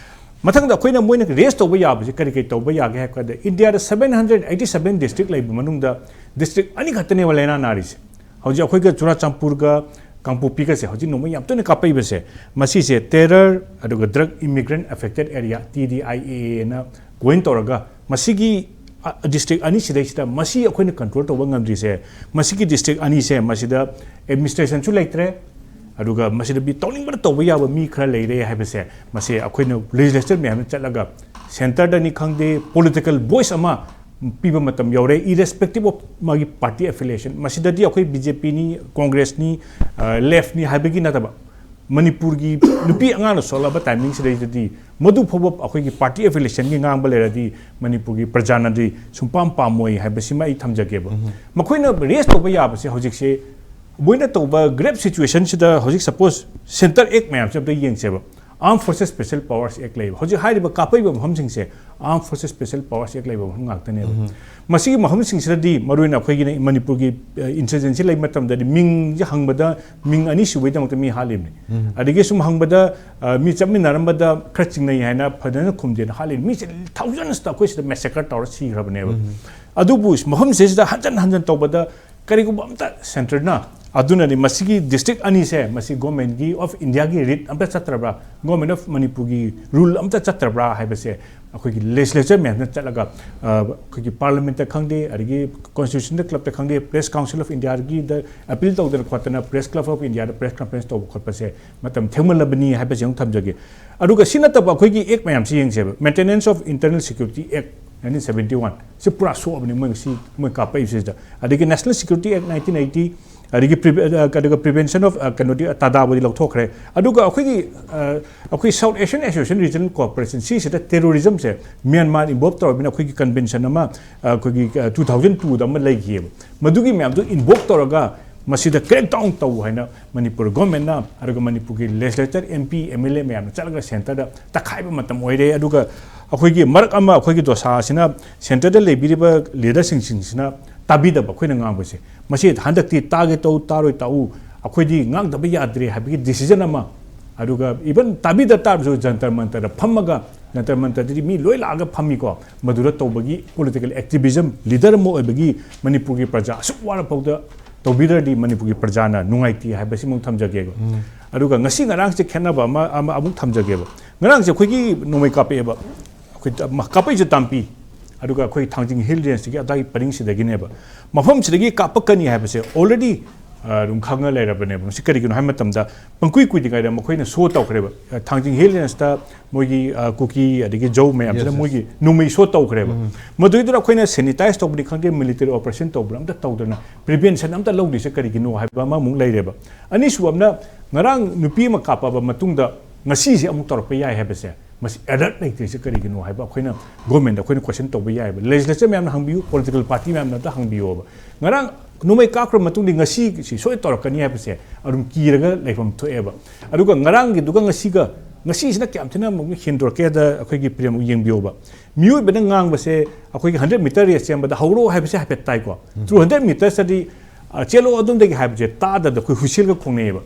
ꯃꯊꯪꯗ ꯑꯩꯈꯣꯏꯅ ꯃꯣꯏꯅ raise ꯇꯧꯕ ꯌꯥꯕꯁꯤ ꯀꯔꯤ ꯀꯔꯤ ꯇꯧꯕ ꯌꯥꯒꯦ ꯍꯥꯏꯕ ꯀꯥꯟꯗ, ꯏꯟꯗꯤꯌꯥꯗ seven hundred eighty seven district ꯂꯩꯕ ꯃꯅꯨꯡꯗ district ꯑꯅꯤꯈꯛꯇꯅꯦꯕ ꯂꯥꯏꯅꯥ ꯅꯥꯔꯤꯁꯦ꯫ ꯍꯧꯖꯤꯛ ꯑꯩꯈꯣꯏꯒ ꯆꯨꯔꯥꯆꯥꯟꯄꯨꯔꯒ ꯀꯥꯡꯄꯣꯛꯄꯤꯒꯁꯦ ꯍꯧꯖꯤꯛ ꯅꯣꯡꯃꯩ ꯌꯥꯝ ꯇꯣꯏꯅ ꯀꯥꯞꯄꯛꯏꯕꯁꯦ, ꯃꯁꯤꯁꯦ terror ꯑꯗꯨꯒ drug immigrant affected area, T D I A Aꯅ coin ꯇꯧꯔꯒ, ꯃꯁꯤꯒꯤ, ꯑ, district ꯑꯅꯤꯁꯤꯗꯩꯁꯤꯗ ꯃꯁꯤ ꯑꯩꯈꯣꯏꯅ control ꯇꯧꯕ ꯉꯝꯗ꯭ꯔꯤꯁꯦ, ꯃꯁꯤꯒꯤ district ꯑꯅꯤꯁꯦ ꯃꯁꯤꯗ administrationꯁꯨ ꯂꯩꯇ꯭ꯔꯦ, ꯑꯗꯨꯒ ꯃꯁꯤꯗ ꯃꯤ ꯇꯧꯅꯤꯡꯕꯗ ꯇꯧꯕ ꯌꯥꯕ ꯃꯤ ꯈꯔ ꯂꯩꯔꯦ ꯍꯥꯏꯕꯁꯦ, ꯃꯁꯤ ꯑꯩꯈꯣꯏꯅ legislature ꯃꯌꯥꯝꯗ ꯆꯠꯂꯒ centreꯗꯅꯤ ꯈꯪꯗꯦ, political voice ꯑꯃ ꯄꯤꯕ ꯃꯇꯝ ꯌꯧꯔꯦ, irrespective of ꯃꯥꯒꯤ party affiliation꯫ ꯃꯁꯤꯗꯗꯤ ꯑꯩꯈꯣꯏ BJPꯅꯤ, Congressꯅꯤ, ꯑ, leftꯅꯤ ꯍꯥꯏꯕꯒꯤ ꯅꯠꯇꯕ, ꯃꯅꯤꯄꯨꯔꯒꯤ ꯅꯨꯄꯤ ꯑꯉꯥꯡꯅ ꯁꯣꯜꯂꯕ timingꯁꯤꯗꯩꯗꯗꯤ ꯃꯗꯨ ꯐꯥꯎꯕ ꯑꯩꯈꯣꯏꯒꯤ party affiliationꯒꯤ ꯉꯥꯡꯕ ꯂꯩꯔꯗꯤ ꯃꯅꯤꯄꯨꯔꯒꯤ ꯄ꯭ꯔꯖꯥꯅꯗꯤ ꯁꯨꯡꯄꯥꯝ ꯄꯥꯝꯃꯣꯏ ꯍꯥꯏꯕꯁꯤꯃ ꯑꯩ ꯊꯝꯖꯒꯦꯕ꯫ ꯃꯈꯣꯏꯅ raise ꯇꯧꯕ ꯌꯥꯕꯁꯦ ꯍꯧꯖꯤꯛꯁꯦ, ꯃꯣꯏꯅ ꯇꯧꯕ grave situationꯁꯤꯗ ꯍꯧꯖꯤꯛ suppose center act ꯃꯌꯥꯝꯁꯦ ꯑꯝꯇ ꯌꯦꯡꯁꯦꯕ꯫ Armed Forces Special Powers Act ꯂꯩꯕ, ꯍꯧꯖꯤꯛ ꯍꯥꯏꯔꯤꯕ ꯀꯥꯞꯄꯛꯏꯕ ꯃꯐꯝꯁꯤꯡꯁꯦ Armed Forces Special Powers Act ꯂꯩꯕ ꯃꯐꯝ ꯉꯥꯛꯇꯅꯦꯕ꯫ ꯃꯁꯤꯒꯤ ꯃꯐꯝꯁꯤꯡꯁꯤꯗꯗꯤ ꯃꯔꯨꯑꯣꯏꯅ ꯑꯩꯈꯣꯏꯒꯤꯅ ꯃꯅꯤꯄꯨꯔꯒꯤ, ꯑ, insurgency ꯂꯩꯕ ꯃꯇꯝꯗꯗꯤ ꯃꯤꯡꯁꯦ ꯍꯪꯕꯗ ꯃꯤꯡ ꯑꯅꯤ ꯁꯨꯕꯩꯗꯃꯛꯇ ꯃꯤ ꯍꯥꯠꯂꯤꯕꯅꯤ꯫ ꯑꯗꯒꯤ ꯁꯨꯝ ꯍꯪꯕꯗ, ꯑ, ꯃꯤ ꯆꯠꯃꯤꯟꯅꯔꯝꯕꯗ ꯈꯔ ꯆꯤꯡꯅꯩ ꯍꯥꯏꯅ ꯐꯖꯅ ꯈꯨꯝꯗꯦꯅ ꯍꯥꯠꯂꯤꯕꯅꯤ꯫ ꯃꯤꯁꯦ thousandsꯇ ꯑꯩꯈꯣꯏ ꯁꯤꯗ massacre ꯇꯧꯔ ꯁꯤꯈ꯭ꯔꯕꯅꯦꯕ꯫ ꯑꯗꯨꯕꯨ ꯃꯐꯝꯁꯤꯗꯩꯁꯤꯗ ꯍꯟꯖꯟ ꯍꯟꯖꯟ ꯇꯧꯕꯗ ꯀꯔꯤꯒꯨꯝꯕ ꯑꯝꯇ centreꯅ, ꯑꯗꯨꯅꯅꯤ ꯃꯁꯤꯒꯤ district ꯑꯅꯤꯁꯦ ꯃꯁꯤ Governmentꯀꯤ of Indiaꯒꯤ writ ꯑꯝꯇ ꯆꯠꯇ꯭ꯔꯕ꯭ꯔꯥ, Government of ꯃꯅꯤꯄꯨꯔꯒꯤ rule ꯑꯝꯇ ꯆꯠꯇ꯭ꯔꯕ꯭ꯔꯥ ꯍꯥꯏꯕꯁꯦ ꯑꯩꯈꯣꯏꯒꯤ legislature ꯃꯌꯥꯝꯅ ꯆꯠꯂꯒ, ꯑ, ꯑꯩꯈꯣꯏꯒꯤ Parliamentꯇ ꯈꯪꯗꯦ, ꯑꯗꯒꯤ Constitutional Clubꯇ ꯈꯪꯗꯦ, Press Council of Indiaꯒꯤꯗ appeal ꯇꯧꯗꯅ ꯈꯣꯠꯇꯅ Press Club of Indiaꯗ press conference ꯇꯧꯕ ꯈꯣꯠꯄꯁꯦ ꯃꯇꯝ ꯊꯦꯡꯃꯜꯂꯕꯅꯤ ꯍꯥꯏꯕꯁꯦ ꯑꯃꯨꯛ ꯊꯝꯖꯒꯦ꯫ ꯑꯗꯨꯒ ꯁꯤ ꯅꯠꯇꯕ ꯑꯩꯈꯣꯏꯒꯤ act ꯃꯌꯥꯝꯁꯤ ꯌꯦꯡꯁꯦꯕ, Maintenance of Internal Security Act nineteen seventy one, ꯁꯤ ꯄꯨꯔꯥ ꯁꯣꯛꯑꯕꯅꯤ ꯃꯣꯏ ꯉꯁꯤ ꯃꯣꯏ ꯀꯥꯞꯄꯛꯏꯕꯁꯤꯗ꯫ ꯑꯗꯒꯤ National Security Act nineteen eighty, ꯑꯗꯒꯤ ꯄ꯭ꯔꯤꯚꯦ-, ꯑ, ꯑꯗꯨꯒ prevention of, ꯑ, ꯀꯩꯅꯣꯗꯤ, ꯇꯥꯗꯥꯕꯨꯗꯤ ꯂꯧꯊꯣꯛꯈ꯭ꯔꯦ꯫ ꯑꯗꯨꯒ ꯑꯩꯈꯣꯏꯒꯤ, ꯑ, ꯑꯩꯈꯣꯏ South Asian Association Regional Cooperation, ꯁꯤꯁꯤꯗ terrorismꯁꯦ ꯃ꯭ꯌꯥꯟꯃꯥꯔ involve ꯇꯧꯔꯕꯅꯤꯅ ꯑꯩꯈꯣꯏꯒꯤ convention ꯑꯃ, ꯑ, ꯑꯩꯈꯣꯏꯒꯤ, ꯑ, two thousand twoꯗ ꯑꯃ ꯂꯩꯈꯤꯑꯕ꯫ ꯃꯗꯨꯒꯤ ꯃꯌꯥꯝꯗꯨ invoke ꯇꯧꯔꯒ ꯃꯁꯤꯗ crackdown ꯇꯧ ꯍꯥꯏꯅ ꯃꯅꯤꯄꯨꯔ governmentꯅ, ꯑꯗꯨꯒ ꯃꯅꯤꯄꯨꯔꯒꯤ legislature, MP, MLA ꯃꯌꯥꯝꯅ ꯆꯠꯂꯒ centreꯗ ꯇꯛꯈꯥꯏꯕ ꯃꯇꯝ ꯑꯣꯏꯔꯦ꯫ ꯑꯗꯨꯒ ꯑꯩꯈꯣꯏꯒꯤ ꯃꯔꯛ ꯑꯃ ꯑꯩꯈꯣꯏꯒꯤ ꯗꯣꯁꯥꯁꯤꯅ centreꯗ ꯂꯩꯕꯤꯔꯤꯕ leaderꯁꯤꯡꯁꯤꯡꯁꯤꯅ ꯇꯥꯕꯤꯗꯕ, ꯑꯩꯈꯣꯏꯅ ꯉꯥꯡꯕꯁꯦ꯫ ꯃꯁꯤ ꯍꯟꯗꯛꯇꯤ ꯇꯥꯒꯦ ꯇꯧ, ꯇꯥꯔꯣꯏ ꯇꯥꯎ, ꯑꯩꯈꯣꯏꯗꯤ ꯉꯥꯡꯗꯕ ꯌꯥꯗ꯭ꯔꯦ ꯍꯥꯏꯕꯒꯤ decision ꯑꯃ, ꯑꯗꯨꯒ even ꯇꯥꯕꯤꯗ ꯇꯥꯔꯁꯨ ꯖꯟꯇꯔ ꯃꯟꯇꯔꯗ ꯐꯝꯃꯒ, ꯖꯟꯇꯔ ꯃꯟꯇꯔꯗꯗꯤ ꯃꯤ ꯂꯣꯏ ꯂꯥꯛꯑꯒ ꯐꯝꯃꯤꯀꯣ, ꯃꯗꯨꯗ ꯇꯧꯕꯒꯤ political activism leader ꯑꯃ ꯑꯣꯏꯕꯒꯤ ꯃꯅꯤꯄꯨꯔꯒꯤ ꯄ꯭ꯔꯖꯥ ꯑꯁꯨꯛ ꯋꯥꯔ ꯐꯥꯎꯗ ꯇꯧꯕꯤꯗ꯭ꯔꯗꯤ ꯃꯅꯤꯄꯨꯔꯒꯤ ꯄ꯭ꯔꯖꯥꯅ ꯅꯨꯡꯉꯥꯏꯇꯦ ꯍꯥꯏꯕꯁꯤꯃꯛ ꯊꯝꯖꯒꯦꯕ꯫ ꯑꯗꯨꯒ ꯉꯁꯤ ꯉꯔꯥꯡꯁꯦ ꯈꯦꯠꯅꯕ ꯑꯃ, ꯑꯃ ꯑꯃꯨꯛ ꯊꯝꯖꯒꯦꯕ꯫ ꯉꯔꯥꯡꯁꯦ ꯑꯩꯈꯣꯏꯒꯤ ꯅꯣꯡꯃꯩ ꯀꯥꯞꯄꯛꯑꯦꯕ꯫ ꯑꯩꯈꯣꯏ ꯇ-, ꯃ-, ꯀꯥꯞꯄꯛꯏꯁꯦ ꯇꯥꯝꯄꯤ, ꯑꯗꯨꯒ ꯑꯩꯈꯣꯏ ꯊꯥꯡꯖꯤꯡ Hill Rangeꯇꯒꯤ ꯑꯗꯥꯏꯒꯤ ꯄꯔꯤꯡꯁꯤꯗꯒꯤꯅꯦꯕ꯫ ꯃꯐꯝꯁꯤꯗꯒꯤ ꯀꯥꯞꯄꯛꯀꯅꯤ ꯍꯥꯏꯕꯁꯦ already, ꯑ, ꯑꯗꯨꯝ ꯈꯪꯉ ꯂꯩꯔꯕꯅꯦꯕ꯫ ꯃꯁꯤ ꯀꯔꯤꯒꯤꯅꯣ ꯍꯥꯏꯕ ꯃꯇꯝꯗ, ꯄꯪꯀꯨꯏ ꯀꯨꯏꯗ꯭ꯔꯤꯉꯩꯗ ꯃꯈꯣꯏꯅ show ꯇꯧꯈ꯭ꯔꯦꯕ꯫ ꯑ, ꯊꯥꯡꯖꯤꯡ Hill Rangeꯇ ꯃꯣꯏꯒꯤ, ꯑ, ꯀꯨꯀꯤ ꯑꯗꯒꯤ ꯖꯧ ꯃꯌꯥꯝꯁꯤꯅ Yes, yes. ꯃꯣꯏꯒꯤ ꯅꯣꯡꯃꯩ show ꯇꯧꯈ꯭ꯔꯦꯕ꯫ ꯃꯗꯨꯏꯗꯨꯗ ꯑꯩꯈꯣꯏꯅ sanitize ꯇꯧꯕꯅꯤ ꯈꯪꯗꯦ, military operation ꯇꯧꯕꯅꯤ ꯑꯝꯇ ꯇꯧꯗꯅ prevention ꯑꯝꯇ ꯂꯧꯗ꯭ꯔꯤꯁꯦ ꯀꯔꯤꯒꯤꯅꯣ ꯍꯥꯏꯕ ꯑꯃꯃꯨꯛ ꯂꯩꯔꯦꯕ꯫ ꯑꯅꯤꯁꯨꯕ ꯑꯃꯅ, ꯉꯔꯥꯡ ꯅꯨꯄꯤ ꯑꯃ ꯀꯥꯞꯄꯕ ꯃꯇꯨꯡꯗ ꯉꯁꯤꯁꯦ ꯑꯃꯨꯛ ꯇꯧꯔꯛꯄ ꯌꯥꯏ ꯍꯥꯏꯕꯁꯦ, ꯃꯁꯤ alert ꯂꯩꯇ꯭ꯔꯤꯁꯦ ꯀꯔꯤꯒꯤꯅꯣ ꯍꯥꯏꯕ ꯑꯩꯈꯣꯏꯅ governmentꯗ ꯑꯩꯈꯣꯏꯅ question ꯇꯧꯕ ꯌꯥꯏꯑꯕ꯫ Legislature ꯃꯌꯥꯝꯅ ꯍꯪꯕꯤꯌꯨ, political party ꯃꯌꯥꯝꯅ ꯑꯝꯇ ꯍꯪꯕꯤꯌꯣꯕ꯫ ꯉꯔꯥꯡ ꯅꯣꯡꯃꯩ ꯀꯥꯞꯈ꯭ꯔ ꯃꯇꯨꯡꯗ ꯉꯁꯤ ꯁꯤ ꯁꯣꯏ ꯇꯧꯔꯛꯀꯅꯤ ꯍꯥꯏꯕꯁꯦ ꯑꯗꯨꯝ ꯀꯤꯔꯒ ꯂꯩꯐꯝ ꯊꯣꯛꯑꯦꯕ꯫ ꯑꯗꯨꯒ ꯉꯔꯥꯡꯒꯤꯗꯨꯒ ꯉꯁꯤꯒ, ꯉꯁꯤꯁꯤꯅ ꯀꯌꯥꯝ ꯊꯤꯅ ꯑꯃꯨꯛ ꯍꯦꯟꯗꯣꯔꯛꯀꯦꯗ ꯑꯩꯈꯣꯏꯒꯤ ꯄ꯭ꯔꯦꯝ ꯑꯃꯨꯛ ꯌꯦꯡꯕꯤꯌꯣꯕ꯫ ꯃꯤꯑꯣꯏꯕꯅ ꯉꯥꯡꯕꯁꯦ ꯑꯩꯈꯣꯏꯒꯤ hundred meter race ꯆꯦꯟꯕꯗ "ꯍꯧꯔꯣ" ꯍꯥꯏꯕꯁꯦ ꯍꯥꯏꯐꯦꯠ ꯇꯥꯏꯀꯣ꯫ Through hundred metersꯇꯗꯤ, ꯑ, "ꯆꯦꯜꯂꯣ ꯑꯗꯣꯝꯗꯒꯤ" ꯍꯥꯏꯕꯁꯦ ꯇꯥꯗꯕꯗ ꯑꯩꯈꯣꯏ whistle ꯈꯣꯡꯅꯩꯑꯕ꯫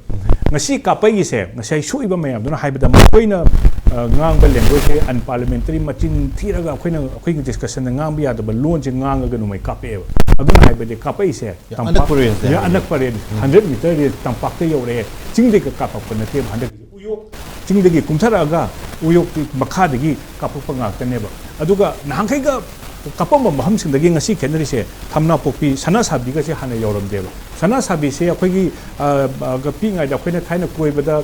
ꯉꯁꯤ ꯀꯥꯞꯄꯛꯏꯁꯦ, ꯉꯁꯥꯏ ꯁꯣꯛꯏꯕ ꯃꯌꯥꯝꯗꯨꯅ ꯍꯥꯏꯕꯗ ꯃꯈꯣꯏꯅ, ꯑ, ꯉꯥꯡꯕ languageꯁꯦ unparliamentary, ꯃꯆꯤꯟ ꯊꯤꯔꯒ ꯑꯩꯈꯣꯏꯅ, ꯑꯩꯈꯣꯏꯒꯤ discussionꯗ ꯉꯥꯡꯕ ꯌꯥꯗꯕ ꯂꯣꯟꯁꯦ ꯉꯥꯡꯉꯒ ꯅꯣꯡꯃꯩ ꯀꯥꯞꯄꯛꯑꯦꯕ꯫ ꯑꯗꯨꯅ ꯍꯥꯏꯕꯗꯤ ꯀꯥꯞꯄꯛꯏꯁꯦ ꯌꯥꯝ ꯇꯝꯄꯥꯛ-, ꯑꯅꯛꯄ rangeꯇ ꯌꯥꯝ ꯍꯥꯏꯕꯅꯦ꯫ ꯑꯅꯛꯄ range, hundred meter range ꯇꯝꯄꯥꯛꯇ ꯌꯧꯔꯛꯑꯦ꯫ ꯆꯤꯡꯗꯒꯤ ꯀꯥꯞꯄꯛꯄ ꯅꯠꯇꯦꯕ ꯍꯟꯗꯛ꯫ ꯎꯌꯣꯛ ꯆꯤꯡꯗꯒꯤ ꯀꯨꯝꯊꯔꯛꯑꯒ ꯎꯌꯣꯛꯀꯤ ꯃꯈꯥꯗꯒꯤ ꯀꯥꯞꯄꯛꯄ ꯉꯥꯛꯇꯅꯦꯕ꯫ ꯑꯗꯨꯒ ꯅꯍꯥꯟꯈꯩꯒ ꯀꯥꯞꯄꯝꯕ ꯃꯐꯝꯁꯤꯡꯗꯒꯤ ꯉꯁꯤ ꯈꯦꯠꯅꯔꯤꯁꯦ, ꯊꯝꯅꯥꯄꯣꯛꯄꯤ ꯁꯅꯥꯁꯥꯕꯤꯒꯁꯦ ꯍꯥꯟꯅ ꯌꯧꯔꯝꯗꯦꯕ꯫ ꯁꯅꯥꯁꯥꯕꯤꯁꯦ ꯑꯩꯈꯣꯏꯒꯤ, ꯑ, ꯑ, ꯄꯤꯛꯏꯉꯩꯗ ꯑꯩꯈꯣꯏꯅ ꯊꯥꯏꯅ ꯀꯣꯏꯕꯗ,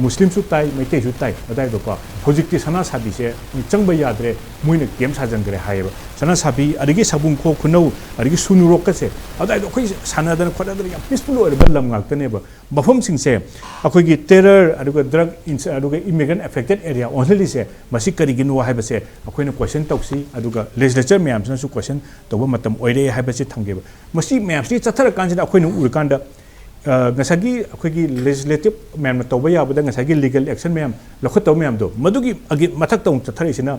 ꯃꯨꯁꯂꯤꯝꯁꯨ ꯇꯥꯏ, ꯃꯩꯇꯩꯁꯨ ꯇꯥꯏ ꯑꯗꯥꯏꯗꯀꯣ꯫ ꯍꯧꯖꯤꯛꯇꯤ ꯁꯅꯥ ꯁꯥꯕꯤꯁꯦ ꯆꯪꯕ ꯌꯥꯗ꯭ꯔꯦ, ꯃꯣꯏꯅ ꯀꯦꯝ ꯁꯥꯖꯟꯈ꯭ꯔꯦ ꯍꯥꯏꯌꯦꯕ꯫ ꯁꯅꯥ ꯁꯥꯕꯤ, ꯑꯗꯒꯤ ꯁꯥꯕꯨꯡꯈꯣꯛ ꯈꯨꯅꯧ, ꯑꯗꯒꯤ ꯁꯨꯅꯨꯔꯣꯛꯀꯁꯦ, ꯑꯗꯥꯏꯗꯣ ꯑꯩꯈꯣꯏ ꯁꯥꯟꯅꯗꯅ ꯈꯣꯠꯅꯗꯅ ꯌꯥꯝ ꯄꯤꯁꯐꯨꯜ ꯑꯣꯏꯔꯕ ꯂꯝ ꯉꯥꯛꯇꯅꯦꯕ꯫ ꯃꯐꯝꯁꯤꯡꯁꯦ ꯑꯩꯈꯣꯏꯒꯤ ꯇꯦꯔꯔ, ꯑꯗꯨꯒ ꯗ꯭ꯔꯒ, ꯑꯗꯨꯒ ꯏꯃꯤꯒ꯭ꯔꯦꯟ ꯑꯦꯐꯦꯛꯇꯦꯠ ꯑꯦꯔꯤꯌꯥ ꯑꯣꯜꯍꯜꯂꯤꯁꯦ ꯃꯁꯤ ꯀꯔꯤꯒꯤꯅꯣ ꯍꯥꯏꯕꯁꯦ ꯑꯩꯈꯣꯏꯅ ꯀꯣꯏꯁꯟ ꯇꯧꯁꯤ, ꯑꯗꯨꯒ ꯂꯦꯖꯤꯁꯂꯦꯆꯔ ꯃꯌꯥꯝꯁꯤꯅꯁꯨ ꯀꯣꯏꯁꯟ ꯇꯧꯕ ꯃꯇꯝ ꯑꯣꯏꯔꯦ ꯍꯥꯏꯕꯁꯤ ꯊꯝꯒꯦꯕ꯫ ꯃꯁꯤ ꯃꯌꯥꯝꯁꯤ ꯆꯠꯊꯔꯀꯥꯟꯁꯤꯗ ꯑꯩꯈꯣꯏꯅ ꯎꯔꯀꯥꯟꯗ, ꯑ, ꯉꯁꯥꯏꯒꯤ ꯑꯩꯈꯣꯏꯒꯤ ꯂꯦꯖꯤꯁꯂꯦꯇꯤꯚ ꯃꯌꯥꯝꯅ ꯇꯧꯕ ꯌꯥꯕꯗ ꯉꯁꯥꯏꯒꯤ ꯂꯤꯒꯦꯜ ꯑꯦꯛꯁꯟ ꯃꯌꯥꯝ ꯂꯧꯈꯠꯇꯧꯕ ꯃꯌꯥꯝꯗꯣ, ꯃꯗꯨꯒꯤ ꯑꯒꯤ ꯃꯊꯛꯇ ꯑꯃꯨꯛ ꯆꯠꯊꯔꯛꯏꯁꯤꯅ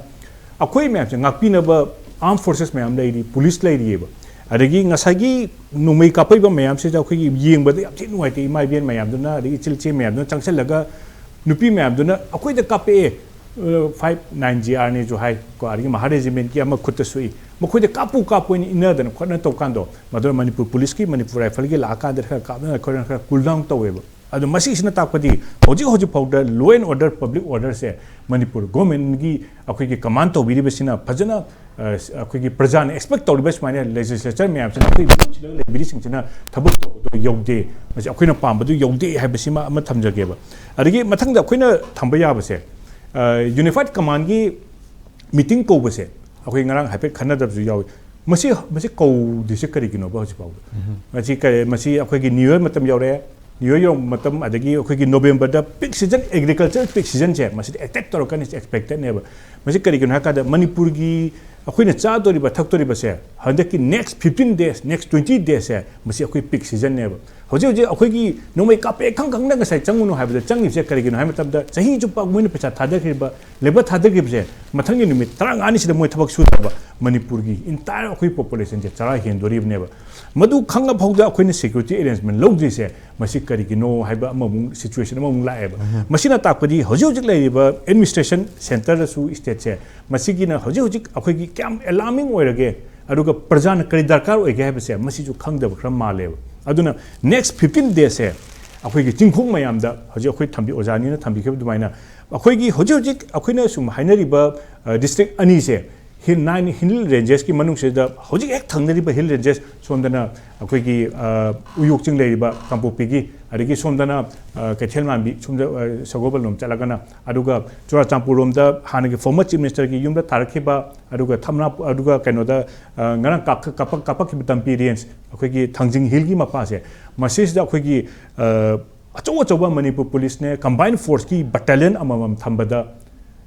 ꯑꯩꯈꯣꯏ ꯃꯌꯥꯝꯁꯦ ꯉꯥꯛꯄꯤꯅꯕ ꯑꯥꯔꯝ ꯐꯣꯔꯁꯦꯁ ꯃꯌꯥꯝ ꯂꯩꯔꯤ, ꯄꯨꯂꯤꯁ ꯂꯩꯔꯤꯑꯕ꯫ ꯑꯗꯒꯤ ꯉꯁꯥꯏꯒꯤ ꯅꯣꯡꯃꯩ ꯀꯥꯞꯄꯛꯏꯕ ꯃꯌꯥꯝꯁꯤꯗ ꯑꯩꯈꯣꯏꯒꯤ ꯌꯦꯡꯕꯗ ꯌꯥꯝ ꯊꯤꯅ ꯅꯨꯡꯉꯥꯏꯇꯦ꯫ ꯏꯃꯥ ꯏꯕꯦꯟ ꯃꯌꯥꯝꯗꯨꯅ, ꯑꯗꯒꯤ ꯏꯆꯤꯜ ꯏꯆꯦ ꯃꯌꯥꯝꯗꯨꯅ ꯆꯪꯁꯤꯜꯂꯒ ꯅꯨꯄꯤ ꯃꯌꯥꯝꯗꯨꯅ ꯑꯩꯈꯣꯏꯗ ꯀꯥꯞꯄꯛꯑꯦ, ꯐꯥꯏꯚ ꯅꯥꯏꯟ ꯖꯤ ꯑꯥꯔꯅꯦꯁꯨ ꯍꯥꯏ ꯀꯣ, ꯑꯗꯒꯤ ꯃꯍꯥ ꯔꯦꯖꯤꯃꯦꯟꯒꯤ ꯑꯃ ꯈꯨꯠꯇ ꯁꯣꯛꯏ, ꯃꯈꯣꯏꯗ ꯀꯥꯞꯄꯨ ꯀꯥꯞꯄꯨ ꯍꯥꯏꯅ ꯏꯟꯅꯗꯅ ꯈꯣꯠꯅ ꯇꯧꯀꯥꯟꯗꯣ, ꯃꯗꯨꯅ ꯃꯅꯤꯄꯨꯔ ꯄꯨꯂꯤꯁꯀꯤ, ꯃꯅꯤꯄꯨꯔ ꯔꯥꯏꯐꯜꯒꯤ ꯂꯥꯛꯑꯀꯥꯟꯗ ꯈꯔ ꯀꯥꯞꯅ ꯈꯣꯠꯅ ꯈꯔ ꯀꯨꯜ ꯗꯥꯎꯟ ꯇꯧꯋꯦꯕ꯫ ꯑꯗꯣ ꯃꯁꯤꯁꯤꯅ ꯇꯥꯛꯄꯗꯤ ꯍꯧꯖꯤꯛ ꯍꯧꯖꯤꯛ ꯐꯥꯎꯗ law and order, public orderꯁꯦ Manipur ꯒꯣꯔꯃꯦꯟꯒꯤ ꯑꯩꯈꯣꯏꯒꯤ ꯀꯃꯥꯟ ꯇꯧꯕꯤꯔꯤꯕꯁꯤꯅ ꯐꯖꯅ, ꯑ, ꯑꯩꯈꯣꯏꯒꯤ ꯄ꯭ꯔꯖꯥꯅ ꯑꯦꯛꯁꯄꯦꯛ ꯇꯧꯔꯤꯕ ꯁꯨꯃꯥꯏꯅ ꯂꯦꯖꯤꯁꯂꯦꯆꯔ ꯃꯌꯥꯝꯁꯤꯅ ꯑꯩꯈꯣꯏ ꯃꯅꯨꯡꯁꯤꯗ ꯂꯩꯕꯤꯔꯤꯁꯤꯡꯁꯤꯅ ꯊꯕꯛ ꯇꯧꯕꯗꯣ ꯌꯧꯗꯦ, ꯃꯁꯤ ꯑꯩꯈꯣꯏꯅ ꯄꯥꯝꯕꯗꯨ ꯌꯧꯗꯦ ꯍꯥꯏꯕꯁꯤꯃ ꯑꯃ ꯊꯝꯖꯒꯦꯕ꯫ ꯑꯗꯒꯤ ꯃꯊꯪꯗ ꯑꯩꯈꯣꯏꯅ ꯊꯝꯕ ꯌꯥꯕꯁꯦ, ꯌꯨꯅꯤꯐꯥꯏꯠ ꯀꯃꯥꯟꯒꯤ ꯃꯤꯇꯤꯡ ꯀꯧꯕꯁꯦ ꯑꯩꯈꯣꯏ ꯉꯔꯥꯡ ꯍꯥꯏꯐꯦꯠ ꯈꯟꯅꯗꯕꯁꯨ ꯌꯥꯎꯏ꯫ ꯃꯁꯤ, ꯃꯁꯤ ꯀꯧꯗ꯭ꯔꯤꯁꯦ ꯀꯔꯤꯒꯤꯅꯣꯕ ꯍꯧꯖꯤꯛ ꯐꯥꯎꯕ? ꯃꯁꯤ ꯀꯔꯤ, ꯃꯁꯤ ꯑꯩꯈꯣꯏꯒꯤ ꯅ꯭ꯌꯨ ꯌꯔ ꯃꯇꯝ ꯌꯧꯔꯛꯑꯦ꯫ ꯅ꯭ꯌꯨ ꯌꯔ ꯌꯧꯔꯛꯄ ꯃꯇꯝ, ꯑꯗꯒꯤ ꯑꯩꯈꯣꯏꯒꯤ ꯅꯣꯕꯦꯝꯕꯔꯗ ꯄꯤꯛ ꯁꯤꯖꯟ, ꯑꯦꯒ꯭ꯔꯤꯀꯜꯆꯔ ꯄꯤꯛ ꯁꯤꯖꯟꯁꯦ ꯃꯁꯤꯗ ꯑꯦꯇꯦꯛ ꯇꯧꯔꯛꯀꯅꯤ, ꯑꯦꯛꯁꯄꯦꯛꯇꯦꯠꯅꯦꯕ꯫ ꯃꯁꯤ ꯀꯔꯤꯒꯤꯅꯣ ꯍꯥꯏ ꯀꯥꯟꯗ ꯃꯅꯤꯄꯨꯔꯒꯤ ꯑꯩꯈꯣꯏꯅ ꯆꯥꯗꯧꯔꯤꯕ ꯊꯛꯇꯧꯔꯤꯕꯁꯦ ꯍꯟꯗꯛꯀꯤ next fifteen days, next twenty daysꯁꯦ ꯃꯁꯤ ꯑꯩꯈꯣꯏ ꯄꯤꯛ ꯁꯤꯖꯟꯅꯦꯕ꯫ ꯍꯧꯖꯤꯛ ꯍꯧꯖꯤꯛ ꯑꯩꯈꯣꯏꯒꯤ ꯅꯣꯡꯃꯩ ꯀꯥꯞꯄꯦ ꯈꯪ ꯈꯪꯅ ꯉꯁꯥꯏ ꯆꯪꯉꯨꯅꯨ ꯍꯥꯏꯕꯗ ꯆꯪꯉꯤꯕꯁꯦ ꯀꯔꯤꯒꯤꯅꯣ ꯍꯥꯏꯕ ꯃꯇꯝꯗ ꯆꯍꯤ ꯆꯨꯞꯄ ꯃꯣꯏꯅ ꯄꯩꯁꯥ ꯊꯥꯗꯈ꯭ꯔꯤꯕ, ꯂꯦꯕꯔ ꯊꯥꯗꯈ꯭ꯔꯤꯕꯁꯦ ꯃꯊꯪꯒꯤ ꯅꯨꯃꯤꯠ ꯇꯔꯥꯃꯉꯥꯅꯤꯁꯤꯗ ꯃꯣꯏ ꯊꯕꯛ ꯁꯨꯗꯕ ꯃꯅꯤꯄꯨꯔꯒꯤ entire ꯑꯩꯈꯣꯏ ꯄꯣꯄꯨꯂꯦꯁꯟꯁꯦ ꯆꯔꯥ ꯍꯦꯟꯗꯣꯔꯤꯕꯅꯦꯕ꯫ ꯃꯗꯨ ꯈꯪꯉ ꯐꯥꯎꯗ ꯑꯩꯈꯣꯏꯅ ꯁꯦꯀ꯭ꯌꯨꯔꯤꯇꯤ ꯑꯦꯔꯦꯟꯖꯃꯦꯟ ꯂꯧꯗ꯭ꯔꯤꯁꯦ ꯃꯁꯤ ꯀꯔꯤꯒꯤꯅꯣ ꯍꯥꯏꯕ ꯑꯃꯃꯨꯛ ꯁꯤꯆꯨꯋꯦꯁꯟ ꯑꯃꯃꯨꯛ ꯂꯥꯛꯑꯦꯕ꯫ ꯃꯁꯤꯅ ꯇꯥꯛꯄꯗꯤ ꯍꯧꯖꯤꯛ ꯍꯧꯖꯤꯛ ꯂꯩꯔꯤꯕ ꯑꯦꯗꯃꯤꯅꯤꯁꯇ꯭ꯔꯦꯁꯟ ꯁꯦꯟꯇꯔꯗꯁꯨ ꯁ꯭ꯇꯦꯠꯁꯦ ꯃꯁꯤꯒꯤꯅ ꯍꯧꯖꯤꯛ ꯍꯧꯖꯤꯛ ꯑꯩꯈꯣꯏꯒꯤ ꯀꯌꯥꯝ ꯑꯦꯂꯥꯔꯃꯤꯡ ꯑꯣꯏꯔꯒꯦ, ꯑꯗꯨꯒ ꯄ꯭ꯔꯖꯥꯅ ꯀꯔꯤ ꯗꯔꯀꯥꯔ ꯑꯣꯏꯒꯦ ꯍꯥꯏꯕꯁꯦ ꯃꯁꯤꯁꯨ ꯈꯪꯗꯕ ꯈꯔ ꯃꯥꯜꯂꯦꯕ꯫ ꯑꯗꯨꯅ next fifteen daysꯁꯦ ꯑꯩꯈꯣꯏꯒꯤ ꯆꯤꯡꯈꯣꯡ ꯃꯌꯥꯝꯗ ꯍꯧꯖꯤꯛ ꯑꯩꯈꯣꯏ ꯊꯝꯕꯤ, ꯑꯣꯖꯥꯅꯤꯅ ꯊꯝꯕꯤꯈꯤꯕ ꯑꯗꯨꯃꯥꯏꯅ ꯑꯩꯈꯣꯏꯒꯤ ꯍꯧꯖꯤꯛ ꯍꯧꯖꯤꯛ ꯑꯩꯈꯣꯏꯅ ꯁꯨꯝ ꯍꯥꯏꯅꯔꯤꯕ, ꯑ, ꯗꯤꯁꯇ꯭ꯔꯤꯛ ꯑꯅꯤꯁꯦ ꯍꯤꯜ ꯅꯥꯏꯟ ꯍꯤꯜ ꯔꯦꯟꯖꯦꯁꯀꯤ ꯃꯅꯨꯡꯁꯤꯗ ꯍꯧꯖꯤꯛ ꯍꯦꯛ ꯊꯪꯅꯔꯤꯕ ꯍꯤꯜ ꯔꯦꯟꯖꯦꯁ, ꯁꯣꯝꯗꯅ ꯑꯩꯈꯣꯏꯒꯤ, ꯑ, ꯎꯌꯣꯛ ꯆꯤꯡ ꯂꯩꯔꯤꯕ ꯀꯥꯡꯄꯣꯛꯄꯤꯒꯤ, ꯑꯗꯒꯤ ꯁꯣꯝꯗꯅ, ꯑ, ꯀꯩꯊꯦꯜ ꯃꯥꯟꯕꯤ, ꯁꯣꯝꯗ, ꯑ, ꯁꯒꯣꯜꯕꯟ ꯂꯣꯝ ꯆꯠꯂꯒꯅ, ꯑꯗꯨꯒ ꯆꯨꯔꯥꯆꯥꯟꯄꯨꯔ ꯂꯣꯝꯗ ꯍꯥꯟꯅꯒꯤ former chief ministerꯒꯤ ꯌꯨꯝꯗ ꯇꯥꯔꯛꯈꯤꯕ, ꯑꯗꯨꯒ ꯊꯝꯅꯥ, ꯑꯗꯨꯒ ꯀꯩꯅꯣꯗ, ꯑ, ꯉꯔꯥꯡ ꯀꯥꯞꯈ-, ꯀꯥꯞꯄꯛ-, ꯀꯥꯞꯄꯛꯈꯤꯕ ꯇꯝꯄꯤ ꯔꯦꯟꯖ, ꯑꯩꯈꯣꯏꯒꯤ ꯊꯥꯡꯖꯤꯡ ꯍꯤꯜꯒꯤ ꯃꯄꯥꯁꯦ, ꯃꯁꯤꯁꯤꯗ ꯑꯩꯈꯣꯏꯒꯤ, ꯑ, ꯑꯆꯧ ꯑꯆꯧꯕ ꯃꯅꯤꯄꯨꯔ ꯄꯨꯂꯤꯁꯅꯦ, combined forceꯀꯤ battalion ꯑꯃꯃꯝ ꯊꯝꯕꯗ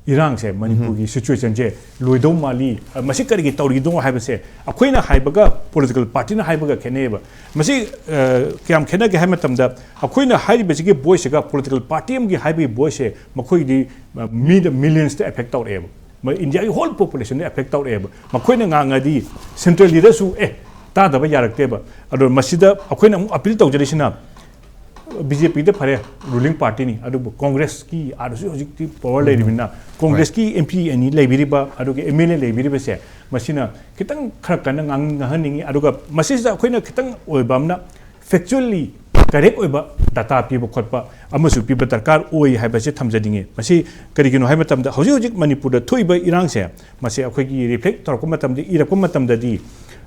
ꯏꯔꯥꯡꯁꯦ, ꯃꯅꯤꯄꯨꯔꯒꯤ situationꯁꯦ ꯂꯣꯏꯗꯧ ꯃꯥꯜꯂꯤ꯫ ꯑ, ꯃꯁꯤ ꯀꯔꯤꯒꯤ ꯇꯧꯔꯤꯗꯣ ꯍꯥꯏꯕꯁꯦ ꯑꯩꯈꯣꯏꯅ ꯍꯥꯏꯕꯒ political partyꯅ ꯍꯥꯏꯕꯒ ꯈꯦꯠꯅꯩꯌꯦꯕ꯫ ꯃꯁꯤ, ꯑ, ꯀꯌꯥꯝ ꯈꯦꯠꯅꯒꯦ ꯍꯥꯏꯕ ꯃꯇꯝꯗ, ꯑꯩꯈꯣꯏꯅ ꯍꯥꯏꯔꯤꯕꯁꯤꯒꯤ voiceꯁꯤꯒ political party ꯑꯃꯒꯤ ꯍꯥꯏꯕꯒꯤ voiceꯁꯦ ꯃꯈꯣꯏꯒꯤꯗꯤ, ꯑ, ꯃꯤꯗ millionsꯇ affect ꯇꯧꯔꯛꯑꯦꯕ꯫ ꯃ-, ꯏꯟꯗꯤꯌꯥꯒꯤ whole populationꯗ affect ꯇꯧꯔꯛꯑꯦꯕ꯫ ꯃꯈꯣꯏꯅ ꯉꯥꯡꯉꯗꯤ central leaderꯁꯨ, "ꯑꯦ, ꯇꯥꯗꯕ ꯌꯥꯔꯛꯇꯦꯕ"꯫ ꯑꯗꯣ ꯃꯁꯤꯗ ꯑꯩꯈꯣꯏꯅ ꯑꯃꯨꯛ appeal ꯇꯧꯖꯔꯤꯁꯤꯅ, BJPꯗ ꯐꯔꯦ, ruling partyꯅꯤ, ꯑꯗꯨꯕꯨ Congressꯀꯤ ꯑꯥꯗꯁꯨ ꯍꯧꯖꯤꯛꯇꯤ power ꯂꯩꯔꯤꯕꯅꯤꯅ, Congressꯀꯤ MP ꯑꯅꯤ ꯂꯩꯕꯤꯔꯤꯕ, ꯑꯗꯨꯒ MLA ꯂꯩꯕꯤꯔꯤꯕꯁꯦ, ꯃꯁꯤꯅ ꯈꯤꯇꯪ ꯈꯔ ꯀꯟꯅ ꯉꯥꯡ-, ꯉꯥꯡꯍꯟꯅꯤꯡꯉꯤ꯫ ꯑꯗꯨꯒ ꯃꯁꯤꯁꯤꯗ ꯑꯩꯈꯣꯏꯅ ꯈꯤꯇꯪ ꯑꯣꯏꯕ ꯑꯃꯅ, factually correct ꯑꯣꯏꯕ data ꯄꯤꯕ ꯈꯣꯠꯄ ꯑꯃꯁꯨ ꯄꯤꯕ ꯗꯔꯀꯥꯔ ꯑꯣꯏ ꯍꯥꯏꯕꯁꯦ ꯊꯝꯖꯅꯤꯡꯉꯤ꯫ ꯃꯁꯤ ꯀꯔꯤꯒꯤꯅꯣ ꯍꯥꯏꯕ ꯃꯇꯝꯗ, ꯍꯧꯖꯤꯛ ꯍꯧꯖꯤꯛ ꯃꯅꯤꯄꯨꯔꯗ ꯊꯣꯛꯏꯕ ꯏꯔꯥꯡꯁꯦ, ꯃꯁꯤ ꯑꯩꯈꯣꯏꯒꯤ reflect ꯇꯧꯔꯛꯄ ꯃꯇꯝꯗ, ꯏꯔꯛꯄ ꯃꯇꯝꯗꯗꯤ,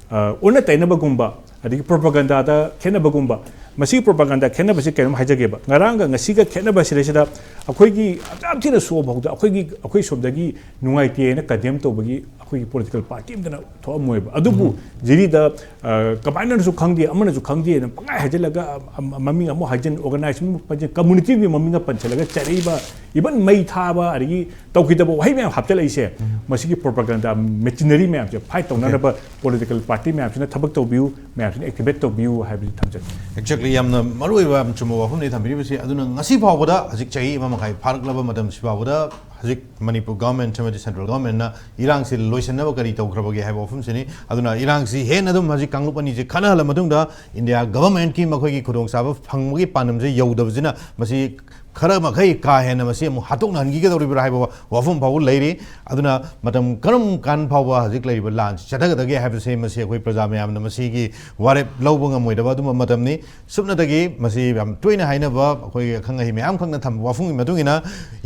ꯑ, ꯑꯣꯟꯅ ꯇꯩꯅꯕꯒꯨꯝꯕ, ꯑꯗꯒꯤ propaganda ꯈꯦꯠꯅꯕꯒꯨꯝꯕ, ꯃꯁꯤꯒꯤ propaganda ꯈꯦꯠꯅꯕꯁꯤ ꯀꯩꯅꯣꯝ ꯍꯥꯏꯖꯒꯦꯕ꯫ ꯉꯔꯥꯡꯒ ꯉꯁꯤꯒ ꯈꯦꯠꯅꯕꯁꯤꯗꯩꯁꯤꯗ ꯑꯩꯈꯣꯏꯒꯤ ꯌꯥꯝ ꯊꯤꯅ ꯁꯣꯛꯑꯐꯥꯎꯗ ꯑꯩꯈꯣꯏꯒꯤ, ꯑꯩꯈꯣꯏ ꯁꯣꯝꯗꯒꯤ ꯅꯨꯡꯉꯥꯏꯇꯦꯅ condemn ꯇꯧꯕꯒꯤ ꯑꯩꯈꯣꯏꯒꯤ political party ꯑꯝꯇꯅ ꯊꯣꯛꯑꯝꯃꯣꯏꯕ꯫ ꯑꯗꯨꯕꯨ ꯖꯤꯔꯤꯗ, ꯑ, ꯀꯃꯥꯏꯅꯁꯨ ꯈꯪꯗꯦ, ꯑꯃꯅꯁꯨ ꯈꯪꯗꯦꯅ ꯄꯪꯍꯥꯏ ꯍꯥꯏꯖꯤꯜꯂꯒ, ꯑ, ꯑ, ꯃꯃꯤꯡ ꯑꯃꯨꯛ ꯍꯥꯏꯖꯤꯟ, organization ꯑꯃꯨꯛ ꯄꯟꯖꯤꯟ, communityꯒꯤ ꯃꯃꯤꯡꯒ ꯄꯟꯁꯤꯜꯂꯒ ꯆꯩꯔꯛꯏꯕ, even ꯃꯩ ꯊꯥꯕ, ꯑꯗꯒꯤ ꯇꯧꯈꯤꯗꯕ ꯋꯥꯍꯩ ꯃꯌꯥꯝ ꯍꯥꯞꯆꯤꯜꯂꯛꯏꯁꯦ, ꯃꯁꯤꯒꯤ propaganda machinery ꯃꯌꯥꯝꯁꯦ fight ꯇꯧꯅꯅꯕ political party ꯃꯌꯥꯝꯁꯤꯅ ꯊꯕꯛ ꯇꯧꯕꯤꯌꯨ, ꯃꯌꯥꯝꯁꯤꯅ activate ꯇꯧꯕꯤꯌꯨ ꯍꯥꯏꯕꯁꯤ ꯊꯝꯖꯒꯦ꯫ Exactly, ꯌꯥꯝꯅ ꯃꯔꯨꯑꯣꯏꯕ ꯌꯥꯝ ꯆꯨꯝꯕ ꯋꯥꯐꯝꯅꯤ ꯊꯝꯕꯤꯔꯤꯕꯁꯤ꯫ ꯑꯗꯨꯅ ꯉꯁꯤ ꯐꯥꯎꯕꯗ, ꯍꯧꯖꯤꯛ ꯆꯍꯤ ꯑꯃ ꯃꯈꯥꯏ ꯐꯥꯔꯛꯂꯕ ꯃꯇꯝꯁꯤ ꯐꯥꯎꯕꯗ, ꯍꯧꯖꯤꯛ ꯃꯅꯤꯄꯨꯔ government ꯑꯃꯗꯤ central governmentꯅ ꯏꯔꯥꯡꯁꯤ ꯂꯣꯏꯁꯤꯟꯅꯕ ꯀꯔꯤ ꯇꯧꯈ꯭ꯔꯕꯒꯦ ꯍꯥꯏꯕ ꯋꯥꯐꯝꯁꯤꯅꯤ꯫ ꯑꯗꯨꯅ ꯏꯔꯥꯡꯁꯤ ꯍꯦꯟꯅ ꯑꯗꯨꯝ ꯍꯧꯖꯤꯛ ꯀꯥꯡꯂꯨꯞ ꯑꯅꯤꯁꯤ ꯈꯠꯅꯍꯜꯂ ꯃꯇꯨꯡꯗ ꯏꯟꯗꯤꯌꯥ governmentꯀꯤ ꯃꯈꯣꯏꯒꯤ ꯈꯨꯗꯣꯡꯆꯥꯕ ꯐꯪꯕꯒꯤ ꯄꯥꯟꯗꯝꯁꯦ ꯌꯧꯗꯕꯁꯤꯅ ꯃꯁꯤ ꯈꯔ ꯃꯈꯩ ꯀꯥ ꯍꯦꯟꯅ ꯃꯁꯤ ꯑꯃꯨꯛ ꯍꯥꯠꯇꯣꯛꯅꯍꯟꯈꯤꯒꯗꯧꯔꯤꯕ꯭ꯔꯥ ꯍꯥꯏꯕ ꯋꯥꯐꯝ ꯐꯥꯎꯕ ꯂꯩꯔꯤ꯫ ꯑꯗꯨꯅ ꯃꯇꯝ ꯀꯔꯝ ꯀꯥꯟ ꯐꯥꯎꯕ ꯍꯧꯖꯤꯛ ꯂꯩꯔꯤꯕ ꯂꯥꯟꯁꯤ ꯆꯠꯊꯒꯗꯒꯦ ꯍꯥꯏꯕꯁꯦ, ꯃꯁꯤ ꯑꯩꯈꯣꯏ ꯄ꯭ꯔꯖꯥ ꯃꯌꯥꯝꯅ ꯃꯁꯤꯒꯤ ꯋꯥꯔꯦꯞ ꯂꯧꯕ ꯉꯝꯃꯣꯏꯗꯕ ꯑꯗꯨꯝꯕ ꯃꯇꯝꯅꯤ꯫ ꯁꯨꯞꯅꯇꯒꯤ ꯃꯁꯤ ꯌꯥꯝ ꯇꯣꯏꯅ ꯍꯥꯏꯅꯕ ꯑꯩꯈꯣꯏꯒꯤ ꯑꯈꯪ ꯑꯍꯩ ꯃꯌꯥꯝ ꯈꯛꯅ ꯊꯝꯕ ꯋꯥꯐꯝꯒꯤ ꯃꯇꯨꯡ ꯏꯟꯅ,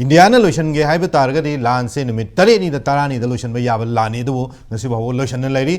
ꯏꯟꯗꯤꯌꯥꯅ ꯂꯣꯏꯁꯤꯟꯒꯦ ꯍꯥꯏꯕ ꯇꯥꯔꯒꯗꯤ ꯂꯥꯟꯁꯦ ꯅꯨꯃꯤꯠ ꯇꯔꯦꯠꯅꯤꯗ ꯇꯔꯥꯅꯤꯗ ꯂꯣꯏꯁꯤꯟꯕ ꯌꯥꯕ ꯂꯥꯟꯅꯤ, ꯑꯗꯨꯕꯨ ꯉꯁꯤ ꯐꯥꯎꯕ ꯂꯣꯏꯁꯤꯟꯅ ꯂꯩꯔꯤ꯫